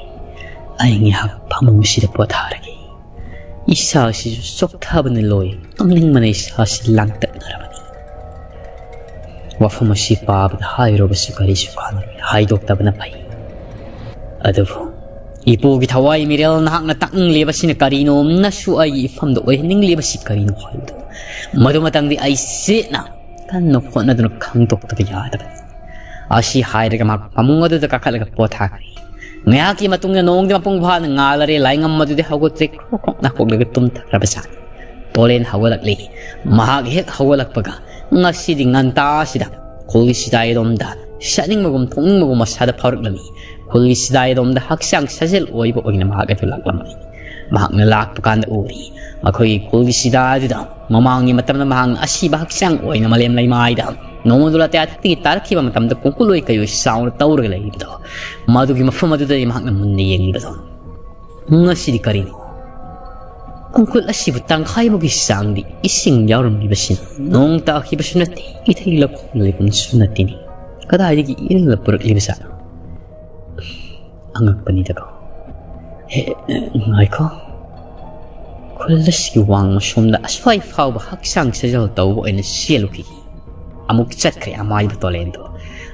ꯑꯩ ꯉꯥꯏꯍꯥꯛ ꯐꯃꯨꯡ ꯑꯁꯤꯗ ꯄꯣꯊꯥꯔꯒꯦ꯫ ꯏꯁꯥꯁꯤꯁꯨ ꯆꯣꯛꯊꯕꯅ ꯂꯣꯏ꯫ ꯇꯨꯝꯅꯤꯡꯕꯅ ꯏꯁꯥꯁꯤ ꯂꯥꯡꯇꯛꯅꯔꯕꯅꯤ꯫ ꯋꯥꯐꯝ ꯑꯁꯤ ꯄꯥꯕꯗ ꯍꯥꯏꯔꯨꯕꯁꯨ ꯀꯔꯤꯁꯨ ꯀꯥꯟꯅꯔꯣꯏ, ꯍꯥꯏꯗꯣꯛꯇꯕꯅ ꯐꯩ꯫ ꯑꯗꯨꯕꯨ ꯏꯄꯨꯒꯤ ꯊꯋꯥꯏ ꯃꯤꯔꯦꯜ ꯅꯍꯥꯛꯅ ꯇꯥꯛꯅꯤꯡꯂꯤꯕꯁꯤꯅ ꯀꯔꯤꯅꯣ, ꯅꯁꯨ ꯑꯩꯒꯤ ꯏꯐꯝꯗ ꯑꯣꯏꯍꯟꯅꯤꯡꯂꯤꯕꯁꯤ ꯀꯔꯤꯅꯣ ꯍꯥꯏꯕꯗꯨ ꯃꯗꯨꯃꯇꯪꯗꯤ ꯑꯩ ꯆꯦꯠꯅ ꯀꯟꯅ ꯍꯣꯠꯅꯗꯨꯅ ꯈꯪꯗꯣꯛꯇꯕ ꯌꯥꯗꯕꯅꯤ꯫ ꯑꯁꯤ ꯍꯥꯏꯔꯒ ꯃꯍꯥꯛ ꯐꯃꯨꯡ ꯑꯗꯨꯗ ꯀꯥꯈꯠꯂꯒ ꯄꯣꯊꯥꯈ꯭ꯔꯦ꯫ ꯉꯥꯏꯍꯥꯛꯀꯤ ꯃꯇꯨꯡꯗ ꯅꯣꯡꯗꯤ ꯃꯄꯨꯡ ꯐꯥꯅ ꯉꯥꯜꯂꯔꯦ, ꯂꯥꯏꯉꯝ ꯑꯗꯨꯗꯤ ꯍꯧꯒꯠꯇ꯭ꯔꯦ, ꯈ꯭ꯔꯣꯛ ꯈ꯭ꯔꯣꯛ ꯅꯥꯈꯣꯛꯂꯒ ꯇꯨꯝꯊꯈ꯭ꯔꯕꯖꯥꯠꯅꯤ꯫ ꯇꯣꯂꯦꯟ ꯍꯧꯒꯠꯂꯛꯂꯤ꯫ ꯃꯍꯥꯛ ꯍꯦꯛ ꯍꯧꯒꯠꯂꯛꯄꯒ ꯉꯁꯤꯗꯤ ꯉꯟꯇꯥꯁꯤꯗ ꯈꯨꯜꯒꯤ ꯁꯤꯗꯥꯏꯔꯣꯝꯗ ꯆꯠꯅꯤꯡꯕꯒꯨꯝ ꯊꯣꯛꯅꯤꯡꯕꯒꯨꯝ ꯃꯁꯥꯗ ꯐꯥꯎꯔꯛꯂꯝꯃꯤ꯫ ꯈꯨꯜꯒꯤ ꯁꯤꯗꯥꯏꯔꯣꯝꯗ ꯍꯛꯆꯥꯡ ꯁꯥꯖꯦꯜ ꯑꯣꯏꯕ ꯑꯣꯏꯅ ꯃꯍꯥꯛ ꯑꯗꯨ ꯂꯥꯛꯂꯝꯃꯤ꯫ ꯃꯍꯥꯛꯅ ꯂꯥꯛꯄ ꯀꯥꯟꯗ ꯎꯔꯤ, ꯃꯈꯣꯏꯒꯤ ꯈꯨꯜꯒꯤ ꯁꯤꯗꯥꯏꯗꯨꯗ ꯃꯃꯥꯡꯒꯤ ꯃꯇꯝꯗ ꯃꯍꯥꯛꯅ ꯑꯁꯤꯕ ꯍꯛꯆꯥꯡ ꯑꯣꯏꯅ ꯃꯥꯂꯦꯝ ꯂꯩꯃꯥꯏꯗ ꯅꯣꯡꯃꯗꯨ ꯂꯥꯇꯤꯌꯥꯊꯛꯇꯒꯤ ꯇꯥꯔꯛꯈꯤꯕ ꯃꯇꯝꯗ ꯀꯣꯡꯀꯨꯂꯣꯏ ꯀꯩꯑꯣꯏ ꯆꯥꯎꯅ ꯇꯧꯔꯒ ꯂꯩꯔꯤꯕꯗꯣ, ꯃꯗꯨꯒꯤ ꯃꯐꯝ ꯑꯗꯨꯗꯅꯤ ꯃꯍꯥꯛꯅ ꯃꯨꯟꯅ ꯌꯦꯡꯂꯤꯕꯗꯣ꯫ ꯉꯁꯤꯗꯤ ꯀꯔꯤꯅꯣ? ꯈꯣꯡꯀꯨꯠ ꯑꯁꯤꯕꯨ ꯇꯪꯈꯥꯏꯃꯨꯛꯀꯤ ꯆꯥꯡꯗꯤ ꯏꯁꯤꯡ ꯌꯥꯎꯔꯝꯂꯤꯕꯁꯤꯅ ꯅꯣꯡ ꯇꯥꯈꯤꯕꯁꯨ ꯅꯠꯇꯦ, ꯏꯊꯩ ꯂꯧꯈꯣꯡ ꯂꯩꯕꯁꯨ ꯅꯠꯇꯦꯅꯦ꯫ ꯀꯗꯥꯏꯗꯒꯤ ꯏꯔꯤꯜꯅ ꯄꯨꯔꯛꯂꯤꯕ ꯖꯥꯠꯅꯣ? ꯑꯉꯛꯄꯅꯤꯗꯀꯣ꯫ ꯍꯦ, ꯉꯥꯏꯈꯣ꯫ ꯈꯨꯜ ꯑꯁꯤꯒꯤ ꯋꯥꯡꯃ ꯁꯣꯝꯗ ꯑꯁ꯭ꯋꯥꯏ ꯐꯥꯎꯕ ꯍꯛꯆꯥꯡ ꯁꯥꯖꯦꯜ ꯇꯧꯕ ꯑꯣꯏꯅ ꯆꯦꯜꯂꯨꯈꯤꯒꯦ꯫ ꯑꯃꯨꯛ ꯆꯠꯈ꯭ꯔꯦ ꯑꯃꯥꯏꯕ ꯇꯣꯂꯦꯟꯗꯣ꯫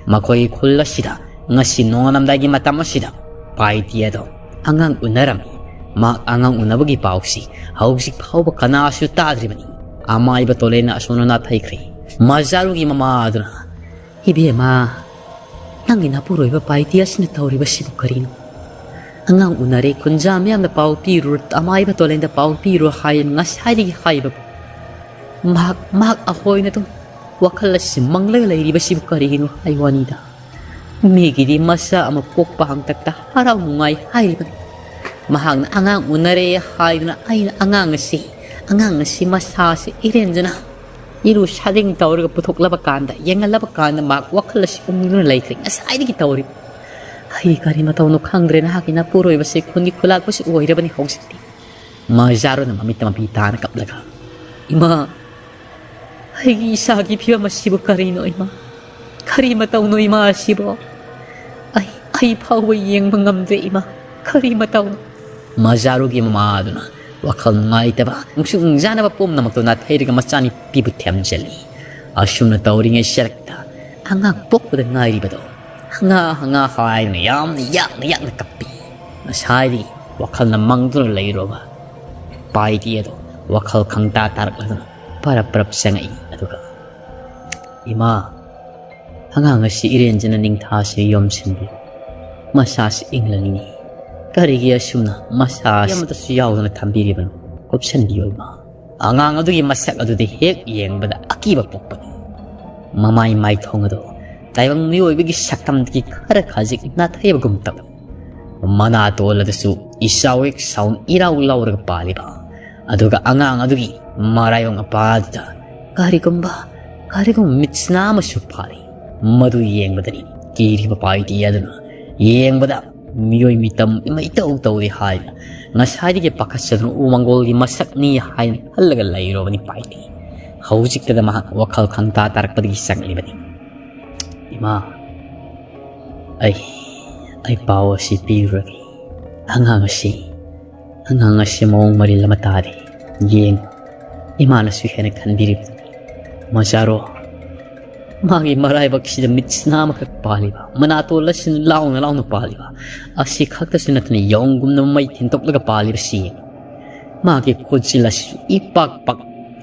ꯃꯈꯣꯏꯒꯤ ꯈꯨꯜ ꯑꯁꯤꯗ ꯉꯁꯤ ꯅꯣꯡꯉꯥꯜꯂꯝꯗꯥꯏꯒꯤ ꯃꯇꯝ ꯑꯁꯤꯗ ꯄꯥꯏꯇꯤ ꯑꯗꯣ ꯑꯉꯥꯡ ꯎꯅꯔꯝꯃꯤ꯫ ꯃꯍꯥꯛ ꯑꯉꯥꯡ ꯎꯅꯕꯒꯤ ꯄꯥꯎꯁꯤ ꯍꯧꯖꯤꯛ ꯐꯥꯎꯕ ꯀꯅꯥꯁꯨ ꯇꯥꯗ꯭ꯔꯤꯕꯅꯤ꯫ ꯑꯃꯥꯏꯕ ꯇꯣꯂꯦꯟꯅ ꯑꯁꯣꯝꯗ ꯅꯥꯊꯩꯈ꯭ꯔꯦ꯫ ꯃꯖꯥꯔꯨꯒꯤ ꯃꯃꯥ ꯑꯗꯨꯅ, "ꯏꯕꯦꯝꯃ, ꯅꯪꯒꯤ ꯅꯄꯨꯔꯣꯏꯕ ꯄꯥꯏꯇꯤ ꯑꯁꯤꯅ ꯇꯧꯔꯤꯕꯁꯤꯕꯨ ꯀꯔꯤꯅꯣ? ꯑꯉꯥꯡ ꯎꯅꯔꯦ, ꯈꯨꯟꯖꯥ ꯃꯤꯌꯥꯝꯅ ꯄꯥꯎ ꯄꯤꯔꯨ, ꯑꯃꯥꯏꯕ ꯇꯣꯂꯦꯟꯗ ꯄꯥꯎ ꯄꯤꯔꯨ ꯍꯥꯏ ꯉꯁꯥꯏꯗꯒꯤ ꯍꯥꯏꯕꯕꯨ꯫ ꯃꯍꯥꯛ, ꯃꯍꯥꯛ ꯑꯩꯈꯣꯏꯅ ꯑꯗꯨꯝ ꯋꯥꯈꯜ ꯑꯁꯤ ꯃꯪꯂꯒ ꯂꯩꯔꯤꯕꯁꯤꯕꯨ ꯀꯔꯤꯒꯤꯅꯣ ꯍꯥꯏ ꯋꯥꯅꯤꯗ꯫ ꯃꯤꯒꯤꯗꯤ ꯃꯆꯥ ꯑꯃ ꯄꯣꯛꯄ ꯍꯥꯡꯇꯛꯇ ꯍꯔꯥꯎ ꯅꯨꯡꯉꯥꯏ ꯍꯥꯏꯔꯤꯕꯅꯤ꯫ ꯃꯍꯥꯛꯅ ꯑꯉꯥꯡ ꯎꯅꯔꯦ ꯍꯥꯏꯗꯨꯅ ꯑꯩꯅ ꯑꯉꯥꯡ ꯑꯁꯤ ꯑꯉꯥꯡ ꯑꯁꯤ ꯃꯁꯥꯁꯤ ꯏꯔꯦꯟꯖꯅ ꯏꯔꯨ ꯁꯥꯗꯤꯡ ꯇꯧꯔꯒ ꯄꯨꯊꯣꯛꯂꯕ ꯀꯥꯟꯗ, ꯌꯦꯡꯍꯜꯂꯕ ꯀꯥꯟꯗ ꯃꯍꯥꯛ ꯋꯥꯈꯜ ꯑꯁꯤ ꯎꯪꯗꯨꯅ ꯂꯩꯈ꯭ꯔꯦ꯫ ꯉꯁꯥꯏꯗꯒꯤ ꯇꯧꯔꯤꯕ, ꯑꯩ ꯀꯔꯤ ꯃꯇꯧꯅꯣ ꯈꯪꯗ꯭ꯔꯦ, ꯅꯍꯥꯛꯀꯤ ꯅꯄꯨꯔꯣꯏꯕꯁꯦ ꯈꯨꯟꯒꯤ ꯈꯨꯂꯥꯛꯄꯁꯤ ꯑꯣꯏꯔꯕꯅꯤ ꯍꯧꯖꯤꯛꯇꯤ꯫ ꯃꯖꯥꯔꯨꯅ ꯃꯃꯤꯠꯇ ꯃꯄꯤ ꯇꯥꯅ ꯀꯞꯂꯒ, "ꯏꯃꯥ, ꯑꯩꯒꯤ ꯏꯆꯥꯒꯤ ꯐꯤꯕꯝ ꯑꯁꯤꯕꯨ ꯀꯔꯤꯅꯣ ꯏꯃꯥ? ꯀꯔꯤ ꯃꯇꯧꯅꯣ ꯏꯃꯥ ꯑꯁꯤꯕꯣ? ꯑꯩ, ꯑꯩ ꯐꯥꯎꯕ ꯌꯦꯡꯕ ꯉꯝꯗ꯭ꯔꯦ ꯏꯃꯥ꯫ ꯀꯔꯤ ꯃꯇꯧꯅꯣ?" ꯃꯖꯥꯔꯨꯒꯤ ꯃꯃꯥ ꯑꯗꯨꯅ ꯋꯥꯈꯜ ꯅꯨꯡꯉꯥꯏꯇꯕ, ꯅꯨꯡꯁꯤ ꯅꯨꯡꯖꯥꯅꯕ ꯄꯨꯝꯅꯃꯛꯇꯨ ꯅꯥꯊꯩꯔꯒ ꯃꯆꯥꯅꯨꯄꯤꯕꯨ ꯊꯦꯝꯖꯤꯜꯂꯤ꯫ ꯑꯁꯨꯝꯅ ꯇꯧꯔꯤꯉꯩ ꯁꯔꯛꯇ ꯑꯉꯥꯡ ꯄꯣꯛꯄꯗ ꯉꯥꯏꯔꯤꯕꯗꯣ ꯍꯉꯥ ꯍꯉꯥ ꯍꯥꯏꯗꯨꯅ ꯌꯥꯝꯅ ꯌꯥꯛꯅ ꯌꯥꯛꯅ ꯀꯞꯄꯤ꯫ ꯉꯁꯥꯏꯗꯤ ꯋꯥꯈꯜꯅ ꯃꯪꯗꯨꯅ ꯂꯩꯔꯨꯕ ꯄꯥꯏꯗꯤ ꯑꯗꯣ ꯋꯥꯈꯜ ꯈꯪꯇꯥ ꯇꯥꯔꯛꯂꯗꯨꯅ ꯄꯔꯞ ꯄꯔꯞ ꯆꯪꯉꯛꯏ꯫ ꯑꯗꯨꯒ, "ꯏꯃꯥ, ꯑꯉꯥꯡ ꯑꯁꯤ ꯏꯔꯦꯟꯖꯅ ꯅꯤꯡꯊꯥꯁꯤ ꯌꯣꯝꯁꯤꯟꯕꯤꯌꯨ꯫ ꯃꯁꯥꯁꯤ ꯏꯪꯂꯅꯤꯡꯉꯤ꯫ ꯀꯔꯤꯒꯤ ꯑꯁꯨꯝꯅ ꯃꯁꯥ ꯑꯃꯠꯇꯁꯨ ꯌꯥꯎꯗꯅ ꯊꯝꯕꯤꯔꯤꯕꯅꯣ? ꯀꯨꯞꯁꯟꯕꯤꯌꯨ ꯏꯃꯥ꯫" ꯑꯉꯥꯡ ꯑꯗꯨꯒꯤ ꯃꯁꯛ ꯑꯗꯨꯗꯤ ꯍꯦꯛ ꯌꯦꯡꯕꯗ ꯑꯀꯤꯕ ꯄꯣꯛꯄꯅꯤ꯫ ꯃꯃꯥꯏ ꯃꯥꯏꯊꯣꯡ ꯑꯗꯨ ꯇꯥꯏꯕꯪ ꯃꯤꯑꯣꯏꯕꯒꯤ ꯁꯛꯇꯝꯗꯒꯤ ꯈꯔ ꯈꯖꯤꯛ ꯅꯥꯊꯩꯕꯒꯨꯝ ꯇꯧꯏ꯫ ꯃꯅꯥꯇꯣꯟ ꯑꯗꯨꯁꯨ ꯏꯆꯥꯎ ꯍꯦꯛ ꯆꯥꯎꯅ ꯏꯔꯥꯎ ꯂꯥꯎꯔꯒ ꯄꯥꯜꯂꯤꯕ, ꯑꯗꯨꯒ ꯑꯉꯥꯡ ꯑꯗꯨꯒꯤ ꯃꯔꯥꯏꯕꯛ ꯃꯄꯥꯗꯨꯗ ꯀꯔꯤꯒꯨꯝꯕ, ꯀꯔꯤꯒꯨꯝꯕ ꯃꯤꯠꯁꯅꯥ ꯑꯃꯁꯨ ꯄꯥꯜꯂꯤ꯫ ꯃꯗꯨ ꯌꯦꯡꯕꯗꯅꯤ ꯀꯤꯔꯤꯕ ꯄꯥꯏꯇꯤ ꯑꯗꯨꯅ ꯌꯦꯡꯕꯗ ꯃꯤꯑꯣꯏ ꯃꯤꯇꯝ ꯑꯃ ꯏꯇꯧ ꯇꯧꯔꯤ ꯍꯥꯏꯅ ꯉꯁꯥꯏꯗꯒꯤ ꯄꯥꯈꯠꯆꯗꯨꯅ ꯎꯃꯪꯒꯣꯜꯒꯤ ꯃꯁꯛꯅꯤ ꯍꯥꯏꯅ ꯈꯜꯂꯒ ꯂꯩꯔꯨꯕꯅꯤ ꯄꯥꯏꯇꯤ꯫ ꯍꯧꯖꯤꯛꯇꯗ ꯃꯍꯥꯛ ꯋꯥꯈꯜ ꯈꯪꯇꯥ ꯇꯥꯔꯛꯄꯗꯒꯤ ꯆꯪꯂꯤꯕꯅꯤ꯫ "ꯏꯃꯥ, ꯑꯩ, ꯑꯩ ꯄꯥꯎ ꯑꯁꯤ ꯄꯤꯔꯨꯔꯒꯦ꯫ ꯑꯉꯥꯡ ꯑꯁꯤ, ꯑꯉꯥꯡ ꯑꯁꯤ ꯃꯑꯣꯡ ꯃꯔꯤꯜ ꯑꯃ ꯇꯥꯔꯦ꯫ ꯌꯦꯡꯉꯨ, ꯏꯃꯥꯅꯁꯨ ꯍꯦꯟꯅ ꯈꯟꯕꯤꯔꯤꯕꯗꯨꯅꯤ꯫ ꯃꯖꯥꯔꯣ, ꯃꯥꯒꯤ ꯃꯔꯥꯏꯕꯛꯁꯤꯗ ꯃꯤꯠꯁꯤꯅ ꯑꯃꯈꯛ ꯄꯥꯜꯂꯤꯕ, ꯃꯅꯥꯇꯣꯟ ꯑꯁꯤꯅ ꯂꯥꯎꯅ ꯂꯥꯎꯅ ꯄꯥꯜꯂꯤꯕ, ꯑꯁꯤ ꯈꯛꯇꯁꯨ ꯅꯠꯇꯅ ꯌꯣꯡꯒꯨꯝꯅ ꯃꯩ ꯊꯤꯟꯗꯣꯛꯂꯒ ꯄꯥꯜꯂꯤꯕꯁꯤ ꯌꯦꯡꯉꯨ꯫ ꯃꯥꯒꯤ ꯈꯨꯠꯁꯤꯜ ꯑꯁꯤꯁꯨ ꯏꯄꯥꯛ ꯄꯥꯛ,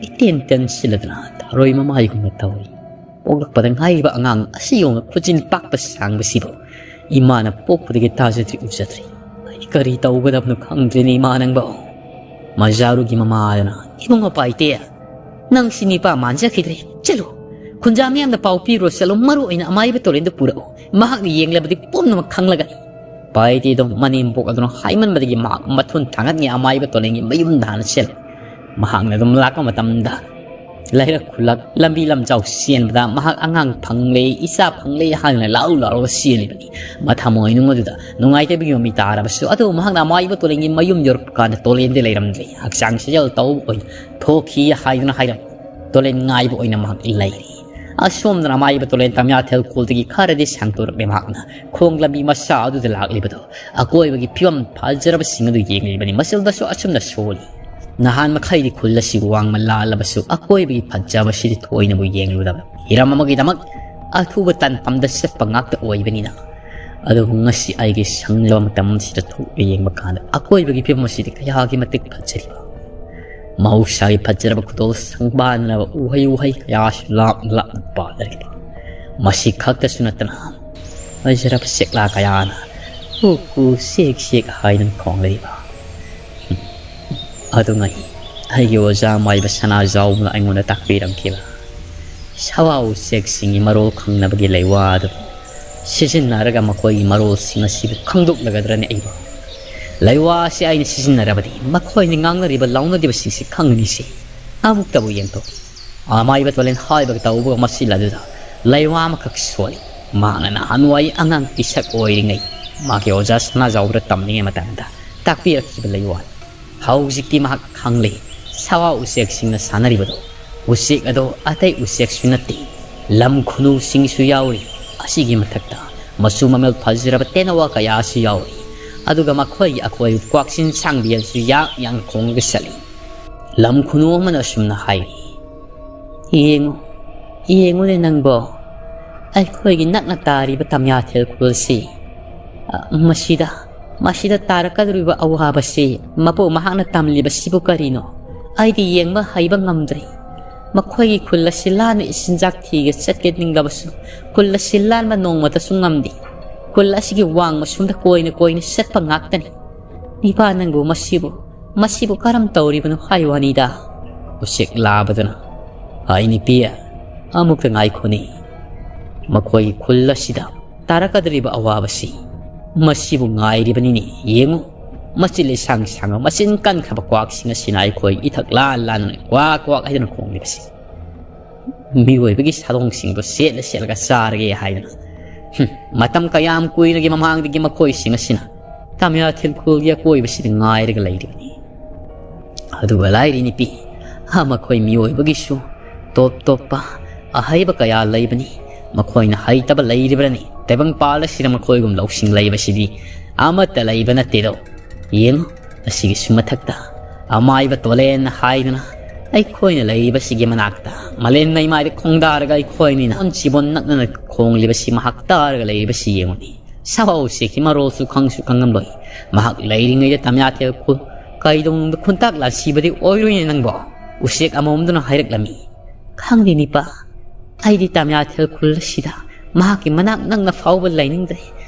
ꯏꯇꯦꯟ ꯇꯦꯟꯁꯤꯜꯂꯗꯅ ꯊꯔꯣꯏ ꯃꯃꯥꯏꯒꯨꯝꯅ ꯇꯧꯔꯤ꯫ ꯄꯣꯛꯂꯛꯄꯗ ꯉꯥꯏꯔꯤꯕ ꯑꯉꯥꯡ ꯑꯁꯤ ꯌꯦꯡꯉꯨ, ꯈꯨꯠꯁꯤꯟ ꯄꯥꯛꯄ ꯁꯥꯡꯕꯁꯤꯕꯨ ꯏꯃꯥꯅ ꯄꯣꯛꯄꯗꯒꯤ ꯇꯥꯖꯗ꯭ꯔꯤ, ꯎꯖꯗ꯭ꯔꯤ꯫ ꯑꯩ ꯀꯔꯤ ꯇꯧꯒꯗꯕꯅꯣ ꯈꯪꯗ꯭ꯔꯦꯅꯦ ꯏꯃꯥ ꯅꯪꯕꯣ꯫" ꯃꯖꯥꯔꯨꯒꯤ ꯃꯃꯥ ꯑꯗꯨꯅ, "ꯏꯕꯨꯡꯉꯣ ꯄꯥꯏꯇꯦ, ꯅꯪ ꯁꯤ ꯅꯤꯄꯥ ꯃꯥꯟꯖꯈꯤꯗ꯭ꯔꯦ꯫ ꯆꯠꯂꯨ, ꯈꯨꯟꯖꯥ ꯃꯤꯌꯥꯝꯗ ꯄꯥꯎ ꯄꯤꯔꯨꯔꯣ ꯆꯠꯂꯨ, ꯃꯔꯨ ꯑꯣꯏꯅ ꯑꯃꯥꯏꯕ ꯇꯣꯔꯦꯟꯗꯨ ꯄꯨꯔꯛꯎ꯫ ꯃꯍꯥꯛꯅ ꯌꯦꯡꯂꯕꯗꯤ ꯄꯨꯝꯅꯃꯛ ꯈꯪꯂꯒꯅꯤ꯫" ꯄꯥꯏꯇꯦꯗꯣ ꯃꯅꯦꯝꯕꯣꯛ ꯑꯗꯨꯅ ꯍꯥꯏꯃꯟꯕꯗꯒꯤ ꯃꯍꯥꯛ ꯃꯊꯨꯟ ꯊꯥꯡꯒꯠꯉꯩ ꯑꯃꯥꯏꯕ ꯇꯣꯔꯦꯟꯒꯤ ꯃꯌꯨꯝꯗ ꯍꯥꯟꯅ ꯆꯦꯜꯂꯤ꯫ ꯃꯍꯥꯛꯅ ꯑꯗꯨꯝ ꯂꯥꯛꯄ ꯃꯇꯝꯗ ꯂꯩꯔꯛ ꯈꯨꯜꯂꯛ, ꯂꯝꯕꯤ ꯂꯝꯖꯥꯎ ꯆꯦꯟꯕꯗ ꯃꯍꯥꯛ ꯑꯉꯥꯡ ꯐꯪꯂꯦ, ꯏꯆꯥ ꯐꯪꯂꯦ ꯍꯥꯏꯗꯨꯅ ꯂꯥꯎ ꯂꯥꯎꯔꯒ ꯆꯦꯜꯂꯤꯕꯅꯤ꯫ ꯃꯊꯃꯣꯏꯅꯨꯡ ꯑꯗꯨꯗ ꯅꯨꯡꯉꯥꯏꯇꯕꯒꯤ ꯃꯃꯤ ꯇꯥꯔꯕꯁꯨ, ꯑꯗꯨꯕꯨ ꯃꯍꯥꯛꯅ ꯑꯃꯥꯏꯕ ꯇꯣꯂꯦꯟꯒꯤ ꯃꯌꯨꯝ ꯌꯧꯔꯛꯄ ꯀꯥꯟꯗ ꯇꯣꯂꯦꯟꯗꯤ ꯂꯩꯔꯝꯗ꯭ꯔꯦ꯫ ꯍꯛꯆꯥꯡ ꯁꯥꯖꯦꯜ ꯇꯧꯕ ꯑꯣꯏꯅ ꯊꯣꯛꯈꯤ ꯍꯥꯏꯗꯨꯅ ꯍꯥꯏꯔꯝꯃꯤ꯫ ꯇꯣꯂꯦꯟ ꯉꯥꯏꯕ ꯑꯣꯏꯅ ꯃꯍꯥꯛ ꯂꯩꯔꯤ꯫ ꯑꯁꯣꯝꯗꯅ ꯑꯃꯥꯏꯕ ꯇꯣꯂꯦꯟ ꯇꯝꯌꯥꯊꯦꯜ ꯈꯨꯜꯗꯒꯤ ꯈꯔꯗꯤ ꯁꯥꯡꯗꯣꯔꯛꯂꯦ꯫ ꯃꯍꯥꯛꯅ ꯈꯣꯡ ꯂꯝꯕꯤ ꯃꯆꯥ ꯑꯗꯨꯗ ꯂꯥꯛꯂꯤꯕꯗꯣ ꯑꯀꯣꯏꯕꯒꯤ ꯐꯤꯕꯝ ꯐꯖꯔꯕꯁꯤꯡ ꯑꯗꯨ ꯌꯦꯡꯂꯤꯕꯅꯤ꯫ ꯃꯆꯜꯗꯁꯨ ꯑꯁꯨꯝꯅ ꯁꯣꯜꯂꯤ꯫ ꯅꯍꯥꯟ ꯃꯈꯩꯗꯤ ꯈꯨꯜ ꯑꯁꯤ ꯋꯥꯡꯃ ꯂꯥꯜꯂꯕꯁꯨ ꯑꯀꯣꯏꯕꯒꯤ ꯐꯖꯕꯁꯤꯗꯤ ꯊꯣꯏꯅꯕꯨ ꯌꯦꯡꯂꯨꯗꯕ꯫ ꯍꯤꯔꯝ ꯑꯃꯒꯤꯗꯃꯛ ꯑꯊꯨꯕ ꯇꯥꯟꯐꯝꯗ ꯆꯠꯄ ꯉꯥꯛꯇ ꯑꯣꯏꯕꯅꯤꯅ꯫ ꯑꯗꯨꯕꯨ ꯉꯁꯤ ꯑꯩꯒꯤ ꯁꯪꯂꯕ ꯃꯇꯝ ꯑꯁꯤꯗ ꯊꯣꯛꯂ ꯌꯦꯡꯕ ꯀꯥꯟꯗ ꯑꯀꯣꯏꯕꯒꯤ ꯐꯤꯕꯝ ꯑꯁꯤꯗꯤ ꯀꯌꯥꯒꯤ ꯃꯇꯤꯛ ꯐꯖꯔꯤꯕ꯫ ꯃꯍꯧꯁꯥꯒꯤ ꯐꯖꯔꯕ ꯈꯨꯗꯣꯜ ꯁꯪꯕꯥꯟꯅꯔꯕ ꯎꯍꯩ ꯋꯥꯍꯩ ꯀꯌꯥꯁꯨ ꯂꯥꯞꯅ ꯂꯥꯞꯅ ꯄꯥꯜꯂꯔꯤꯕ꯫ ꯃꯁꯤ ꯈꯛꯇꯁꯨ ꯅꯠꯇꯅ ꯐꯖꯔꯕ ꯆꯦꯛꯂꯥ ꯀꯌꯥꯅ ꯀꯨ ꯀꯨ ꯆꯦꯛ ꯆꯦꯛ ꯍꯥꯏꯗꯨꯅ ꯈꯣꯡꯂꯛꯏꯕ꯫ ꯑꯗꯨꯉꯩ ꯑꯩꯒꯤ ꯑꯣꯖꯥ ꯃꯥꯏꯕ ꯁꯅꯥꯖꯥꯎꯕꯅ ꯑꯩꯉꯣꯟꯗ ꯇꯥꯛꯄꯤꯔꯝꯈꯤꯕ ꯁꯋꯥ ꯎꯆꯦꯛꯁꯤꯡꯒꯤ ꯃꯔꯣꯜ ꯈꯪꯅꯕꯒꯤ ꯂꯩꯋꯥ ꯑꯗꯨꯕꯨ ꯁꯤꯖꯤꯟꯅꯔꯒ ꯃꯈꯣꯏꯒꯤ ꯃꯔꯣꯜꯁꯤꯡ ꯑꯁꯤꯕꯨ ꯈꯪꯗꯣꯛꯂꯒꯗ꯭ꯔꯅꯦ ꯑꯩꯕꯨ? ꯂꯩꯋꯥ ꯑꯁꯤ ꯑꯩꯅ ꯁꯤꯖꯤꯟꯅꯔꯕꯗꯤ ꯃꯈꯣꯏꯅ ꯉꯥꯡꯅꯔꯤꯕ ꯂꯥꯎꯅꯔꯤꯕꯁꯤꯡꯁꯤ ꯈꯪꯒꯅꯤꯁꯦ꯫ ꯑꯃꯨꯛꯇꯕꯨ ꯌꯦꯡꯊꯣꯛꯀꯦ꯫ ꯑꯃꯥꯏꯕ ꯇꯣꯂꯦꯟ ꯍꯥꯏꯕꯒ ꯇꯧꯕꯒ ꯃꯁꯤ ꯂꯥꯗꯨꯗ ꯂꯩꯋꯥ ꯑꯃꯈꯛ ꯁꯣꯜꯂꯤ꯫ ꯃꯍꯥꯛꯅ ꯅꯍꯥꯟꯋꯥꯏ ꯑꯉꯥꯡ ꯄꯤꯁꯛ ꯑꯣꯏꯔꯤꯉꯩ ꯃꯥꯒꯤ ꯑꯣꯖꯥ ꯁꯅꯥꯖꯥꯎꯕꯗ ꯇꯝꯂꯤꯉꯩ ꯃꯇꯝꯗ ꯇꯥꯛꯄꯤꯔꯛꯈꯤꯕ ꯂꯩꯋꯥꯅꯤ꯫ ꯍꯧꯖꯤꯛꯇꯤ ꯃꯍꯥꯛ ꯈꯪꯂꯦ꯫ ꯁꯋꯥ ꯎꯆꯦꯛꯁꯤꯡꯅ ꯁꯥꯟꯅꯔꯤꯕꯗꯣ ꯎꯆꯦꯛ ꯑꯗꯣ ꯑꯇꯩ ꯎꯆꯦꯛꯁꯨ ꯅꯠꯇꯦ, ꯂꯝ ꯈꯨꯅꯨꯁꯤꯡꯁꯨ ꯌꯥꯎꯔꯤ꯫ ꯑꯁꯤꯒꯤ ꯃꯊꯛꯇ ꯃꯆꯨ ꯃꯃꯦꯜ ꯐꯖꯔꯕ ꯇꯦꯅꯋꯥ ꯀꯌꯥꯁꯨ ꯌꯥꯎꯔꯤ꯫ ꯑꯗꯨꯒ ꯃꯈꯣꯏꯒꯤ ꯑꯀꯣꯏꯕ ꯀ꯭ꯋꯥꯛꯁꯤꯟ ꯁꯥꯡꯕꯤ ꯑꯗꯨꯁꯨ ꯌꯥꯛ ꯌꯥꯡ ꯈꯣꯡꯂꯒ ꯆꯠꯂꯤ꯫ ꯂꯝ ꯈꯨꯅꯨ ꯑꯃꯅ ꯑꯁꯨꯝꯅ ꯍꯥꯏꯔꯤ, "ꯌꯦꯡꯉꯨ, ꯌꯦꯡꯉꯨꯅꯦ ꯅꯪꯕꯣ, ꯑꯩꯈꯣꯏꯒꯤ ꯅꯛꯅ ꯇꯥꯔꯤꯕ ꯇꯝꯌꯥꯊꯦꯜ ꯈꯨꯜꯁꯤ꯫ ꯑ, ꯃꯁꯤꯗ, ꯃꯁꯤꯗ ꯇꯥꯔꯛꯀꯗꯧꯔꯤꯕ ꯑꯋꯥꯕꯁꯤ ꯃꯄꯨ ꯃꯍꯥꯛꯅ ꯇꯝꯂꯤꯕꯁꯤꯕꯨ ꯀꯔꯤꯅꯣ? ꯑꯩꯗꯤ ꯌꯦꯡꯕ ꯍꯩꯕ ꯉꯝꯗ꯭ꯔꯦ꯫ ꯃꯈꯣꯏꯒꯤ ꯈꯨꯜ ꯑꯁꯤ ꯂꯥꯟꯕ ꯏꯆꯤꯟꯖꯥꯛ ꯊꯤꯒ ꯆꯠꯀꯦ ꯅꯤꯡꯂꯕꯁꯨ ꯈꯨꯜ ꯑꯁꯤ ꯂꯥꯟꯕ ꯅꯣꯡꯃꯇꯁꯨ ꯉꯝꯗꯦ꯫ ꯈꯨꯜ ꯑꯁꯤꯒꯤ ꯋꯥꯡꯃ ꯁꯣꯝꯗ ꯀꯣꯏꯅ ꯀꯣꯏꯅ ꯆꯠꯄ ꯉꯥꯛꯇꯅꯤ꯫ ꯏꯄꯥ ꯅꯪꯕꯨ ꯃꯁꯤꯕꯨ, ꯃꯁꯤꯕꯨ ꯀꯔꯝ ꯇꯧꯔꯤꯕꯅꯣ ꯍꯥꯏ ꯋꯥꯅꯤꯗ?" ꯎꯆꯦꯛ ꯂꯥꯕꯗꯨꯅ, "ꯑꯩ ꯅꯨꯄꯤ, ꯑꯃꯨꯛꯇ ꯉꯥꯏꯈꯣꯅꯦ꯫ ꯃꯈꯣꯏꯒꯤ ꯈꯨꯜ ꯑꯁꯤꯗ ꯇꯥꯔꯛꯀꯗꯧꯔꯤꯕ ꯑꯋꯥꯕꯁꯤ ꯃꯁꯤꯕꯨ ꯉꯥꯏꯔꯤꯕꯅꯤꯅꯦ꯫ ꯌꯦꯡꯉꯨ, ꯃꯆꯤꯟ ꯂꯤꯁꯥꯡ ꯁꯥꯡꯕ, ꯃꯆꯤꯟ ꯀꯟꯈ꯭ꯔꯕ ꯀ꯭ꯋꯥꯛꯁꯤꯡ ꯑꯁꯤꯅ ꯑꯩꯈꯣꯏ ꯏꯊꯛ ꯂꯥꯟ ꯂꯥꯟꯗꯨꯅ ꯀ꯭ꯋꯥꯛ ꯀ꯭ꯋꯥꯛ ꯍꯥꯏꯗꯨꯅ ꯈꯣꯡꯂꯤꯕꯁꯤ꯫ ꯃꯤꯑꯣꯏꯕꯒꯤ ꯁꯥꯗꯣꯡꯁꯤꯡꯗꯣ ꯁꯦꯠꯂ ꯁꯦꯠꯂꯒ ꯆꯥꯔꯒꯦ ꯍꯥꯏꯗꯨꯅ꯫ ꯍꯨꯝ, ꯃꯇꯝ ꯀꯌꯥꯝ ꯀꯨꯏꯅꯒꯤ ꯃꯃꯥꯡꯗꯒꯤ ꯃꯈꯣꯏꯁꯤꯡ ꯑꯁꯤꯅ ꯇꯥꯃꯤꯌꯥꯊꯦꯜ ꯈꯨꯜꯒꯤ ꯑꯀꯣꯏꯕꯁꯤꯗ ꯉꯥꯏꯔꯒ ꯂꯩꯔꯤꯕꯅꯤ꯫ ꯑꯗꯨꯒ ꯂꯥꯏꯔꯤ ꯅꯨꯄꯤ, ꯑ, ꯃꯈꯣꯏ ꯃꯤꯑꯣꯏꯕꯒꯤꯁꯨ ꯇꯣꯞ ꯇꯣꯞꯄ ꯑꯍꯩꯕ ꯀꯌꯥ ꯂꯩꯕꯅꯤ꯫ ꯃꯈꯣꯏꯅ ꯍꯩꯇꯕ ꯂꯩꯔꯤꯕ꯭ꯔꯅꯤ? ꯇꯥꯏꯕꯪꯄꯥꯜ ꯑꯁꯤꯗ ꯃꯈꯣꯏꯒꯨꯝ ꯂꯧꯁꯤꯡ ꯂꯩꯕꯁꯤꯗꯤ ꯑꯃꯠꯇ ꯂꯩꯕ ꯅꯠꯇꯦꯗꯣ꯫ ꯌꯦꯡꯉꯨ, ꯑꯁꯤꯒꯤꯁꯨ ꯃꯊꯛꯇ ꯑꯃꯥꯏꯕ ꯇꯣꯂꯦꯟ ꯍꯥꯏꯗꯨꯅ ꯑꯩꯈꯣꯏꯅ ꯂꯩꯔꯤꯕꯁꯤꯒꯤ ꯃꯅꯥꯛꯇ ꯃꯂꯦꯟ ꯃꯩꯃꯥꯏꯗ ꯈꯣꯡꯗꯥꯔꯒ ꯑꯩꯈꯣꯏꯅꯤꯅ ꯆꯤꯕꯣꯟ ꯅꯛꯅꯅ ꯈꯣꯡꯂꯤꯕꯁꯤ ꯃꯍꯥꯛ ꯇꯥꯔꯒ ꯂꯩꯔꯤꯕꯁꯤ ꯌꯦꯡꯉꯨꯅꯦ꯫ ꯁꯥꯎ ꯎꯆꯦꯛꯀꯤ ꯃꯔꯣꯜꯁꯨ ꯈꯪꯁꯨ ꯈꯪꯉꯝꯂꯣꯏ꯫ ꯃꯍꯥꯛ ꯂꯩꯔꯤꯉꯩꯗ ꯇꯥꯃꯤꯌꯥꯊꯦꯜ ꯈꯨꯜ ꯀꯩꯗꯧꯅꯨꯡꯗ ꯈꯨꯟꯇꯥꯛ ꯂꯥꯟꯁꯤꯕꯗꯤ ꯑꯣꯏꯔꯣꯏꯅꯦ ꯅꯪꯕꯣ꯫ ꯎꯆꯦꯛ ꯑꯃꯃꯝꯗꯨꯅ ꯍꯥꯏꯔꯛꯂꯝꯃꯤ꯫ ꯈꯪꯗꯦ ꯅꯤꯄꯥ, ꯑꯩꯗꯤ ꯇꯥꯃꯤꯌꯥꯊꯦꯜ ꯈꯨꯜ ꯑꯁꯤꯗ ꯃꯍꯥꯛꯀꯤ ꯃꯅꯥꯛ ꯅꯛꯅ ꯐꯥꯎꯕ ꯂꯩꯅꯤꯡꯗ꯭ꯔꯦ꯫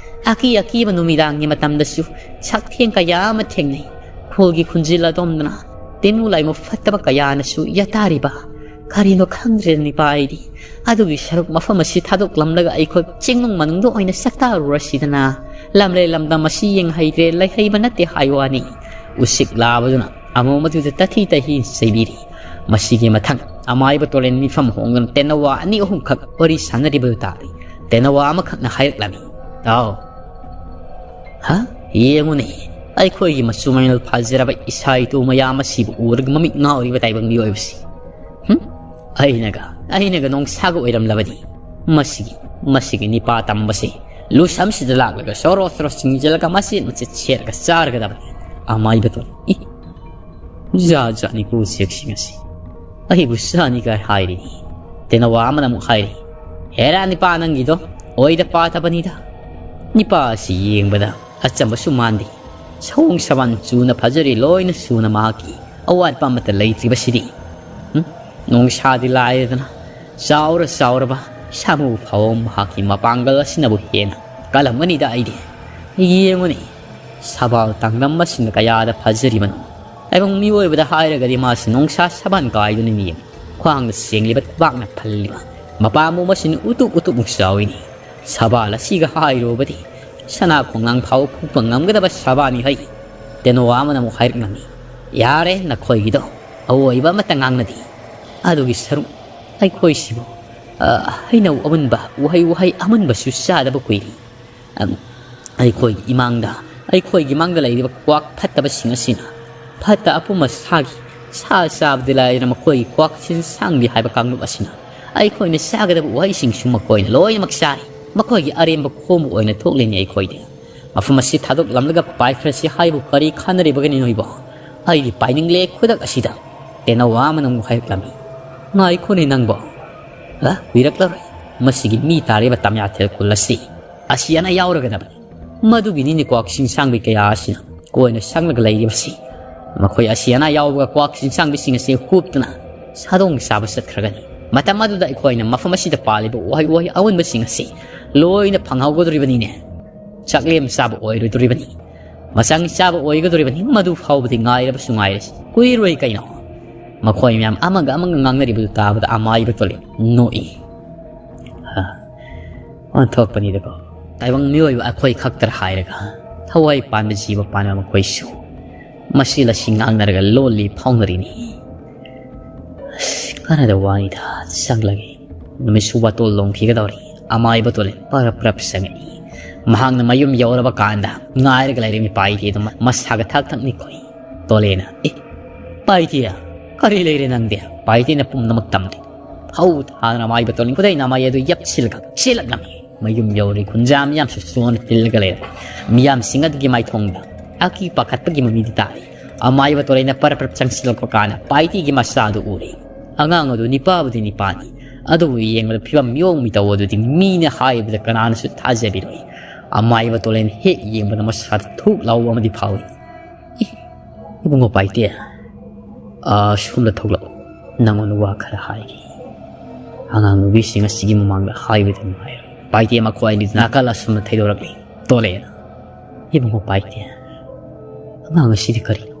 ꯑꯀꯤ ꯑꯀꯤꯕ ꯅꯨꯃꯤꯗꯥꯡꯒꯤ ꯃꯇꯝꯗꯁꯨ ꯁꯛꯊꯦꯡ ꯀꯌꯥ ꯑꯃ ꯊꯦꯡꯅꯩ꯫ ꯈꯨꯜꯒꯤ ꯈꯨꯟꯖꯤꯜ ꯑꯗꯣꯝꯗꯅ ꯇꯤꯟꯃꯨ ꯂꯥꯏꯃꯨ ꯐꯠꯇꯕ ꯀꯌꯥꯅꯁꯨ ꯌꯥꯇꯥꯔꯤꯕ꯫ ꯀꯔꯤꯅꯣ ꯈꯪꯗ꯭ꯔꯦ ꯅꯤꯄꯥ ꯑꯩꯗꯤ꯫ ꯑꯗꯨꯒꯤ ꯁꯔꯨꯛ ꯃꯐꯝ ꯑꯁꯤ ꯊꯥꯗꯣꯛꯂꯝꯂꯒ ꯑꯩꯈꯣꯏ ꯆꯤꯡꯅꯨꯡ ꯃꯅꯨꯡꯗ ꯑꯣꯏꯅ ꯆꯥꯛꯇꯥꯔꯨꯔꯁꯤꯗꯅ꯫ ꯂꯝꯂꯦ ꯂꯝꯗꯝ ꯑꯁꯤ ꯌꯦꯡꯍꯩꯗ꯭ꯔꯦ, ꯂꯩꯍꯩꯕ ꯅꯠꯇꯦ ꯍꯥꯏ ꯋꯥꯅꯤ꯫ ꯎꯆꯦꯛ ꯂꯥꯕꯗꯨꯅ ꯑꯃꯣꯝ ꯑꯗꯨꯗ ꯇꯥꯊꯤ ꯇꯥꯊꯤ ꯆꯩꯕꯤꯔꯤ꯫ ꯃꯁꯤꯒꯤ ꯃꯊꯪ ꯑꯃꯥꯏꯕ ꯇꯣꯔꯦꯟ ꯃꯤꯐꯝ ꯍꯣꯡꯗꯨꯅ ꯇꯦꯅꯋꯥ ꯑꯅꯤ ꯑꯍꯨꯝꯈꯛ ꯋꯥꯔꯤ ꯁꯥꯟꯅꯔꯤꯕꯗꯨ ꯇꯥꯔꯤ꯫ ꯇꯦꯅꯋꯥ ꯑꯃꯈꯛꯅ ꯍꯥꯏꯔꯛꯂꯝꯃꯤ, "ꯇꯥꯎ꯫ ꯍꯥ? ꯌꯦꯡꯉꯨꯅꯦ, ꯑꯩꯈꯣꯏꯒꯤ ꯃꯆꯨ ꯃꯃꯦꯜ ꯐꯖꯔꯕ ꯏꯁꯥ ꯏꯇꯨ ꯃꯌꯥꯝ ꯑꯁꯤꯕꯨ ꯎꯔꯒ ꯃꯃꯤꯠ ꯉꯥꯎꯔꯤꯕ ꯇꯥꯏꯕꯪ ꯃꯤꯑꯣꯏꯕꯁꯤ꯫ ꯍꯨꯝ? ꯑꯩꯅꯒ, ꯑꯩꯅꯒ ꯅꯣꯡꯁꯥꯒ ꯑꯣꯏꯔꯝꯂꯕꯗꯤ ꯃꯁꯤꯒꯤ, ꯃꯁꯤꯒꯤ ꯅꯤꯄꯥ ꯇꯝꯕꯁꯤ ꯂꯨꯁꯝꯁꯤꯗ ꯂꯥꯛꯂꯒ ꯁꯣꯔꯣ ꯁꯣꯔꯣ ꯆꯤꯡꯁꯤꯜꯂꯒ ꯃꯆꯦꯠ ꯃꯆꯦꯠ ꯁꯦꯠꯂꯒ ꯆꯥꯔꯒꯗꯕꯅꯤ꯫ ꯑꯃꯥꯏꯕ ꯇꯣꯔꯦꯟ꯫ ꯏ, ꯖꯥꯠ ꯖꯥꯠꯅꯤꯀꯣ ꯎꯆꯦꯛꯁꯤꯡ ꯑꯁꯤ꯫ ꯑꯩꯕꯨ ꯁꯥꯅꯤ ꯀꯥꯏ ꯍꯥꯏꯔꯤꯅꯤ꯫" ꯇꯦꯅꯋꯥ ꯑꯃꯅ ꯑꯃꯨꯛ ꯍꯥꯏꯔꯤ, "ꯍꯦꯔꯥ ꯅꯤꯄꯥ ꯅꯪꯒꯤꯗꯣ ꯑꯣꯏꯗ ꯄꯥꯗꯕꯅꯤꯗ꯫ ꯅꯤꯄꯥ ꯑꯁꯤ ꯌꯦꯡꯕꯗ ꯑꯆꯝꯕꯁꯨ ꯃꯥꯟꯗꯦ꯫ ꯁꯑꯣꯡ ꯁꯥꯕꯥꯟ ꯆꯨꯅ ꯐꯖꯔꯤ, ꯂꯣꯏꯅ ꯁꯨꯅ ꯃꯍꯥꯛꯀꯤ ꯑꯋꯥꯠꯄ ꯑꯃꯠꯇ ꯂꯩꯇ꯭ꯔꯤꯕꯁꯤꯗꯤ꯫ ꯍꯨꯝ? ꯅꯣꯡꯁꯥꯗꯤ ꯂꯥꯏꯔꯗꯅ ꯆꯥꯎꯔ ꯆꯥꯎꯔꯕ ꯁꯥꯃꯨ ꯐꯥꯎꯕ ꯃꯍꯥꯛꯀꯤ ꯃꯄꯥꯡꯒꯜ ꯑꯁꯤꯅꯕꯨ ꯍꯦꯟꯅ ꯀꯜꯂꯝꯒꯅꯤꯗ ꯑꯩꯗꯤ꯫ ꯌꯦꯡꯉꯨꯅꯦ, ꯁꯕꯥꯜ ꯇꯥꯡꯂꯝꯕꯁꯤꯡꯅ ꯀꯌꯥꯗ ꯐꯖꯔꯤꯕꯅꯣ꯫ ꯇꯥꯏꯕꯪ ꯃꯤꯑꯣꯏꯕꯗ ꯍꯥꯏꯔꯒꯗꯤ ꯃꯥꯁꯤ ꯅꯣꯡꯁꯥ ꯁꯕꯥꯟ ꯀꯥꯏꯗꯨꯅ ꯃꯤ ꯑꯃ ꯈ꯭ꯋꯥꯡꯅ ꯁꯦꯡꯂꯤꯕ, ꯈꯨꯕꯥꯛꯅ ꯐꯜꯂꯤꯕ, ꯃꯄꯥ ꯃꯨꯕꯁꯤꯅ ꯎꯇꯨꯞ ꯎꯇꯨꯞꯃꯨꯛ ꯆꯥꯎꯏꯅꯤ꯫ ꯁꯕꯥꯜ ꯑꯁꯤꯒ ꯍꯥꯏꯔꯨꯕꯗꯤ ꯁꯅꯥ ꯈꯣꯡꯅꯥꯡ ꯐꯥꯎꯕ ꯐꯨꯛꯄ ꯉꯝꯒꯗꯕ ꯁꯕꯥꯜꯅꯤ ꯍꯩ꯫ ꯇꯦꯅꯋꯥ ꯑꯃꯅ ꯑꯃꯨꯛ ꯍꯥꯏꯔꯛꯂꯝꯃꯤ, "ꯌꯥꯔꯦ, ꯅꯈꯣꯏꯒꯤꯗꯣ ꯑꯋꯣꯏꯕ ꯑꯃꯠꯇ ꯉꯥꯡꯅꯗꯦ꯫ ꯑꯗꯨꯒꯤ ꯁꯔꯨꯛ ꯑꯩꯈꯣꯏꯁꯤꯕꯨ, ꯑ, ꯍꯩꯅꯧ ꯑꯃꯨꯟꯕ, ꯎꯍꯩ ꯋꯥꯍꯩ ꯑꯃꯨꯟꯕꯁꯨ ꯆꯥꯗꯕ ꯀꯨꯏꯔꯦ꯫ ꯑꯝ, ꯑꯩꯈꯣꯏꯒꯤ ꯏꯃꯥꯡꯗ, ꯑꯩꯈꯣꯏꯒꯤ ꯃꯥꯡꯗ ꯂꯩꯔꯤꯕ ꯀ꯭ꯋꯥꯛ ꯐꯠꯇꯕꯁꯤꯡ ꯑꯁꯤꯅ ꯐꯠꯇ ꯑꯄꯨꯝꯕ ꯁꯥꯒꯤ, ꯁꯥ ꯆꯥꯕꯗꯤ ꯂꯥꯏꯔꯅ ꯃꯈꯣꯏꯒꯤ ꯀ꯭ꯋꯥꯛ ꯆꯤꯟꯁꯥꯡꯕꯤ ꯍꯥꯏꯕ ꯀꯥꯡꯂꯨꯞ ꯑꯁꯤꯅ ꯑꯩꯈꯣꯏꯅ ꯆꯥꯒꯗꯕ ꯎꯍꯩꯁꯤꯡꯁꯨ ꯃꯈꯣꯏꯅ ꯂꯣꯏꯅꯃꯛ ꯆꯥꯔꯤ꯫ ꯃꯈꯣꯏꯒꯤ ꯑꯔꯦꯝꯕ ꯈꯣꯝꯕ ꯑꯣꯏꯅ ꯊꯣꯛꯂꯤꯅꯤ ꯑꯩꯈꯣꯏꯗꯤ꯫ ꯃꯐꯝ ꯑꯁꯤ ꯊꯥꯗꯣꯛꯂꯝꯂꯒ ꯄꯥꯏꯈ꯭ꯔꯁꯤ ꯍꯥꯏꯕꯨ ꯀꯔꯤ ꯈꯟꯅꯔꯤꯕꯒꯅꯤ ꯅꯣꯏꯕꯣ? ꯑꯩꯗꯤ ꯄꯥꯏꯅꯤꯡꯂꯦ ꯈꯨꯗꯛ ꯑꯁꯤꯗ", ꯇꯦꯅꯋꯥ ꯑꯃꯅ ꯑꯃꯨꯛ ꯍꯥꯏꯔꯛꯂꯝꯃꯤ꯫ "ꯉꯥꯏꯈꯣꯅꯦ ꯅꯪꯕꯣ꯫ ꯑ, ꯀꯨꯏꯔꯛꯂꯔꯣꯏ ꯃꯁꯤꯒꯤ ꯃꯤ ꯇꯥꯔꯤꯕ ꯇꯃꯤꯌꯥꯊꯦꯜ ꯈꯨꯜ ꯑꯁꯤ ꯑꯁꯤ ꯑꯅꯥ ꯌꯥꯎꯔꯒꯗꯕꯅꯤ꯫ ꯃꯗꯨꯒꯤꯅꯤꯅꯦ ꯀ꯭ꯋꯥꯛ ꯆꯤꯟꯁꯥꯡꯕꯤ ꯀꯌꯥ ꯑꯁꯤꯅ ꯀꯣꯏꯅ ꯁꯪꯂꯒ ꯂꯩꯔꯤꯕꯁꯤ꯫ ꯃꯈꯣꯏ ꯑꯁꯤ ꯑꯅꯥ ꯌꯥꯎꯕꯒ ꯀ꯭ꯋꯥꯛ ꯆꯤꯟꯁꯥꯡꯕꯤꯁꯤꯡ ꯑꯁꯤ ꯍꯨꯞꯇꯨꯅ ꯁꯥꯗꯣꯡ ꯆꯥꯕ ꯆꯠꯈ꯭ꯔꯒꯅꯤ꯫ ꯃꯇꯝ ꯑꯗꯨꯗ ꯑꯩꯈꯣꯏꯅ ꯃꯐꯝ ꯑꯁꯤꯗ ꯄꯥꯜꯂꯤꯕ ꯎꯍꯩ ꯋꯥꯍꯩ ꯑꯑꯣꯟꯕꯁꯤꯡ ꯑꯁꯤ ꯂꯣꯏꯅ ꯐꯪꯍꯧꯒꯗꯧꯔꯤꯕꯅꯤꯅꯦ꯫ ꯆꯥꯛꯂꯦꯝ ꯆꯥꯕ ꯑꯣꯏꯔꯣꯏꯗꯧꯔꯤꯕꯅꯤ, ꯃꯆꯪ ꯆꯥꯕ ꯑꯣꯏꯒꯗꯧꯔꯤꯕꯅꯤ꯫ ꯃꯗꯨ ꯐꯥꯎꯕꯗꯤ ꯉꯥꯏꯔꯕꯁꯨ ꯉꯥꯏꯔꯁꯤ, ꯀꯨꯏꯔꯣꯏ ꯀꯩꯅꯣ꯫" ꯃꯈꯣꯏ ꯃꯌꯥꯝ ꯑꯃꯒ ꯑꯃꯒ ꯉꯥꯡꯅꯔꯤꯕꯗꯨ ꯇꯥꯕꯗ ꯑꯃꯥꯏꯕ ꯇꯣꯂꯦ ꯅꯣꯛꯏ꯫ "ꯍꯥ, ꯑꯣꯟꯊꯣꯛꯄꯅꯤꯗꯀꯣ꯫ ꯇꯥꯏꯕꯪ ꯃꯤꯑꯣꯏꯕ ꯑꯩꯈꯣꯏ ꯈꯛꯇꯔ ꯍꯥꯏꯔꯒ, ꯊꯋꯥꯏ ꯄꯥꯟꯕ ꯖꯤꯕ ꯄꯥꯟꯕ ꯃꯈꯣꯏꯁꯨ ꯃꯁꯤ ꯂꯁꯤ ꯉꯥꯡꯅꯔꯒ ꯂꯣꯜꯂꯤ ꯐꯥꯎꯅꯔꯤꯅꯤ꯫ ꯑꯁ, ꯀꯥꯟꯅꯗꯕ ꯋꯥꯅꯤꯗ, ꯆꯪꯂꯒꯦ꯫ ꯅꯨꯃꯤꯠꯁꯨ ꯋꯥꯇꯣꯜ ꯂꯣꯡꯈꯤꯒꯗꯧꯔꯤ꯫" ꯑꯃꯥꯏꯕ ꯇꯣꯂꯦ ꯄꯔꯞ ꯄꯔꯞ ꯆꯪꯉꯛꯏ꯫ ꯃꯍꯥꯛꯅ ꯃꯌꯨꯝ ꯌꯧꯔꯕ ꯀꯥꯟꯗ ꯉꯥꯏꯔꯒ ꯂꯩꯔꯝꯃꯤ ꯄꯥꯏꯗꯦ ꯑꯗꯨ ꯃꯁꯥꯒ ꯊꯥꯛ ꯊꯛꯅꯤ ꯈꯣꯏ꯫ ꯇꯣꯂꯦꯅ, "ꯑꯦ, ꯄꯥꯏꯇꯤꯌꯥ, ꯀꯔꯤ ꯂꯩꯔꯦ ꯅꯪꯗꯤ?" ꯄꯥꯏꯇꯤꯅ ꯄꯨꯝꯅꯃꯛ ꯇꯝꯂꯦ꯫ ꯐꯧ ꯊꯥꯗꯨꯅ ꯑꯃꯥꯏꯕ ꯇꯣꯂꯤꯟ ꯈꯨꯗꯩꯅ ꯑꯃꯥꯏ ꯑꯗꯨ ꯌꯞꯁꯤꯜꯂꯒ ꯆꯦꯜꯂꯛꯂꯝꯃꯤ꯫ ꯃꯌꯨꯝ ꯌꯧꯔꯤ ꯈꯨꯟꯖꯥ ꯃꯤꯌꯥꯝꯁꯨ ꯆꯣꯟꯅ ꯇꯤꯜꯂꯒ ꯂꯩꯔꯝꯃꯤ꯫ ꯃꯤꯌꯥꯝꯁꯤꯡ ꯑꯗꯨꯒꯤ ꯃꯥꯏꯊꯣꯡꯗ ꯑꯀꯤ ꯄꯥꯈꯠꯄꯒꯤ ꯃꯃꯤꯗꯤ ꯇꯥꯔꯤ꯫ ꯑꯃꯥꯏꯕ ꯇꯣꯂꯤꯟꯅ ꯄꯔꯞ ꯄꯔꯞ ꯆꯪꯁꯤꯜꯂꯛꯄ ꯀꯥꯟꯗ ꯄꯥꯏꯇꯤꯒꯤ ꯃꯆꯥꯗꯨ ꯎꯔꯦ꯫ ꯑꯉꯥꯡ ꯑꯗꯨ ꯅꯤꯄꯥꯕꯨꯗꯤ ꯅꯤꯄꯥꯅꯤ, ꯑꯗꯨꯕꯨ ꯌꯦꯡꯕꯗ ꯐꯤꯕꯝ ꯃꯤꯑꯣꯡ ꯃꯤꯇꯧ ꯑꯗꯨꯗꯤ ꯃꯤꯅ ꯍꯥꯏꯕꯗ ꯀꯅꯥꯅꯁꯨ ꯊꯥꯖꯕꯤꯔꯣꯏ꯫ ꯑꯃꯥꯏꯕ ꯇꯣꯂꯦꯟ ꯍꯦꯛ ꯌꯦꯡꯕꯗ ꯃꯁꯥꯗ ꯊꯨꯛ ꯂꯥꯎꯕ ꯑꯃꯗꯤ ꯐꯥꯎꯏ꯫ "ꯑꯦ, ꯏꯕꯨꯡꯉꯣ ꯄꯥꯏꯇꯦ, ꯑ, ꯁꯣꯝꯗ ꯊꯣꯛꯂꯛꯎ, ꯅꯪꯉꯣꯟꯗ ꯋꯥ ꯈꯔ ꯍꯥꯏꯒꯦ꯫ ꯑꯉꯥꯡ ꯅꯨꯕꯤꯁꯤꯡ ꯑꯁꯤꯒꯤ ꯃꯃꯥꯡꯗ ꯍꯥꯏꯕꯗꯤ ꯅꯨꯡꯉꯥꯏꯔꯣꯏ꯫" ꯄꯥꯏꯇꯦ ꯃꯈꯣꯏ ꯑꯅꯤꯗꯨ ꯅꯥꯀꯜ ꯑꯁꯣꯝꯗ ꯊꯩꯗꯣꯔꯛꯂꯤ꯫ ꯇꯣꯂꯦꯟ, "ꯏꯕꯨꯡꯉꯣ ꯄꯥꯏꯇꯦ, ꯑꯉꯥꯡ ꯑꯁꯤꯗꯤ ꯀꯔꯤꯅꯣ?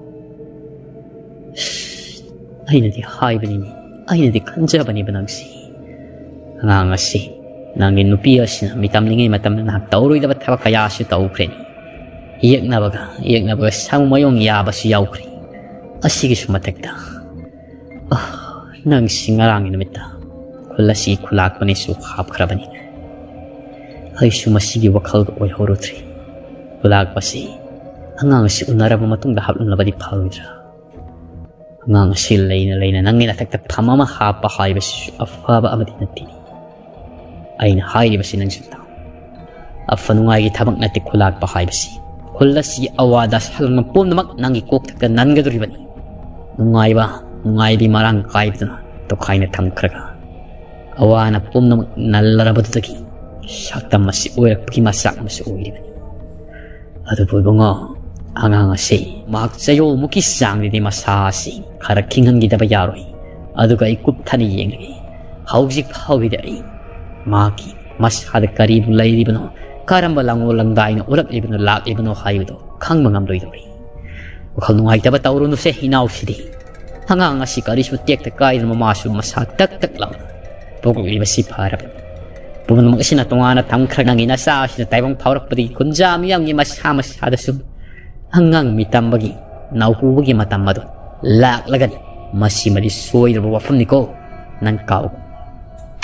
ꯑꯩꯅꯗꯤ ꯍꯥꯏꯕꯅꯤꯅꯦ, ꯑꯩꯅꯗꯤ ꯈꯟꯖꯕꯅꯦꯕ ꯅꯪꯁꯤ꯫ ꯑꯉꯥꯡ ꯑꯁꯤ, ꯅꯪꯒꯤ ꯅꯨꯄꯤ ꯑꯁꯤꯅ ꯃꯤ ꯇꯝꯂꯤꯉꯩ ꯃꯇꯝꯗ ꯅꯍꯥꯛ ꯇꯧꯔꯣꯏꯗꯕ ꯊꯕꯛ ꯀꯌꯥꯁꯨ ꯇꯧꯈ꯭ꯔꯦꯅꯤ꯫ ꯌꯦꯛꯅꯕꯒ ꯌꯦꯛꯅꯕꯒ ꯁꯥꯃꯨ ꯃꯌꯣꯡ ꯌꯥꯕꯁꯨ ꯌꯥꯎꯈ꯭ꯔꯦ꯫ ꯑꯁꯤꯒꯤꯁꯨ ꯃꯊꯛꯇ, ꯑ, ꯅꯪꯁꯤ ꯉꯔꯥꯡꯒꯤ ꯅꯨꯃꯤꯠꯇ ꯈꯨꯜ ꯑꯁꯤꯒꯤ ꯈꯨꯂꯥꯛꯄꯅꯤꯁꯨ ꯍꯥꯞꯈ꯭ꯔꯕꯅꯤ꯫ ꯑꯩꯁꯨ ꯃꯁꯤꯒꯤ ꯋꯥꯈꯜꯗ ꯑꯣꯏꯍꯧꯔꯨꯗ꯭ꯔꯦ꯫ ꯈꯨꯂꯥꯛꯄꯁꯤ ꯑꯉꯥꯡ ꯑꯁꯤ ꯎꯅꯔꯕ ꯃꯇꯨꯡꯗ ꯍꯥꯞꯂꯝꯂꯕꯗꯤ ꯐꯔꯣꯏꯗ꯭ꯔꯥ? ꯑꯉꯥꯡ ꯑꯁꯤ ꯂꯩꯅ ꯂꯩꯅ ꯅꯪꯒꯤ ꯅꯊꯛꯇ ꯐꯝ ꯑꯃ ꯍꯥꯞꯄ ꯍꯥꯏꯕꯁꯤꯁꯨ ꯑꯐꯕ ꯑꯃꯗꯤ ꯅꯠꯇꯦꯅꯦ꯫ ꯑꯩꯅ ꯍꯥꯏꯔꯤꯕꯁꯤ ꯅꯪꯁꯨ ꯇꯥꯎ꯫ ꯑꯐ ꯅꯨꯡꯉꯥꯏꯒꯤ ꯊꯕꯛ ꯅꯠꯇꯦ ꯈꯨꯂꯥꯛꯄ ꯍꯥꯏꯕꯁꯤ꯫ ꯈꯨꯜ ꯑꯁꯤꯒꯤ ꯑꯋꯥꯗ ꯁꯥꯂꯣꯟ ꯄꯨꯝꯅꯃꯛ ꯅꯪꯒꯤ ꯀꯣꯛꯊꯛꯇ ꯅꯟꯒꯗꯧꯔꯤꯕꯅꯤ꯫ ꯅꯨꯡꯉꯥꯏꯕ, ꯅꯨꯡꯉꯥꯏꯕꯤ ꯃꯔꯥꯡ ꯀꯥꯏꯕꯗꯨꯅ ꯇꯣꯈꯥꯏꯅ ꯊꯝꯈ꯭ꯔꯒ, ꯑꯋꯥꯅ ꯄꯨꯝꯅꯃꯛ ꯅꯜꯂꯔꯕꯗꯨꯗꯒꯤ ꯁꯛꯇꯝ ꯑꯁꯤ ꯑꯣꯏꯔꯛꯄꯒꯤ ꯃꯆꯥꯛ ꯑꯃꯁꯨ ꯑꯣꯏꯔꯤꯕꯅꯤ꯫ ꯑꯗꯨꯕꯨ ꯏꯕꯨꯡꯉꯣ, ꯑꯉꯥꯡ ꯑꯁꯤ ꯃꯍꯥꯛ ꯆꯌꯣꯜꯃꯨꯛꯀꯤ ꯆꯥꯡꯗꯗꯤ ꯃꯁꯥ ꯑꯁꯤ ꯈꯔ ꯈꯤꯡꯍꯟꯈꯤꯗꯕ ꯌꯥꯔꯣꯏ꯫ ꯑꯗꯨꯒ ꯑꯩ ꯀꯨꯞꯊꯅ ꯌꯦꯡꯂꯒꯦ꯫ ꯍꯧꯖꯤꯛ ꯐꯥꯎꯒꯤꯗꯤ ꯑꯩ ꯃꯍꯥꯛꯀꯤ ꯃꯁꯥꯗ ꯀꯔꯤꯕꯨ ꯂꯩꯔꯤꯕꯅꯣ, ꯀꯔꯝꯕ ꯂꯥꯡꯑꯣꯜ ꯂꯥꯡꯗꯥꯏꯅ ꯎꯔꯛꯂꯤꯕꯅꯣ, ꯂꯥꯛꯂꯤꯕꯅꯣ ꯍꯥꯏꯕꯗꯣ ꯈꯪꯕ ꯉꯝꯂꯣꯏꯗꯧꯔꯤ꯫ ꯋꯥꯈꯜ ꯅꯨꯡꯉꯥꯏꯇꯕ ꯇꯧꯔꯨꯅꯨꯁꯦ ꯏꯅꯥꯎꯁꯤꯗꯤ꯫ ꯑꯉꯥꯡ ꯑꯁꯤ ꯀꯔꯤꯁꯨ ꯇꯦꯛꯇ ꯀꯥꯏꯗꯅ ꯃꯃꯥꯁꯨ ꯃꯁꯥ ꯇꯛ ꯇꯛ ꯂꯥꯎꯅ ꯄꯣꯛꯂꯛꯂꯤꯕꯁꯤ ꯐꯔꯕꯅꯤ꯫ ꯄꯨꯝꯅꯃꯛ ꯑꯁꯤꯅ ꯇꯣꯉꯥꯟꯅ ꯊꯝꯈ꯭ꯔ ꯅꯪꯒꯤ ꯅꯆꯥ ꯑꯁꯤꯅ ꯇꯥꯏꯕꯪ ꯐꯥꯎꯔꯛꯄꯗꯒꯤ ꯀꯨꯟꯖꯥ ꯃꯤꯌꯥꯝꯒꯤ ꯃꯁꯥ ꯃꯁꯥꯗꯁꯨ ꯑꯉꯥꯡ ꯃꯤꯇꯝꯕꯒꯤ, ꯅꯥꯎꯄꯨꯕꯒꯤ ꯃꯇꯝ ꯑꯗꯨ ꯂꯥꯛꯂꯒꯅꯤ꯫ ꯃꯁꯤꯃꯗꯤ ꯁꯣꯏꯗ꯭ꯔꯕ ꯋꯥꯐꯝꯅꯤꯀꯣ, ꯅꯪ ꯀꯥꯎ꯫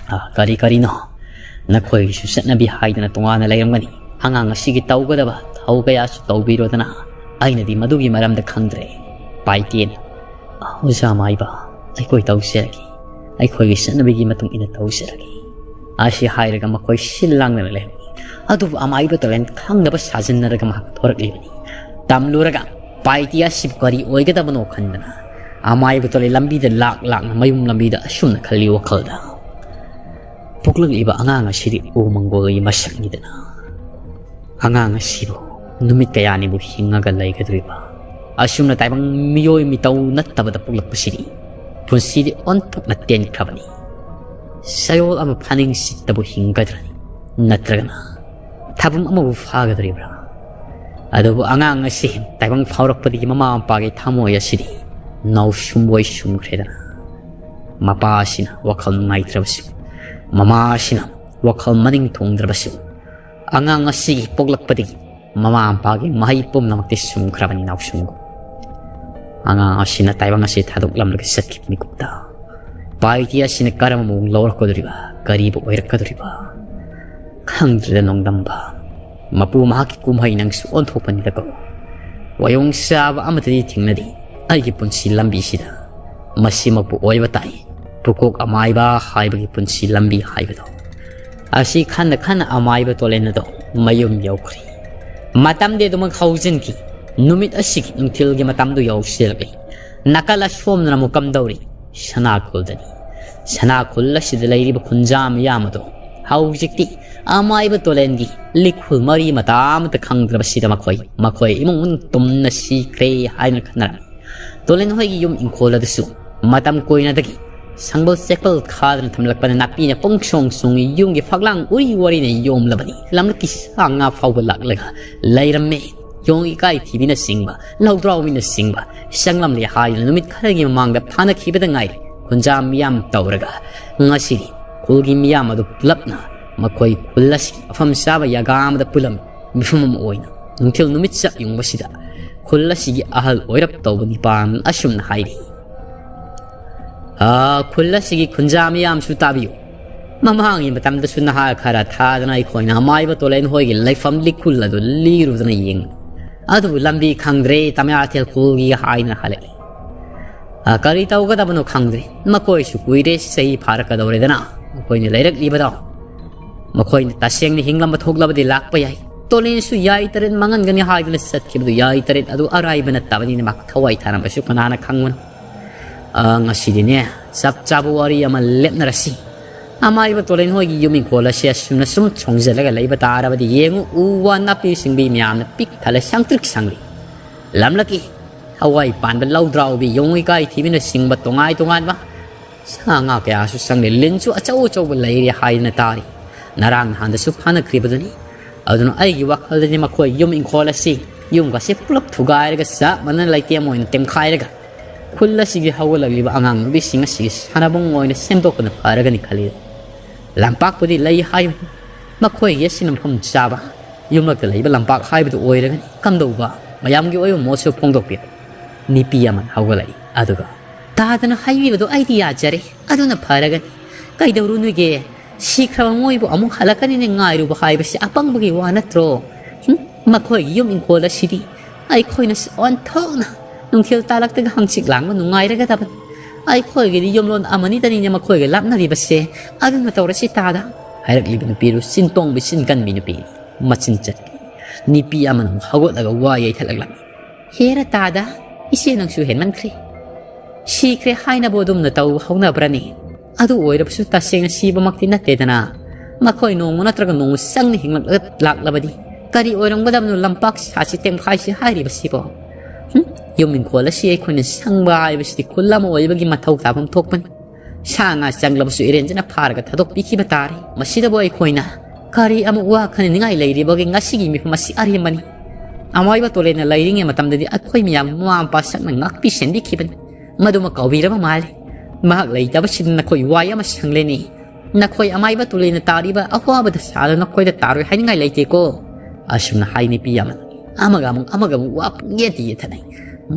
ꯑꯥ, ꯀꯔꯤ ꯀꯔꯤꯅꯣ? ꯅꯈꯣꯏꯒꯤꯁꯨ ꯆꯠꯅꯕꯤ ꯍꯥꯏꯗꯅ ꯇꯣꯉꯥꯟꯅ ꯂꯩꯔꯝꯒꯅꯤ꯫ ꯑꯉꯥꯡ ꯑꯁꯤꯒꯤ ꯇꯧꯒꯗꯕ ꯊꯧ ꯀꯌꯥꯁꯨ ꯇꯧꯕꯤꯔꯣꯗꯅ꯫ ꯑꯩꯅꯗꯤ ꯃꯗꯨꯒꯤ ꯃꯔꯝꯗ ꯈꯪꯗ꯭ꯔꯦ꯫ ꯄꯥꯏꯇꯦꯟ, ꯑꯣꯖꯥ ꯃꯥꯏꯕ, ꯑꯩꯈꯣꯏ ꯇꯧꯖꯔꯒꯦ꯫ ꯑꯩꯈꯣꯏꯒꯤ ꯆꯠꯅꯕꯤꯒꯤ ꯃꯇꯨꯡ ꯏꯟꯅ ꯇꯧꯖꯔꯒꯦ꯫ ꯑꯁꯤ ꯍꯥꯏꯔꯒ ꯃꯈꯣꯏ ꯁꯤꯜ ꯂꯥꯡꯗꯅ ꯂꯩꯍꯧꯏ꯫ ꯑꯗꯨꯕꯨ ꯑꯃꯥꯏꯕ ꯇꯣꯂꯦꯟ ꯈꯪꯗꯕ ꯁꯥꯖꯤꯟꯅꯔꯒ ꯃꯍꯥꯛ ꯊꯣꯔꯛꯂꯤꯕꯅꯤ꯫ ꯇꯝꯂꯨꯔꯒ ꯄꯥꯏꯇꯤ ꯑꯁꯤꯕꯨ ꯀꯔꯤ ꯑꯣꯏꯒꯗꯕꯅꯣ ꯈꯟꯗꯅ ꯑꯃꯥꯏꯕ ꯇꯣꯂꯦꯟ ꯂꯝꯕꯤꯗ ꯂꯥꯛ ꯂꯥꯛꯅ ꯃꯌꯨꯝ ꯂꯝꯕꯤꯗ ꯑꯁꯨꯝꯅ ꯈꯜꯂꯤ ꯋꯥꯈꯜꯗ꯫ ꯄꯣꯛꯂꯛꯂꯤꯕ ꯑꯉꯥꯡ ꯑꯁꯤꯗꯤ ꯎꯃꯪꯒꯣꯜꯒꯤ ꯃꯁꯛꯅꯤꯗꯅ꯫ ꯑꯉꯥꯡ ꯑꯁꯤꯕꯨ ꯅꯨꯃꯤꯠ ꯀꯌꯥꯅꯤꯕꯨ ꯍꯤꯡꯉꯒ ꯂꯩꯒꯗꯧꯔꯤꯕ? ꯑꯁꯨꯝꯅ ꯇꯥꯏꯕꯪ ꯃꯤꯑꯣꯏ ꯃꯤꯇꯧ ꯅꯠꯇꯕꯗ ꯄꯣꯛꯂꯛꯄꯁꯤꯗꯤ ꯄꯨꯟꯁꯤꯗꯤ ꯑꯣꯟꯊꯣꯛꯅ ꯇꯦꯟꯈ꯭ꯔꯕꯅꯤ꯫ ꯆꯌꯣꯜ ꯑꯃ ꯐꯥꯅꯤꯡ ꯁꯤꯠꯇꯕꯨ ꯍꯤꯡꯒꯗ꯭ꯔꯅꯤ? ꯅꯠꯇ꯭ꯔꯒꯅ ꯊꯥꯕꯝ ꯑꯃꯕꯨ ꯐꯥꯒꯗꯧꯔꯤꯕ꯭ꯔꯥ? ꯑꯗꯨꯕꯨ ꯑꯉꯥꯡ ꯑꯁꯤ ꯇꯥꯏꯕꯪ ꯐꯥꯎꯔꯛꯄꯗꯒꯤ ꯃꯃꯥ ꯃꯄꯥꯒꯤ ꯊꯃꯣꯏ ꯑꯁꯤꯗꯤ ꯅꯥꯎꯁꯨꯝꯕꯣꯏ ꯁꯨꯝꯈ꯭ꯔꯦꯗꯅ꯫ ꯃꯄꯥ ꯑꯁꯤꯅ ꯋꯥꯈꯜ ꯅꯨꯡꯉꯥꯏꯇ꯭ꯔꯕꯁꯨ, ꯃꯃꯥ ꯑꯁꯤꯅ ꯋꯥꯈꯜ ꯃꯅꯤꯡ ꯊꯨꯡꯗ꯭ꯔꯕꯁꯨ, ꯑꯉꯥꯡ ꯑꯁꯤꯒꯤ ꯄꯣꯛꯂꯛꯄꯗꯒꯤ ꯃꯃꯥ ꯃꯄꯥꯒꯤ ꯃꯍꯩ ꯄꯨꯝꯅꯃꯛꯇꯤ ꯁꯨꯝꯈ꯭ꯔꯕꯅꯤ ꯏꯅꯥꯎꯁꯨꯝꯒꯨꯝ꯫ ꯑꯉꯥꯡ ꯑꯁꯤꯅ ꯇꯥꯏꯕꯪ ꯑꯁꯤ ꯊꯥꯗꯣꯛꯂꯝꯂꯒ ꯆꯠꯈꯤꯕꯅꯤ ꯀꯨꯞꯇ꯫ ꯄꯥꯏꯇꯤ ꯑꯁꯤꯅ ꯀꯔꯝꯕ ꯃꯑꯣꯡ ꯂꯧꯔꯛꯀꯗꯧꯔꯤꯕ, ꯀꯔꯤꯕꯨ ꯑꯣꯏꯔꯛꯀꯗꯧꯔꯤꯕ? ꯈꯪꯗ꯭ꯔꯦꯗ ꯅꯣꯡꯗꯝꯕ꯫ ꯃꯄꯨ ꯃꯍꯥꯛꯀꯤ ꯀꯨꯝꯍꯩ ꯅꯪꯁꯨ ꯑꯣꯟꯊꯣꯛꯄꯅꯤꯗꯀꯣ꯫ ꯋꯥꯌꯣꯡ ꯆꯥꯕ ꯑꯃꯠꯇꯗꯤ ꯊꯦꯡꯅꯗꯦ ꯑꯩꯒꯤ ꯄꯨꯟꯁꯤ ꯂꯝꯕꯤꯁꯤꯗ꯫ ꯃꯁꯤꯃꯛꯄꯨ ꯑꯣꯏꯕ ꯇꯥꯏ꯫ ꯄꯨꯀꯣꯛ ꯑꯃꯥꯏꯕ ꯍꯥꯏꯕꯒꯤ ꯄꯨꯟꯁꯤ ꯂꯝꯕꯤ ꯍꯥꯏꯕꯗꯣ꯫ ꯑꯁꯤ ꯈꯟꯅ ꯈꯟꯅ ꯑꯃꯥꯏꯕ ꯇꯣꯂꯦꯟ ꯑꯗꯣ ꯃꯌꯨꯝ ꯌꯧꯈ꯭ꯔꯦ꯫ ꯃꯇꯝꯗꯤ ꯑꯗꯨꯃꯛ ꯍꯧꯖꯤꯟꯈꯤ꯫ ꯅꯨꯃꯤꯠ ꯑꯁꯤꯒꯤ ꯅꯨꯡꯊꯤꯜꯒꯤ ꯃꯇꯝꯗꯨ ꯌꯧꯁꯤꯜꯂꯛꯂꯤ꯫ ꯅꯥꯀꯜ ꯑꯁꯣꯝꯗꯅ ꯑꯃꯨꯛ ꯀꯝꯗꯧꯔꯤ? ꯁꯅꯥꯈꯨꯜꯗꯅꯤ꯫ ꯁꯅꯥꯈꯨꯜ ꯑꯁꯤꯗ ꯂꯩꯔꯤꯕ ꯈꯨꯟꯖꯥ ꯃꯤꯌꯥꯝ ꯑꯗꯣ ꯍꯧꯖꯤꯛꯇꯤ ꯑꯃꯥꯏꯕ ꯇꯣꯂꯦꯟꯒꯤ ꯂꯤꯈꯨꯜ ꯃꯔꯤ ꯃꯇꯥ ꯑꯃꯠꯇ ꯈꯪꯗ꯭ꯔꯕꯁꯤꯗ ꯃꯈꯣꯏ, ꯃꯈꯣꯏ ꯏꯃꯨꯡ ꯃꯅꯨꯡ ꯇꯨꯝꯅ ꯁꯤꯈ꯭ꯔꯦ ꯍꯥꯏꯅ ꯈꯟꯅꯔꯝꯃꯤ꯫ ꯇꯣꯂꯦꯟ ꯍꯣꯏꯒꯤ ꯌꯨꯝ ꯏꯪꯈꯣꯜ ꯑꯗꯨꯁꯨ ꯃꯇꯝ ꯀꯨꯏꯅꯗꯒꯤ ꯁꯪꯕꯜ ꯆꯦꯛꯄꯜ ꯈꯥꯗꯅ ꯊꯝꯂꯛꯄꯅ ꯅꯥꯄꯤꯅ ꯄꯨꯡꯁꯣꯡ ꯁꯣꯡꯉꯤ, ꯌꯨꯝꯒꯤ ꯐꯛꯂꯥꯡ ꯎꯔꯤ ꯋꯥꯔꯤꯅ ꯌꯣꯝꯂꯕꯅꯤ꯫ ꯂꯝꯂꯛꯀꯤ ꯁꯥ ꯉꯥ ꯐꯥꯎꯕ ꯂꯥꯛꯂꯒ ꯂꯩꯔꯝꯃꯦ꯫ ꯌꯣꯡ ꯏꯀꯥꯏ ꯊꯤꯕꯤꯅꯆꯤꯡꯕ, ꯂꯧꯗ꯭ꯔꯥꯎꯕꯤꯅꯆꯤꯡꯕ ꯆꯪꯂꯝꯂꯦ ꯍꯥꯏꯗꯨꯅ ꯅꯨꯃꯤꯠ ꯈꯔꯒꯤ ꯃꯃꯥꯡꯗ ꯐꯥꯅꯈꯤꯕꯗ ꯉꯥꯏꯔꯤ꯫ ꯈꯨꯟꯖꯥ ꯃꯤꯌꯥꯝ ꯇꯧꯔꯒ ꯉꯁꯤꯗꯤ ꯈꯨꯜꯒꯤ ꯃꯤꯌꯥꯝ ꯑꯗꯨ ꯄꯨꯂꯞꯅ ꯃꯈꯣꯏ ꯈꯨꯜ ꯑꯁꯤꯒꯤ ꯃꯐꯝ ꯆꯥꯕ ꯖꯒꯥ ꯑꯃꯗ ꯄꯨꯜꯂꯝꯃꯤ꯫ ꯃꯤꯐꯝ ꯑꯃ ꯑꯣꯏꯅ ꯅꯨꯡꯊꯤꯜ ꯅꯨꯃꯤꯠ ꯆꯞ ꯌꯨꯡꯕꯁꯤꯗ ꯈꯨꯜ ꯑꯁꯤꯒꯤ ꯑꯍꯜ ꯑꯣꯏꯔꯞ ꯇꯧꯕ ꯅꯤꯄꯥ ꯑꯃꯅ ꯑꯁꯨꯝꯅ ꯍꯥꯏꯔꯤ꯫ "ꯑꯥ, ꯈꯨꯜ ꯑꯁꯤꯒꯤ ꯈꯨꯟꯖꯥ ꯃꯤꯌꯥꯝꯁꯨ ꯇꯥꯕꯤꯌꯨ꯫ ꯃꯃꯥꯡꯒꯤ ꯃꯇꯝꯗꯁꯨ ꯅꯍꯥ ꯈꯔ ꯊꯥꯗꯅ ꯑꯩꯈꯣꯏꯅ ꯑꯃꯥꯏꯕ ꯇꯣꯂꯦꯟ ꯍꯣꯏꯒꯤ ꯂꯩꯐꯝ ꯂꯤꯈꯨꯜ ꯑꯗꯨ ꯂꯤꯔꯨꯗꯅ ꯌꯦꯡꯂꯤ꯫ ꯑꯗꯨꯕꯨ ꯂꯝꯕꯤ ꯈꯪꯗ꯭ꯔꯦ, ꯇꯃꯌꯥꯊꯦꯜ ꯈꯨꯜꯒꯤ ꯍꯥꯏꯅ ꯍꯜꯂꯛꯏ꯫ ꯑꯥ, ꯀꯔꯤ ꯇꯧꯒꯗꯕꯅꯣ ꯈꯪꯗ꯭ꯔꯦ꯫ ꯃꯈꯣꯏꯁꯨ ꯀꯨꯏꯔꯦ, ꯆꯍꯤ ꯐꯥꯔꯛꯀꯗꯧꯔꯦꯗꯅ꯫ ꯃꯈꯣꯏꯅ ꯂꯩꯔꯛꯂꯤꯕꯗꯣ, ꯃꯈꯣꯏꯅ ꯇꯁꯦꯡꯅ ꯍꯤꯡꯂꯝꯕ ꯊꯣꯛꯂꯕꯗꯤ ꯂꯥꯛꯄ ꯌꯥꯏ꯫ ꯇꯣꯂꯦꯟꯁꯨ ꯌꯥꯏ ꯇꯔꯦꯠ ꯃꯥꯡꯍꯟꯒꯅꯤ ꯍꯥꯏꯗꯨꯅ ꯆꯠꯈꯤꯕꯗꯨ ꯌꯥꯏ ꯇꯔꯦꯠ ꯑꯗꯨ ꯑꯔꯥꯏꯕ ꯅꯠꯇꯕꯅꯤꯅ ꯃꯍꯥꯛ ꯊꯋꯥꯏ ꯊꯥꯔꯝꯕꯁꯨ ꯀꯅꯥꯅ ꯈꯪꯕꯅꯣ?" ꯑ, ꯉꯁꯤꯗꯤꯅꯦ, ꯆꯞ ꯆꯥꯕ ꯋꯥꯔꯤ ꯑꯃ ꯂꯦꯞꯅꯔꯁꯤ꯫ ꯑꯃꯥꯏꯕ ꯇꯣꯂꯦꯟ ꯍꯣꯏꯒꯤ ꯌꯨꯝ ꯏꯪꯈꯣꯜ ꯑꯁꯤ ꯑꯁꯨꯝꯅ ꯁꯨꯝ ꯁꯣꯡꯖꯜꯂꯒ ꯂꯩꯕ ꯇꯥꯔꯕꯗꯤ ꯌꯦꯡꯉꯨ, ꯎ ꯋꯥ ꯅꯥꯄꯤ ꯁꯤꯡꯕꯤ ꯃꯌꯥꯝꯅ ꯄꯤꯛ ꯊꯜꯂꯦ, ꯁꯪꯇ꯭ꯔꯤꯛ ꯁꯪꯂꯤ꯫ ꯂꯝꯂꯛꯀꯤ ꯍꯋꯥꯏ ꯄꯥꯟꯕ ꯂꯧꯗ꯭ꯔꯥꯎꯕꯤ, ꯌꯣꯡ ꯏꯀꯥꯏ ꯊꯤꯕꯤꯅꯆꯤꯡꯕ ꯇꯣꯉꯥꯏ ꯇꯣꯉꯥꯟꯕ ꯁꯥ ꯉꯥ ꯀꯌꯥꯁꯨ ꯆꯪꯂꯤ꯫ ꯂꯤꯟꯁꯨ ꯑꯆꯧ ꯑꯆꯧꯕ ꯂꯩꯔꯦ ꯍꯥꯏꯗꯅ ꯇꯥꯔꯤ꯫ ꯉꯔꯥꯡ ꯅꯍꯥꯟꯗꯁꯨ ꯐꯥꯅꯈ꯭ꯔꯤꯕꯗꯨꯅꯤ꯫ ꯑꯗꯨꯅ ꯑꯩꯒꯤ ꯋꯥꯈꯜꯗꯗꯤ ꯃꯈꯣꯏ ꯌꯨꯝ ꯏꯪꯈꯣꯜ ꯑꯁꯤ, ꯌꯨꯝꯒꯁꯤ ꯄꯨꯂꯞ ꯊꯨꯒꯥꯏꯔꯒ ꯆꯞ ꯃꯥꯟꯅꯅ ꯂꯩꯇꯦꯝ ꯑꯣꯏꯅ ꯇꯦꯝꯈꯥꯏꯔꯒ ꯈꯨꯜ ꯑꯁꯤꯒꯤ ꯍꯧꯒꯠꯂꯛꯂꯤꯕ ꯑꯉꯥꯡ ꯅꯨꯕꯤꯁꯤꯡ ꯑꯁꯤꯒꯤ ꯁꯥꯟꯅꯕꯨꯡ ꯑꯣꯏꯅ ꯁꯦꯝꯗꯣꯛꯄꯅ ꯐꯔꯒꯅꯤ ꯈꯜꯂꯤ꯫ ꯂꯝꯄꯥꯛꯄꯨꯗꯤ ꯂꯩ ꯍꯥꯏꯕꯅꯤ, ꯃꯈꯣꯏꯒꯤ ꯑꯁꯤꯅ ꯃꯐꯝ ꯆꯥꯕ꯫ ꯌꯨꯝꯂꯛꯇ ꯂꯩꯕ ꯂꯝꯄꯥꯛ ꯍꯥꯏꯕꯗꯨ ꯑꯣꯏꯔꯒꯅꯤ꯫ ꯀꯝꯗꯧꯕ ꯃꯌꯥꯝꯒꯤ ꯑꯣꯏꯕ ꯃꯣꯠꯁꯨ ꯐꯣꯡꯗꯣꯛꯄꯤꯔꯣ꯫ ꯅꯨꯄꯤ ꯑꯃꯅ ꯍꯧꯒꯠꯂꯛꯏ꯫ ꯑꯗꯨꯒ, "ꯇꯥꯗꯅ ꯍꯥꯏꯕꯤꯕꯗꯣ ꯑꯩꯗꯤ ꯌꯥꯖꯔꯦ꯫ ꯑꯗꯨꯅ ꯐꯔꯒꯅꯤ꯫ ꯀꯩꯗꯧꯔꯨꯅꯨꯒꯦ? ꯁꯤꯈ꯭ꯔꯕ ꯃꯣꯏꯕꯨ ꯑꯃꯨꯛ ꯍꯜꯂꯛꯀꯅꯤꯅ ꯉꯥꯏꯔꯨꯕ ꯍꯥꯏꯕꯁꯤ ꯑꯄꯪꯕꯒꯤ ꯋꯥ ꯅꯠꯇ꯭ꯔꯣ? ꯍꯨꯝ? ꯃꯈꯣꯏꯒꯤ ꯌꯨꯝ ꯏꯪꯈꯣꯜ ꯑꯁꯤꯗꯤ ꯑꯩꯈꯣꯏꯅꯁꯨ ꯑꯣꯟꯊꯣꯛꯅ ꯅꯨꯡꯊꯤꯜ ꯇꯥꯂꯛꯇꯒ ꯍꯪꯆꯤꯠ ꯂꯥꯡꯕ ꯅꯨꯡꯉꯥꯏꯔꯒꯗꯕꯅꯤ꯫ ꯑꯩꯈꯣꯏꯒꯤꯗꯤ ꯌꯨꯝꯂꯣꯟ ꯑꯃꯅꯤꯗꯅꯤꯅꯦ ꯃꯈꯣꯏꯒ ꯂꯥꯞꯅꯔꯤꯕꯁꯦ꯫ ꯑꯗꯨꯅ ꯇꯧꯔꯁꯤ ꯇꯥꯗ꯫" ꯍꯥꯏꯔꯛꯂꯤꯕ ꯅꯨꯄꯤꯗꯨ ꯆꯤꯟ ꯇꯣꯡꯕꯤ ꯆꯤꯟ ꯀꯟꯕꯤ ꯅꯨꯄꯤꯅꯤ꯫ ꯃꯆꯤꯟ ꯆꯠꯄꯤ ꯅꯨꯄꯤ ꯑꯃꯅ ꯑꯃꯨꯛ ꯍꯧꯒꯠꯂꯒ ꯋꯥ ꯌꯩꯊꯠꯂꯛꯂꯝꯃꯤ꯫ "ꯍꯦꯔ ꯇꯥꯗ, ꯏꯆꯦ ꯅꯪꯁꯨ ꯍꯦꯟꯃꯟꯈ꯭ꯔꯦ꯫ ꯁꯤꯈ꯭ꯔꯦ ꯍꯥꯏꯅꯕꯨ ꯑꯗꯨꯝꯅ ꯇꯧꯕ ꯍꯧꯅꯕ꯭ꯔꯅꯤ? ꯑꯗꯨ ꯑꯣꯏꯔꯕꯁꯨ ꯇꯁꯦꯡꯅ ꯁꯤꯕꯃꯛꯇꯤ ꯅꯠꯇꯦꯗꯅ꯫ ꯃꯈꯣꯏ ꯅꯣꯡꯃ ꯅꯠꯇ꯭ꯔꯒ ꯅꯣꯡꯃ ꯆꯪꯅ ꯍꯤꯡꯂꯛꯂꯒ ꯂꯥꯛꯂꯕꯗꯤ ꯀꯔꯤ ꯑꯣꯏꯔꯝꯒꯗꯕꯅꯣ ꯂꯝꯄꯥꯛ ꯁꯥꯁꯤ ꯇꯦꯝꯈꯥꯏꯁꯤ ꯍꯥꯏꯔꯤꯕꯁꯤꯕꯣ? ꯍꯨꯝ? ꯌꯨꯝ ꯏꯪꯈꯣꯜ ꯑꯁꯤ ꯑꯩꯈꯣꯏꯅ ꯁꯪꯕ ꯍꯥꯏꯕꯁꯤꯗꯤ ꯈꯨꯜ ꯑꯃ ꯑꯣꯏꯕꯒꯤ ꯃꯊꯧ ꯇꯥꯐꯝ ꯊꯣꯛꯄꯅꯤ꯫ ꯁꯥ ꯉꯥ ꯆꯪꯂꯕꯁꯨ ꯏꯔꯦꯟꯖꯅ ꯐꯥꯔꯒ ꯊꯥꯗꯣꯛꯄꯤꯈꯤꯕ ꯇꯥꯔꯦ꯫ ꯃꯁꯤꯗꯕꯨ ꯑꯩꯈꯣꯏꯅ ꯀꯔꯤ ꯑꯃꯨꯛ ꯋꯥ ꯈꯟꯅꯅꯤꯡꯉꯥꯏ ꯂꯩꯔꯤꯕꯒꯦ? ꯉꯁꯤꯒꯤ ꯃꯤꯐꯝ ꯑꯁꯤ ꯑꯔꯦꯝꯕꯅꯤ꯫ ꯑꯃꯥꯏꯕ ꯇꯣꯂꯦꯟꯅ ꯂꯩꯔꯤꯉꯩ ꯃꯇꯝꯗꯗꯤ ꯑꯩꯈꯣꯏ ꯃꯌꯥꯝ ꯃꯃꯥ ꯃꯄꯥ ꯁꯛꯅ ꯉꯥꯛꯄꯤ ꯁꯦꯟꯕꯤꯈꯤꯕꯅꯤ꯫ ꯃꯗꯨꯃ ꯀꯥꯎꯕꯤꯔꯕ ꯃꯥꯜꯂꯦ꯫ ꯃꯍꯥꯛ ꯂꯩꯇꯕꯁꯤꯗ ꯅꯈꯣꯏ ꯋꯥꯏ ꯑꯃ ꯁꯪꯂꯦꯅꯦ꯫ ꯅꯈꯣꯏ ꯑꯃꯥꯏꯕ ꯇꯣꯂꯦꯟꯅ ꯇꯥꯔꯤꯕ ꯑꯋꯥꯕꯗ ꯁꯥꯗ ꯅꯈꯣꯏꯗ ꯇꯥꯔꯣꯏ ꯍꯥꯏꯅꯤꯡꯉꯥꯏ ꯂꯩꯇꯦꯀꯣ꯫" ꯑꯁꯨꯝꯅ ꯍꯥꯏ ꯅꯨꯄꯤ ꯑꯃꯅ ꯑꯃꯒ ꯑꯃꯨꯛ ꯑꯃꯒ ꯑꯃꯨꯛ ꯋꯥ ꯄꯨꯡꯌꯦꯠꯇ ꯌꯦꯠꯊꯅꯩ꯫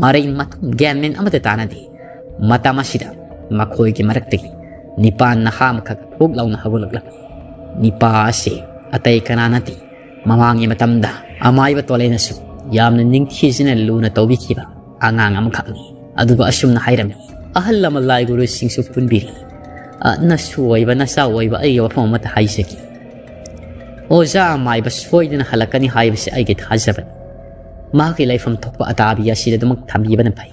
ꯃꯔꯩ ꯃꯊꯨꯝ ꯒ꯭ꯌꯥꯟ ꯃꯦꯟ ꯑꯃꯠꯇ ꯇꯥꯅꯗꯦ꯫ ꯃꯇꯝ ꯑꯁꯤꯗ ꯃꯈꯣꯏꯒꯤ ꯃꯔꯛꯇꯒꯤ ꯅꯤꯄꯥ ꯅꯍꯥ ꯑꯃꯈꯛ ꯊꯣꯛ ꯂꯥꯎꯅ ꯍꯧꯒꯠꯂꯛꯂꯝꯃꯤ꯫ ꯅꯤꯄꯥ ꯑꯁꯤ ꯑꯇꯩ ꯀꯅꯥ ꯅꯠꯇꯦ, ꯃꯃꯥꯡꯒꯤ ꯃꯇꯝꯗ ꯑꯃꯥꯏꯕ ꯇꯣꯂꯦꯅꯁꯨ ꯌꯥꯝꯅ ꯅꯤꯡꯊꯤꯖꯅ ꯂꯨꯅ ꯇꯧꯕꯤꯈꯤꯕ ꯑꯉꯥꯡ ꯑꯃꯈꯛꯅꯤ꯫ ꯑꯗꯨꯒ ꯑꯁꯨꯝꯅ ꯍꯥꯏꯔꯝꯃꯤ, "ꯑꯍꯜ ꯂꯃꯟ ꯂꯥꯏ ꯒꯨꯔꯨꯁꯤꯡꯁꯨ ꯄꯨꯟꯕꯤꯔꯤ꯫ ꯑ, ꯅꯁꯨ ꯑꯣꯏꯕ, ꯅꯆꯥ ꯑꯣꯏꯕ ꯑꯩꯒꯤ ꯋꯥꯐꯝ ꯑꯃꯠꯇ ꯍꯥꯏꯖꯒꯦ꯫ ꯑꯣꯖꯥ ꯑꯃꯥꯏꯕ ꯁꯣꯏꯗꯅ ꯍꯜꯂꯛꯀꯅꯤ ꯍꯥꯏꯕꯁꯤ ꯑꯩꯒꯤ ꯊꯥꯖꯕꯅꯤ꯫ ꯃꯍꯥꯛꯀꯤ ꯂꯩꯐꯝ ꯊꯣꯛꯄ ꯑꯇꯥꯕꯤ ꯑꯁꯤꯗ ꯑꯗꯨꯃꯛ ꯊꯝꯕꯤꯕꯅ ꯐꯩ꯫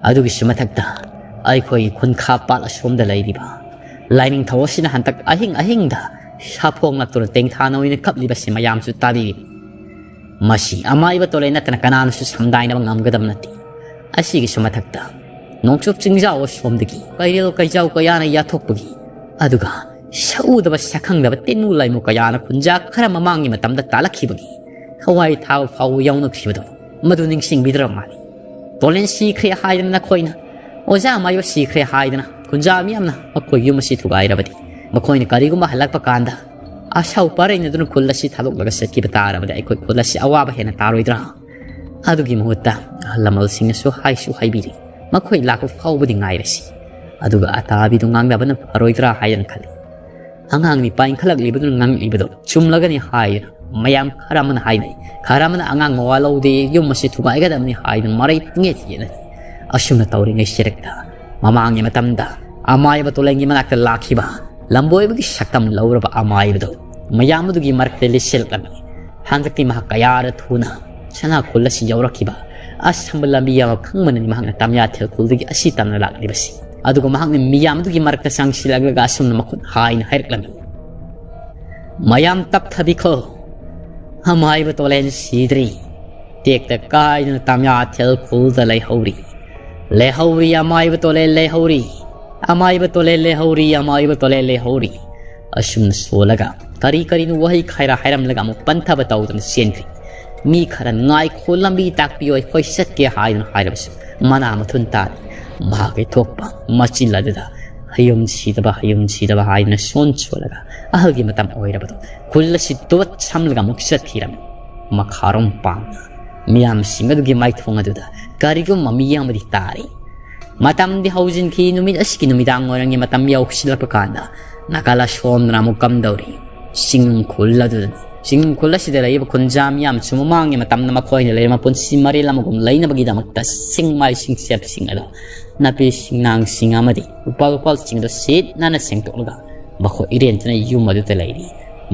ꯑꯗꯨꯒꯤꯁꯨ ꯃꯊꯛꯇ ꯑꯩꯈꯣꯏꯒꯤ ꯈꯨꯟꯈꯥ ꯄꯥꯠ ꯑꯁꯣꯝꯗ ꯂꯩꯔꯤꯕ ꯂꯥꯏꯅꯤꯡꯊꯧ ꯑꯁꯤꯅ ꯍꯟꯗꯛ ꯑꯍꯤꯡ ꯑꯍꯤꯡꯗ ꯁꯥꯐꯣꯡ ꯂꯥꯛꯇꯨꯅ ꯇꯦꯡꯊꯥꯅ ꯑꯣꯏꯅ ꯀꯞꯂꯤꯕꯁꯤ ꯃꯌꯥꯝꯁꯨ ꯇꯥꯕꯤꯔꯤꯕꯅꯤ꯫ ꯃꯁꯤ ꯑꯃꯥꯏꯕ ꯇꯣꯂꯦ ꯅꯠꯇꯅ ꯀꯅꯥꯅꯁꯨ ꯁꯝꯗꯥꯏꯅꯕ ꯉꯝꯒꯗꯕ ꯅꯠꯇꯦ꯫ ꯑꯁꯤꯒꯤꯁꯨ ꯃꯊꯛꯇ ꯅꯣꯡꯆꯨꯞ ꯆꯤꯡꯖꯥꯎ ꯑꯁꯣꯝꯗꯒꯤ ꯀꯩꯔꯦꯜ ꯀꯩꯖꯥꯎ ꯀꯌꯥꯅ ꯌꯥꯊꯣꯛꯄꯒꯤ, ꯑꯗꯨꯒ ꯁꯛꯎꯗꯕ ꯁꯛꯈꯪꯗꯕ ꯇꯤꯟꯃꯨ ꯂꯥꯏꯃꯨ ꯀꯌꯥꯅ ꯈꯨꯟꯖꯥ ꯈꯔ ꯃꯃꯥꯡꯒꯤ ꯃꯇꯝꯗ ꯇꯥꯜꯂꯛꯈꯤꯕꯒꯤ ꯊꯋꯥꯏ ꯊꯥꯕ ꯐꯥꯎꯕ ꯌꯥꯎꯅꯈꯤꯕꯗꯣ ꯃꯗꯨ ꯅꯤꯡꯁꯤꯡꯕꯤꯗ꯭ꯔꯕ ꯃꯥꯜꯂꯤ꯫ ꯇꯣꯂꯦꯟ ꯁꯤꯈ꯭ꯔꯦ ꯍꯥꯏꯗꯅ ꯅꯈꯣꯏꯅ, ꯑꯣꯖꯥ ꯃꯥꯏꯕ ꯁꯤꯈ꯭ꯔꯦ ꯍꯥꯏꯗꯅ ꯈꯨꯟꯖꯥ ꯃꯤꯌꯥꯝꯅ ꯃꯈꯣꯏ ꯌꯨꯝ ꯑꯁꯤ ꯊꯨꯒꯥꯏꯔꯕꯗꯤ, ꯃꯈꯣꯏꯅ ꯀꯔꯤꯒꯨꯝꯕ ꯍꯜꯂꯛꯄ ꯀꯥꯟꯗ ꯑꯁꯥꯎ ꯄꯔꯩꯅꯗꯨꯅ ꯈꯨꯜ ꯑꯁꯤ ꯊꯥꯗꯣꯛꯂꯒ ꯆꯠꯈꯤꯕ ꯇꯥꯔꯕꯗꯤ ꯑꯩꯈꯣꯏ ꯈꯨꯜ ꯑꯁꯤ ꯑꯋꯥꯕ ꯍꯦꯟꯅ ꯇꯥꯔꯣꯏꯗ꯭ꯔꯥ? ꯑꯗꯨꯒꯤ ꯃꯍꯨꯠꯇ ꯑꯍꯜ ꯂꯃꯟꯁꯤꯡꯅꯁꯨ ꯍꯥꯏꯁꯨ ꯍꯥꯏꯕꯤꯔꯤ, ꯃꯈꯣꯏ ꯂꯥꯛꯄ ꯐꯥꯎꯕꯗꯤ ꯉꯥꯏꯔꯁꯤ, ꯑꯗꯨꯒ ꯑꯇꯥꯕꯤꯗꯨ ꯉꯥꯡꯅꯕꯅ ꯐꯔꯣꯏꯗ꯭ꯔꯥ ꯍꯥꯏꯗꯅ ꯈꯜꯂꯤ꯫ ꯑꯉꯥꯡ ꯅꯤꯄꯥ ꯏꯟꯈꯠꯂꯛꯂꯤꯕꯗꯨꯅ ꯉꯥꯡꯂꯤꯕꯗꯣ ꯆꯨꯝꯂꯒꯅꯤ ꯍꯥꯏꯗꯨꯅ ꯃꯌꯥꯝ ꯈꯔ ꯑꯃꯅ ꯍꯥꯏꯅꯩ, ꯈꯔ ꯑꯃꯅ ꯑꯉꯥꯡ ꯃꯋꯥ ꯂꯧꯗꯦ, ꯌꯨꯝ ꯑꯁꯤ ꯊꯨꯒꯥꯏꯒꯗꯕꯅꯤ ꯍꯍꯥꯏꯗꯨꯅ ꯃꯔꯩ ꯄꯨꯡꯌꯦꯠ ꯌꯦꯠꯅꯩ꯫ ꯑꯁꯨꯝꯅ ꯇꯧꯔꯤꯉꯩ ꯁꯦꯔꯛꯇ ꯃꯃꯥꯡꯒꯤ ꯃꯇꯝꯗ ꯑꯃꯥꯏꯕ ꯇꯣꯂꯦꯟꯒꯤ ꯃꯅꯥꯛꯇ ꯂꯥꯛꯈꯤꯕ ꯂꯝꯕꯣꯏꯕꯒꯤ ꯁꯛꯇꯝ ꯂꯧꯔꯕ ꯑꯃꯥꯏꯕꯗꯨ ꯃꯌꯥꯝ ꯑꯗꯨꯒꯤ ꯃꯔꯛꯇ ꯂꯤꯠꯁꯤꯜꯂꯛꯂꯝꯃꯤ꯫ ꯍꯟꯗꯛꯇꯤ ꯃꯍꯥꯛ ꯀꯌꯥꯔ ꯊꯨꯅ ꯁꯅꯥ ꯈꯨꯜ ꯑꯁꯤ ꯌꯧꯔꯛꯈꯤꯕ ꯑꯁꯝꯕ ꯂꯝꯕꯤ ꯑꯃ ꯈꯪꯕꯅꯅꯤ ꯃꯍꯥꯛꯅ ꯇꯝꯌꯥꯊꯦꯜ ꯈꯨꯜꯗꯒꯤ ꯑꯁꯤ ꯇꯝꯅ ꯂꯥꯛꯂꯤꯕꯁꯤ꯫ ꯑꯗꯨꯒ ꯃꯍꯥꯛꯅ ꯃꯤꯌꯥꯝ ꯑꯗꯨꯒꯤ ꯃꯔꯛꯇ ꯆꯪꯁꯤꯜꯂꯛꯂꯒ ꯑꯁꯨꯝꯅ ꯃꯈꯨꯠ ꯍꯥꯏꯅ ꯍꯥꯏꯔꯛꯂꯝꯃꯤ, "ꯃꯌꯥꯝ ꯇꯞꯊꯕꯤꯈꯣ, ꯑꯃꯥꯏꯕ ꯇꯣꯂꯦꯟ ꯁꯤꯗ꯭ꯔꯤ, ꯇꯦꯛꯇ ꯀꯥꯏꯗꯅ ꯇꯝꯌꯥꯊꯦꯜ ꯈꯨꯜꯗ ꯂꯩꯍꯧꯔꯤ꯫ ꯂꯩꯍꯧꯔꯤ ꯑꯃꯥꯏꯕ ꯇꯣꯂꯦꯟ ꯂꯩꯍꯧꯔꯤ꯫ ꯑꯃꯥꯏꯕ ꯇꯣꯂꯦꯟ ꯂꯩꯍꯧꯔꯤ, ꯑꯃꯥꯏꯕ ꯇꯣꯂꯦꯟ ꯂꯩꯍꯧꯔꯤ"꯫ ꯑꯁꯨꯝꯅ ꯁꯣꯜꯂꯒ ꯀꯔꯤ ꯀꯔꯤꯅꯣ ꯋꯥꯍꯩ ꯈꯥꯏꯔ ꯍꯥꯏꯔꯝꯂꯒ ꯑꯃꯨꯛ ꯄꯟꯊꯕ ꯇꯧꯗꯨꯅ ꯆꯦꯟꯈ꯭ꯔꯤ꯫ ꯃꯤ ꯈꯔ "ꯉꯥꯏꯈꯣ, ꯂꯝꯕꯤ ꯇꯥꯛꯄꯤꯌꯣ, ꯑꯩꯈꯣꯏ ꯆꯠꯀꯦ" ꯍꯥꯏꯗꯨꯅ ꯍꯥꯏꯔꯕꯁꯨ ꯃꯅꯥ ꯃꯊꯨꯟ ꯇꯥꯗꯦ꯫ ꯃꯍꯥꯛꯀꯤ ꯊꯣꯛꯄ ꯃꯆꯤꯜ ꯑꯗꯨꯗ "ꯍꯌꯨꯝ ꯁꯤꯗꯕ, ꯍꯌꯨꯝ ꯁꯤꯗꯕ" ꯍꯥꯏꯗꯨꯅ ꯁꯣꯟ ꯁꯣꯜꯂꯒ ꯑꯍꯜꯒꯤ ꯃꯇꯝ ꯑꯣꯏꯔꯕꯗꯣ ꯈꯨꯜ ꯑꯁꯤ ꯇꯨꯠ ꯁꯝꯂꯒ ꯑꯃꯨꯛ ꯆꯠꯈꯤꯔꯝꯃꯤ꯫ ꯃꯈꯥꯔꯣꯝ ꯄꯥꯡꯅ ꯃꯤꯌꯥꯝꯁꯤꯡ ꯑꯗꯨꯒꯤ ꯃꯥꯏꯊꯣꯡ ꯑꯗꯨꯗ ꯀꯔꯤꯒꯨꯝꯕ ꯃꯤ ꯑꯃꯗꯤ ꯇꯥꯔꯤ꯫ ꯃꯇꯝꯗꯤ ꯍꯧꯖꯤꯟꯈꯤ꯫ ꯅꯨꯃꯤꯠ ꯑꯁꯤꯒꯤ ꯅꯨꯃꯤꯗꯥꯡ ꯋꯥꯏꯔꯝꯒꯤ ꯃꯇꯝ ꯌꯧꯁꯤꯜꯂꯛꯄ ꯀꯥꯟꯗ ꯅꯥꯀꯜ ꯑꯁꯣꯝꯗꯅ ꯑꯃꯨꯛ ꯀꯝꯗꯧꯔꯤ? ꯆꯤꯡꯅꯨꯡ ꯈꯨꯜ ꯑꯗꯨꯗꯅꯤ꯫ ꯆꯤꯡꯅꯨꯡ ꯈꯨꯜ ꯑꯁꯤꯗ ꯂꯩꯔꯤꯕ ꯈꯨꯟꯖꯥ ꯃꯤꯌꯥꯝꯁꯨ ꯃꯃꯥꯡꯒꯤ ꯃꯇꯝꯗ ꯃꯈꯣꯏꯅ ꯂꯩꯔꯝꯕ ꯄꯨꯟꯁꯤ ꯃꯔꯦꯜ ꯑꯃꯒꯨꯝ ꯂꯩꯅꯕꯒꯤꯗꯃꯛꯇ ꯆꯤꯡꯃꯥꯏ ꯆꯤꯡꯆꯦꯞꯁꯤꯡ ꯑꯗꯣ ꯅꯥꯄꯤ ꯁꯤꯡꯅꯥꯡꯁꯤꯡ ꯑꯃꯗꯤ ꯎꯄꯥꯜ ꯋꯥꯄꯥꯜꯁꯤꯡ ꯑꯗꯣ ꯁꯤꯠ ꯅꯥꯟꯅ ꯁꯦꯡꯗꯣꯛꯂꯒ ꯃꯈꯣꯏ ꯏꯔꯦꯟꯖꯅ ꯌꯨꯝ ꯑꯗꯨꯗ ꯂꯩꯔꯤ꯫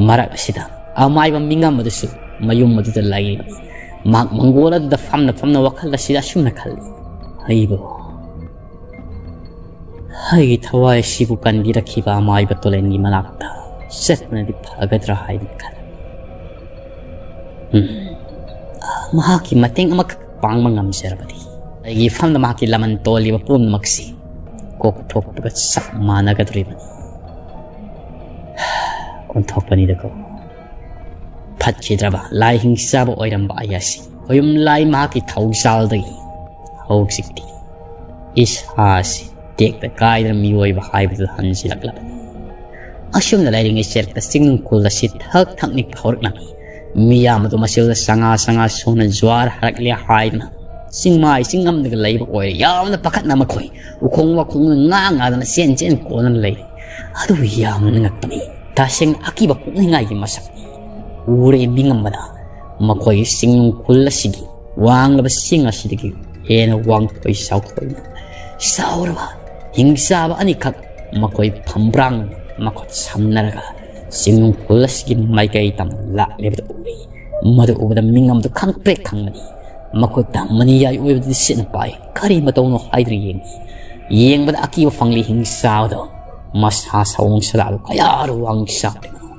ꯃꯔꯛ ꯑꯁꯤꯗ ꯑꯃꯥꯏꯕ ꯃꯤꯉꯝ ꯑꯗꯨꯁꯨ ꯃꯌꯨꯝ ꯑꯗꯨꯗ ꯂꯩꯔꯤꯕꯅꯤ꯫ ꯃꯍꯥꯛ ꯃꯪꯒꯣꯜ ꯑꯗꯨꯗ ꯐꯝꯅ ꯐꯝꯅ ꯋꯥꯈꯜ ꯑꯁꯤꯗ ꯑꯁꯨꯝꯅ ꯈꯜꯂꯤ, "ꯑꯩꯕꯨ, ꯑꯩꯒꯤ ꯊꯋꯥꯏ ꯑꯁꯤꯕꯨ ꯀꯟꯕꯤꯔꯛꯈꯤꯕ ꯑꯃꯥꯏꯕ ꯇꯣꯂꯦꯟꯒꯤ ꯃꯅꯥꯛꯇ ꯆꯠꯄꯅꯗꯤ ꯐꯒꯗ꯭ꯔꯥ?" ꯍꯥꯏꯅ ꯈꯜꯂꯤ꯫ ꯎꯝ, ꯃꯍꯥꯛꯀꯤ ꯃꯇꯦꯡ ꯑꯃꯈꯛ ꯄꯥꯡꯕ ꯉꯝꯖꯔꯕꯗꯤ ꯑꯩꯒꯤ ꯏꯐꯝꯗ ꯃꯍꯥꯛꯀꯤ ꯂꯃꯟ ꯇꯣꯜꯂꯤꯕ ꯄꯨꯝꯅꯃꯛꯁꯤ ꯀꯣꯛꯊꯣꯛꯄꯒ ꯆꯞ ꯃꯥꯟꯅꯒꯗꯧꯔꯤꯕꯅꯤ꯫ ꯑꯣꯟꯊꯣꯛꯄꯅꯤꯗꯀꯣ꯫ ꯐꯠꯈꯤꯗ꯭ꯔꯕ ꯂꯥꯏ ꯍꯤꯡꯆꯥꯕ ꯑꯣꯏꯔꯝꯕ ꯑꯩ ꯑꯁꯤ ꯈꯣꯌꯨꯝ ꯂꯥꯏ ꯃꯍꯥꯛꯀꯤ ꯊꯧꯖꯥꯜꯗꯒꯤ ꯍꯧꯖꯤꯛꯇꯤ ꯏꯁꯥ ꯑꯁꯤ ꯇꯦꯛꯇ ꯀꯥꯏꯗꯅ ꯃꯤꯑꯣꯏꯕ ꯍꯥꯏꯕꯗꯨ ꯍꯟꯖꯤꯜꯂꯛꯂꯕꯅꯤ꯫ ꯑꯁꯨꯝꯅ ꯂꯩꯔꯤꯉꯩ ꯆꯦꯔꯛꯇ ꯆꯤꯡꯅꯨꯡ ꯈꯨꯜ ꯑꯁꯤ ꯊꯛ ꯊꯛ ꯅꯤꯛꯄ ꯍꯧꯔꯛꯂꯝꯃꯤ꯫ ꯃꯤꯌꯥꯝ ꯑꯗꯨ ꯃꯁꯤꯗ ꯆꯉꯥ ꯆꯉꯥ ꯁꯨꯅ ꯖ꯭ꯋꯥꯔ ꯍꯥꯔꯛꯂꯦ ꯍꯥꯏꯗꯨꯅ ꯆꯤꯡꯃꯥꯏ ꯆꯤꯡꯉꯝꯗꯒ ꯂꯩꯕ ꯑꯣꯏꯔꯦ ꯌꯥꯝꯅ ꯄꯥꯈꯠꯅ ꯃꯈꯣꯏ ꯎꯈꯣꯡ ꯋꯥꯈꯣꯡꯗ ꯉꯥ ꯉꯥꯗꯅ ꯆꯦꯟ ꯆꯦꯟ ꯀꯣꯟꯗꯨꯅ ꯂꯩꯔꯦ꯫ ꯑꯗꯨꯕꯨ ꯌꯥꯝꯅ ꯉꯛꯄꯅꯤ, ꯇꯁꯦꯡꯅ ꯑꯀꯤꯕ ꯄꯣꯛꯅꯤꯡꯉꯥꯏꯒꯤ ꯃꯁꯛꯅꯤ꯫ ꯎꯔꯦ ꯃꯤꯉꯝꯕꯅ ꯃꯈꯣꯏ ꯆꯤꯡꯅꯨꯡ ꯈꯨꯜ ꯑꯁꯤꯒꯤ ꯋꯥꯡꯂꯕ ꯆꯤꯡ ꯑꯁꯤꯗꯒꯤ ꯍꯦꯟꯅ ꯋꯥꯡꯊꯣꯏ ꯆꯥꯎꯊꯣꯏꯅ ꯆꯥꯎꯔꯕ ꯍꯤꯡꯆꯥꯕ ꯑꯅꯤꯈꯛ ꯃꯈꯣꯏ ꯐꯝꯕ꯭ꯔꯥꯡ ꯃꯈꯨꯠ ꯁꯝꯅꯔꯒ ꯆꯤꯡꯅꯨꯡ ꯈꯨꯜ ꯑꯁꯤꯒꯤ ꯃꯥꯏꯀꯩ ꯇꯝꯅ ꯂꯥꯛꯂꯤꯕꯗꯨ ꯎꯔꯦ꯫ ꯃꯗꯨ ꯎꯕꯗ ꯃꯤꯉꯝꯗꯨ ꯈꯪꯄ꯭ꯔꯦꯛ ꯈꯪꯕꯅꯤ꯫ ꯃꯈꯨꯠꯇ ꯃꯅꯤ ꯌꯥꯏ ꯑꯣꯏꯕꯗꯨꯗꯤ ꯁꯤꯠꯅ ꯄꯥꯏ꯫ ꯀꯔꯤ ꯃꯇꯧꯅꯣ ꯍꯥꯏꯗꯨꯅ ꯌꯦꯡꯉꯤ꯫ ꯌꯦꯡꯕꯗ ꯑꯀꯤꯕ ꯐꯪꯂꯤ꯫ ꯍꯤꯡꯆꯥꯕꯗꯣ ꯃꯁꯥ ꯁꯑꯣꯡ ꯁꯥꯗꯥꯗꯣ ꯀꯌꯥꯔ ꯋꯥꯡ ꯆꯥꯎꯔꯤꯕꯅꯣ?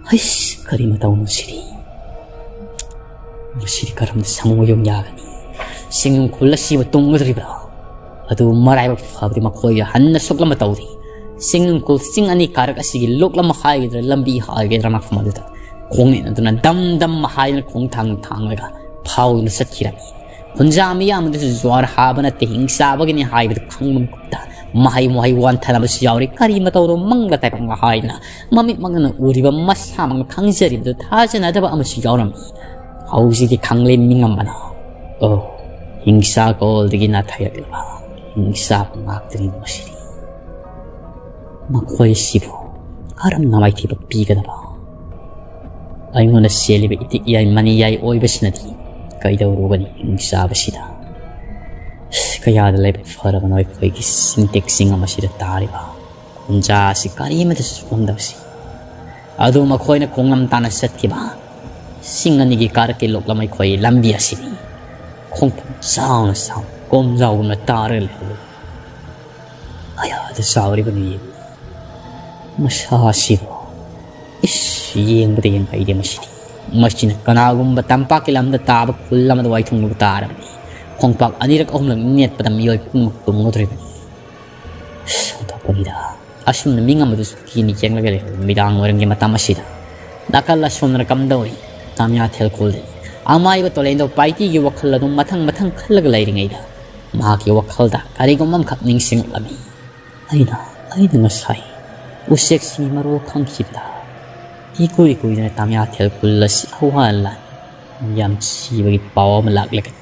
ꯍꯩꯁ, ꯀꯔꯤ ꯃꯇꯧꯅꯣ ꯁꯤꯗꯤ? ꯃꯁꯤꯗꯤ ꯀꯔꯝꯅ ꯁꯪꯉꯨ ꯌꯨꯝ ꯌꯥꯒꯅꯤ? ꯆꯤꯡꯅꯨꯡ ꯈꯨꯜ ꯑꯁꯤꯕꯨ ꯇꯨꯝꯒꯗꯧꯔꯤꯕ꯭ꯔꯥ? ꯑꯗꯨ ꯃꯔꯥꯏꯕꯛ ꯐꯕꯗꯤ ꯃꯈꯣꯏꯒ ꯍꯟꯅ ꯁꯣꯛꯂꯝꯕ ꯇꯧꯔꯤ꯫ ꯆꯤꯡꯅꯨꯡ ꯈꯨꯜ ꯆꯤꯡ ꯑꯅꯤ ꯀꯥꯔꯛ ꯑꯁꯤꯒꯤ ꯂꯣꯛꯂꯝ ꯍꯥꯏꯒꯗ꯭ꯔꯥ, ꯂꯝꯕꯤ ꯍꯥꯏꯒꯗ꯭ꯔꯥ, ꯃꯐꯝ ꯑꯗꯨꯗ ꯈꯣꯡꯅꯦꯠ ꯑꯗꯨꯅ ꯗꯝ ꯗꯝ ꯍꯥꯏꯗꯨꯅ ꯈꯣꯡꯊꯥꯡ ꯊꯥꯡꯂꯒ ꯐꯥꯎꯗꯨꯅ ꯆꯠꯈꯤꯔꯝꯃꯤ꯫ ꯈꯨꯟꯖꯥ ꯃꯤꯌꯥꯝ ꯑꯗꯨꯁꯨ ꯖ꯭ꯋꯥꯔ ꯍꯥꯕ ꯅꯠꯇꯦ, ꯍꯤꯡ ꯆꯥꯕꯒꯤꯅꯤ ꯍꯥꯏꯕꯗꯨ ꯈꯪꯕ ꯃꯈꯨꯠꯇ ꯃꯍꯩ ꯃꯍꯩ ꯋꯥꯟꯊꯅꯕꯁꯨ ꯌꯥꯎꯔꯤ꯫ ꯀꯔꯤ ꯃꯇꯧꯔꯣ ꯃꯪꯂ ꯇꯥꯏꯕꯪꯂ ꯍꯥꯏꯗꯨꯅ ꯃꯃꯤꯠꯃꯛꯅ ꯎꯔꯤꯕ ꯃꯁꯥꯃꯛꯅ ꯈꯪꯖꯔꯤꯕꯗꯨ ꯊꯥꯖꯅꯗꯕ ꯑꯃꯁꯨ ꯌꯥꯎꯔꯝꯃꯤ꯫ ꯍꯧꯖꯤꯛꯇꯤ ꯈꯪꯂꯦ ꯃꯤꯉꯝꯕꯅ꯫ ꯑꯣ, ꯍꯤꯡꯁꯥ ꯀꯣꯜꯗꯒꯤ ꯅꯥꯊꯩꯔꯛꯂꯤꯕ ꯍꯤꯡꯁꯥ ꯉꯥꯛꯇꯅꯤ ꯃꯁꯤꯗꯤ꯫ ꯃꯈꯣꯏꯁꯤꯕꯨ ꯀꯔꯝꯅ ꯃꯥꯏꯊꯤꯕ ꯄꯤꯒꯗꯕ? ꯑꯩꯉꯣꯟꯗ ꯆꯦꯜꯂꯤꯕ ꯏꯇꯤꯛ ꯌꯥꯏ ꯃꯅꯤ ꯌꯥꯏ ꯑꯣꯏꯕꯁꯤꯅꯗꯤ ꯀꯩꯗꯧꯔꯨꯒꯅꯤ ꯍꯤꯡꯆꯥꯕꯁꯤꯗ? ꯀꯌꯥꯗ ꯂꯥꯏꯕꯛ ꯐꯔꯕꯅꯣ ꯑꯩꯈꯣꯏꯒꯤ ꯆꯤꯡꯇꯦꯛ ꯆꯤꯡ ꯑꯃꯁꯤꯗ ꯇꯥꯔꯤꯕ ꯈꯨꯟꯖꯥ ꯑꯁꯤ ꯀꯔꯤꯃꯠꯇꯁꯨ ꯁꯣꯛꯍꯟꯗꯕꯁꯤ꯫ ꯑꯗꯨ ꯃꯈꯣꯏꯅ ꯈꯣꯡꯂꯝ ꯇꯥꯅ ꯆꯠꯈꯤꯕ ꯆꯤꯡ ꯑꯅꯤꯒꯤ ꯀꯥꯔꯛꯀꯤ ꯂꯣꯛꯂꯝ ꯑꯩꯈꯣꯏ ꯂꯝꯕꯤ ꯑꯁꯤꯅꯤ꯫ ꯈꯣꯡꯐꯝ ꯆꯥꯎꯅ ꯆꯥꯎꯅ ꯀꯣꯝꯖꯥꯎꯒꯨꯝꯅ ꯇꯥꯔꯒ ꯂꯩꯍꯧꯕ꯫ ꯑꯌꯥꯗ ꯆꯥꯎꯔꯤꯕꯅꯤ꯫ ꯃꯁꯥ ꯑꯁꯤꯕꯨ ꯏꯁ, ꯌꯦꯡꯕꯗ ꯌꯦꯡꯉꯛꯏꯗꯦ ꯃꯁꯤꯗꯤ꯫ ꯃꯁꯤꯅ ꯀꯅꯥꯒꯨꯝꯕ ꯇꯝꯄꯥꯛꯀꯤ ꯂꯝꯗ ꯇꯥꯕ ꯈꯨꯜ ꯑꯃꯗ ꯋꯥꯏꯊꯨꯡꯂꯨꯕ ꯇꯥꯔꯕꯅꯤ꯫ ꯈꯣꯡꯄꯥꯛ ꯑꯅꯤꯔꯛ ꯑꯍꯨꯝꯂꯛ ꯅꯦꯠꯄꯗ ꯃꯤꯑꯣꯏ ꯄꯨꯝꯅꯃꯛ ꯇꯨꯝꯒꯗꯧꯔꯤꯕꯅꯤ꯫ ꯑꯁ, ꯑꯣꯟꯊꯣꯛꯄꯅꯤꯗ꯫ ꯑꯁꯨꯝꯅ ꯃꯤꯡ ꯑꯃꯗꯨꯁꯨ ꯀꯤꯅ ꯌꯦꯡꯂꯒ ꯂꯩꯍꯧꯕ ꯃꯤꯗꯥꯡ ꯋꯥꯏꯔꯝꯒꯤ ꯃꯇꯝ ꯑꯁꯤꯗ ꯅꯥꯀꯜ ꯑꯁꯣꯝꯗꯅ ꯀꯝꯗꯧꯔꯤ? ꯇꯥꯃꯤꯌꯥ ꯊꯦꯜꯀꯣꯜꯗꯅꯤ꯫ ꯑꯃꯥꯏꯕ ꯇꯣꯂꯦꯟꯗꯣ ꯄꯥꯏꯇꯤꯒꯤ ꯋꯥꯈꯜ ꯑꯗꯨꯝ ꯃꯊꯪ ꯃꯊꯪ ꯈꯜꯂꯒ ꯂꯩꯔꯤꯉꯩꯗ ꯃꯍꯥꯛꯀꯤ ꯋꯥꯈꯜꯗ ꯀꯔꯤꯒꯨꯝꯕ ꯑꯃꯈꯛ ꯅꯤꯡꯁꯤꯡꯂꯛꯂꯝꯃꯤ꯫ ꯑꯩꯅ, ꯑꯩꯅ ꯉꯁꯥꯏ ꯎꯆꯦꯛꯁꯤꯡꯒꯤ ꯃꯔꯣꯜ ꯈꯪꯈꯤꯕꯗ ꯏꯀꯨꯏ ꯀꯨꯏꯗꯅ ꯇꯥꯃꯤꯌꯥꯊꯦꯜ ꯈꯨꯜ ꯑꯁꯤ ꯑꯋꯥ ꯂꯥꯟ ꯌꯥꯝ ꯁꯤꯕꯒꯤ ꯄꯥꯎ ꯑꯃ ꯂꯥꯛꯂꯒꯅꯤ꯫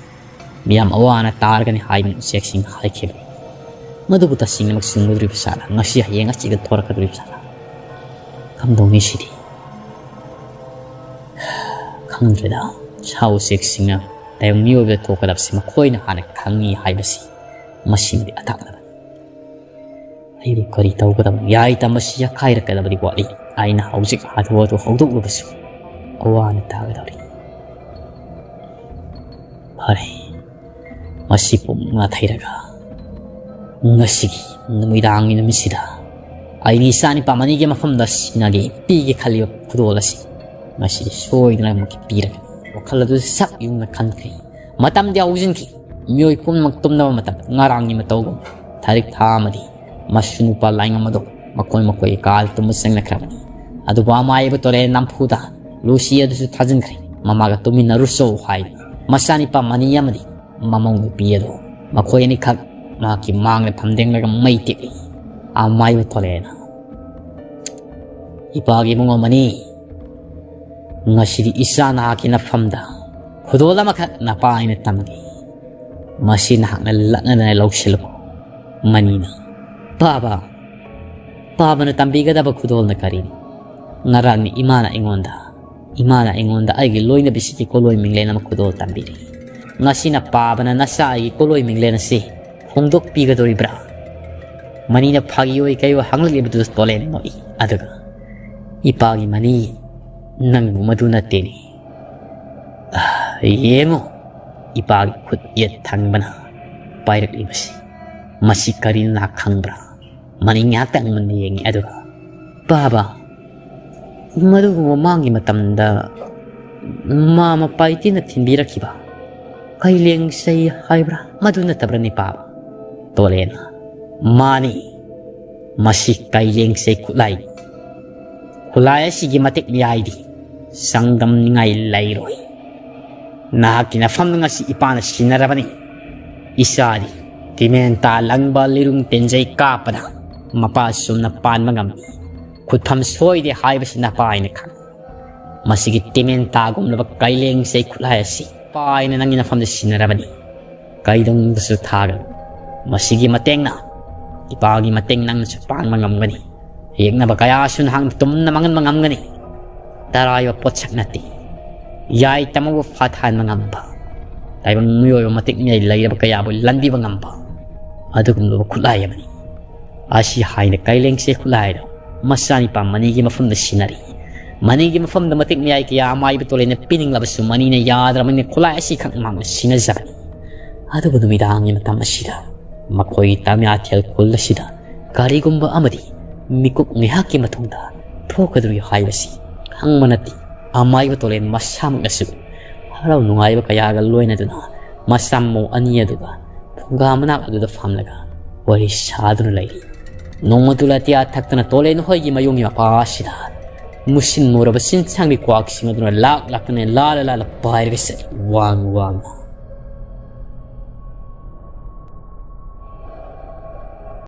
ꯃꯤꯌꯥꯝ ꯑꯋꯥ ꯑꯅꯥ ꯇꯥꯔꯒꯅꯤ ꯍꯥꯏꯗꯨꯅ ꯎꯆꯦꯛꯁꯤꯡꯅ ꯍꯥꯏꯈꯤꯕꯅꯤ꯫ ꯃꯗꯨꯕꯨ ꯇꯁꯦꯡꯅꯃꯛ ꯆꯨꯝꯒꯗꯧꯔꯤꯕ ꯖꯥꯠꯂꯥ? ꯉꯁꯤ ꯍꯌꯦꯡ ꯑꯁꯤꯗ ꯊꯣꯔꯛꯀꯗꯧꯔꯤꯕ ꯖꯥꯠꯂꯥ? ꯀꯝꯗꯧꯅꯤ ꯁꯤꯗꯤ? ꯈꯪꯗ꯭ꯔꯦꯗ꯫ ꯁꯥ ꯎꯆꯦꯛꯁꯤꯡꯅ ꯇꯥꯏꯕꯪ ꯃꯤꯑꯣꯏꯕꯗ ꯊꯣꯛꯀꯗꯕꯁꯤ ꯃꯈꯣꯏꯅ ꯍꯥꯟꯅ ꯈꯪꯉꯤ ꯍꯥꯏꯕꯁꯤ ꯃꯁꯤꯃꯗꯤ ꯑꯇꯥꯛꯅꯕꯅꯤ꯫ ꯑꯩꯕꯨ ꯀꯔꯤ ꯇꯧꯒꯗꯕꯅꯣ? ꯌꯥꯏ ꯇꯝꯕꯁꯤ ꯌꯥꯈꯥꯏꯔꯛꯀꯗꯕꯗꯤ ꯋꯥꯠꯂꯤ꯫ ꯑꯩꯅ ꯍꯧꯖꯤꯛ ꯍꯥꯊꯨ ꯍꯥꯊꯨ ꯍꯧꯗꯣꯛꯂꯨꯕꯁꯨ ꯑꯋꯥ ꯑꯅꯥ ꯇꯥꯒꯗꯧꯔꯤ꯫ ꯐꯔꯦ, ꯃꯁꯤ ꯄꯨꯝꯅꯃꯛ ꯅꯥꯊꯩꯔꯒ ꯉꯁꯤꯒꯤ ꯅꯨꯃꯤꯗꯥꯡꯒꯤ ꯅꯨꯃꯤꯠꯁꯤꯗ ꯑꯩꯒꯤ ꯏꯆꯥꯅꯤꯄꯥ ꯃꯅꯤꯒꯤ ꯃꯐꯝꯗ ꯁꯤꯟꯅꯒꯦ ꯄꯤꯒꯦ ꯈꯜꯂꯤꯕ ꯈꯨꯗꯣꯜ ꯑꯁꯤ ꯉꯁꯤꯗꯤ ꯁꯣꯏꯗꯅꯃꯛꯀꯤ ꯄꯤꯔꯒꯅꯤ꯫ ꯋꯥꯈꯜ ꯑꯗꯨ ꯁꯛ ꯌꯨꯡꯅ ꯈꯟꯈ꯭ꯔꯦ꯫ ꯃꯇꯝꯗꯤ ꯍꯧꯖꯤꯟꯈꯤ꯫ ꯃꯤꯑꯣꯏ ꯄꯨꯝꯅꯃꯛ ꯇꯨꯝꯅꯕ ꯃꯇꯝ꯫ ꯉꯔꯥꯡꯒꯤ ꯃꯇꯧꯒꯨꯝ ꯊꯥꯔꯤꯛ ꯊꯥ ꯑꯃꯗꯤ ꯃꯁꯨ ꯅꯨꯄꯥ ꯂꯥꯏꯉꯝ ꯑꯗꯨ ꯃꯈꯣꯏ ꯃꯈꯣꯏꯒꯤ ꯀꯥꯗ ꯇꯨꯝꯕ ꯆꯪꯅꯈ꯭ꯔꯕꯅꯤ꯫ ꯑꯗꯨꯕꯨ ꯑꯃꯥꯏꯕ ꯇꯣꯔꯦꯟ ꯅꯝꯐꯨꯗ ꯂꯨꯁꯤ ꯑꯗꯨꯁꯨ ꯊꯥꯖꯤꯟꯈ꯭ꯔꯦ꯫ ꯃꯃꯥꯒ ꯇꯨꯝꯃꯤꯟꯅꯔꯨꯆꯣ ꯍꯥꯏꯗꯨꯅ ꯃꯆꯥꯅꯤꯄꯥ ꯃꯅꯤ ꯑꯃꯗꯤ ꯃꯃꯧ ꯅꯨꯄꯤ ꯑꯗꯨ ꯃꯈꯣꯏ ꯑꯅꯤꯈꯛ ꯃꯍꯥꯛꯀꯤ ꯃꯥꯡꯗ ꯐꯝꯗꯦꯡꯂꯒ ꯃꯩ ꯇꯦꯛꯂꯤ꯫ ꯑꯃꯥꯏꯕ ꯇꯣꯔꯦꯟꯅ, "ꯏꯄꯥꯒꯤ ꯏꯕꯨꯡꯉꯣ ꯃꯅꯤ, ꯉꯁꯤꯗꯤ ꯏꯆꯥ ꯅꯍꯥꯛꯀꯤ ꯅꯐꯝꯗ ꯈꯨꯗꯣꯜ ꯑꯃꯈꯛ ꯅꯄꯥ ꯑꯩꯅ ꯇꯝꯒꯦ꯫ ꯃꯁꯤ ꯅꯍꯥꯛꯅ ꯂꯠꯅꯗꯅ ꯂꯧꯁꯤꯜꯂꯨ꯫" ꯃꯅꯤꯅ, "ꯄꯥꯕ, ꯄꯥꯕꯅ ꯇꯝꯕꯤꯒꯗꯕ ꯈꯨꯗꯣꯜꯅ ꯀꯔꯤꯅꯣ? ꯉꯔꯥꯡꯅꯤ ꯏꯃꯥꯅ ꯑꯩꯉꯣꯟꯗ, ꯏꯃꯥꯅ ꯑꯩꯉꯣꯟꯗ ꯑꯩꯒꯤ ꯂꯣꯏꯅꯕꯤꯁꯤꯒꯤ ꯀꯣꯂꯣꯏ ꯃꯤꯡꯂꯦꯟ ꯑꯃ ꯈꯨꯗꯣꯜ ꯇꯝꯕꯤꯔꯤ꯫ ꯉꯁꯤꯅ ꯄꯥꯕꯅ ꯅꯆꯥ ꯑꯩꯒꯤ ꯀꯣꯂꯣꯏ ꯃꯤꯡꯂꯦꯟ ꯑꯁꯤ ꯍꯣꯡꯗꯣꯛꯄꯤꯒꯗꯧꯔꯤꯕ꯭ꯔꯥ?" ꯃꯅꯤꯅ ꯐꯥꯒꯤ ꯑꯣꯏ ꯀꯩ ꯑꯣꯏ ꯍꯪꯂꯛꯂꯤꯕꯗꯨꯗ ꯇꯣꯂꯦꯟ ꯅꯣꯛꯏ꯫ ꯑꯗꯨꯒ, "ꯏꯄꯥꯒꯤ ꯃꯅꯤ, ꯅꯪꯕꯨ ꯃꯗꯨ ꯅꯠꯇꯦꯅꯦ꯫ ꯑꯥ, ꯌꯦꯡꯉꯨ, ꯏꯄꯥꯒꯤ ꯈꯨꯠ ꯌꯦꯠ ꯊꯪꯕꯅ ꯄꯥꯏꯔꯛꯂꯤꯕꯁꯤ꯫ ꯃꯁꯤ ꯀꯔꯤꯅꯣ ꯅꯍꯥꯛ ꯈꯪꯕ꯭ꯔꯥ?" ꯃꯅꯤ ꯉꯥꯏꯍꯥꯛꯇꯪ ꯃꯨꯟꯅ ꯌꯦꯡꯉꯤ꯫ ꯑꯗꯨꯒ, "ꯄꯥꯕ, ꯃꯗꯨꯕꯨ ꯃꯃꯥꯡꯒꯤ ꯃꯇꯝꯗ ꯃꯃꯥ ꯄꯥꯏꯇꯤꯅ ꯊꯤꯟꯕꯤꯔꯛꯈꯤꯕ ꯀꯩꯂꯦꯡꯁꯩ ꯍꯥꯏꯕ꯭ꯔꯥ? ꯃꯗꯨ ꯅꯠꯇꯕ꯭ꯔꯅꯦ, ꯄꯥꯕ?" ꯇꯣꯂꯦꯟꯅ, "ꯃꯥꯅꯤ, ꯃꯁꯤ ꯀꯩꯂꯦꯡꯁꯩ ꯈꯨꯠꯂꯥꯏꯅꯤ꯫ ꯈꯨꯠꯂꯥꯏ ꯑꯁꯤꯒꯤ ꯃꯇꯤꯛ ꯃꯌꯥꯏꯗꯤ ꯆꯥꯡꯗꯝꯅꯤꯡꯉꯥꯏ ꯂꯩꯔꯣꯏ꯫ ꯅꯍꯥꯛꯀꯤ ꯅꯐꯝꯗ ꯉꯁꯤ ꯏꯄꯥꯅ ꯁꯤꯟꯅꯔꯕꯅꯤ꯫ ꯏꯆꯥꯗꯤ ꯇꯤꯃꯦꯟꯇꯥ ꯂꯪꯕ ꯂꯤꯔꯨꯡ ꯇꯦꯟꯖꯩ ꯀꯥꯞꯄꯗ ꯃꯄꯥ ꯆꯨꯝꯅ ꯄꯥꯟꯕ ꯉꯝꯃꯤ꯫ ꯈꯨꯠꯐꯝ ꯁꯣꯏꯗꯦ ꯍꯥꯏꯕꯁꯤ ꯅꯄꯥꯏꯅ ꯈꯪꯏ꯫ ꯃꯁꯤꯒꯤ ꯇꯤꯃꯦꯟꯇꯥꯒꯨꯝꯂꯕ ꯀꯩꯂꯦꯡꯁꯩ ꯈꯨꯠꯂꯥꯏ ꯑꯁꯤ ꯄꯥꯏꯅ ꯅꯪꯒꯤ ꯅꯐꯝꯗ ꯁꯤꯟꯅꯔꯕꯅꯤ꯫ ꯀꯩꯗꯧꯅꯨꯡꯗꯁꯨ ꯊꯥꯒꯅꯨ꯫ ꯃꯁꯤꯒꯤ ꯃꯇꯦꯡꯅ ꯏꯄꯥꯒꯤ ꯃꯇꯦꯡ ꯅꯪꯅꯁꯨ ꯄꯥꯡꯕ ꯉꯝꯒꯅꯤ꯫ ꯌꯦꯛꯅꯕ ꯀꯌꯥꯁꯨ ꯅꯍꯥꯛꯅ ꯇꯨꯝꯅ ꯃꯥꯡꯍꯟꯕ ꯉꯝꯒꯅꯤ꯫ ꯇꯔꯥꯏꯕ ꯄꯣꯠꯁꯛ ꯅꯠꯇꯦ꯫ ꯌꯥꯏ ꯇꯝꯃꯕꯨ ꯐꯥꯊꯍꯟꯕ ꯉꯝꯕ, ꯇꯥꯏꯕꯪ ꯃꯤꯑꯣꯏꯕ ꯃꯇꯤꯛ ꯃꯌꯥꯏ ꯂꯩꯔꯕ ꯀꯌꯥꯕꯨ ꯂꯟꯕꯤꯕ ꯉꯝꯕ ꯑꯗꯨꯒꯨꯝꯂꯕ ꯈꯨꯠꯂꯥꯏ ꯑꯃꯅꯤ꯫ ꯑꯁꯤ ꯍꯥꯏꯅ ꯀꯩꯂꯦꯡꯁꯦ ꯈꯨꯠꯂꯥꯏꯗꯣ ꯃꯆꯥꯅꯤꯄꯥ ꯃꯅꯤꯒꯤ ꯃꯐꯝꯗ ꯁꯤꯟꯅꯔꯤ꯫ ꯃꯅꯤꯒꯤ ꯃꯐꯝꯗ ꯃꯇꯤꯛ ꯃꯌꯥꯏ ꯀꯌꯥ ꯑꯃꯥꯏꯕ ꯇꯣꯂꯦꯟꯅ ꯄꯤꯅꯤꯡꯂꯕꯁꯨ ꯃꯅꯤꯅ ꯌꯥꯗ꯭ꯔꯕꯅꯤꯅ ꯈꯨꯠꯂꯥꯏ ꯑꯁꯤꯈꯛ ꯃꯍꯥꯛꯅ ꯁꯤꯟꯅꯖꯕꯅꯤ꯫ ꯑꯗꯨꯕꯨ ꯅꯨꯃꯤꯗꯥꯡꯒꯤ ꯃꯇꯝ ꯑꯁꯤꯗ ꯃꯈꯣꯏꯒꯤ ꯇꯥꯃꯤꯌꯥꯊꯦꯜ ꯈꯨꯜ ꯑꯁꯤꯗ ꯀꯔꯤꯒꯨꯝꯕ ꯑꯃꯗꯤ ꯃꯤꯀꯨꯞ ꯉꯥꯏꯍꯥꯛꯀꯤ ꯃꯇꯨꯡꯗ ꯊꯣꯛꯀꯗꯧꯔꯤ ꯍꯥꯏꯕꯁꯤ ꯈꯪꯕ ꯅꯠꯇꯦ꯫ ꯑꯃꯥꯏꯕ ꯇꯣꯂꯦꯟ ꯃꯁꯥꯃꯛꯅꯁꯨ ꯍꯔꯥꯎ ꯅꯨꯡꯉꯥꯏꯕ ꯀꯌꯥꯒ ꯂꯣꯏꯅꯗꯨꯅ ꯃꯆꯥ ꯃꯃꯧ ꯑꯅꯤ ꯑꯗꯨꯒ ꯐꯨꯡꯒꯥ ꯃꯅꯥꯛ ꯑꯗꯨꯗ ꯐꯝꯂꯒ ꯋꯥꯔꯤ ꯁꯥꯗꯨꯅ ꯂꯩꯔꯤ꯫ ꯅꯣꯡꯃꯗꯨ ꯂꯥꯇꯤꯌꯥ ꯊꯛꯇꯅ ꯇꯣꯂꯦꯟ ꯍꯣꯏꯒꯤ ꯃꯌꯨꯝꯒꯤ ꯃꯄꯥ ꯑꯁꯤꯗ ꯃꯨꯁꯤꯟ ꯃꯨꯔꯕ ꯆꯤꯟꯁꯥꯡꯒꯤ ꯀ꯭ꯋꯥꯛꯁꯤꯡ ꯑꯗꯨꯅ ꯂꯥꯛ ꯂꯥꯛꯇꯅ ꯂꯥꯜꯂ ꯂꯥꯜꯂ ꯄꯥꯏꯔꯒ ꯆꯠꯂꯤ꯫ ꯋꯥꯡ ꯋꯥꯡꯅ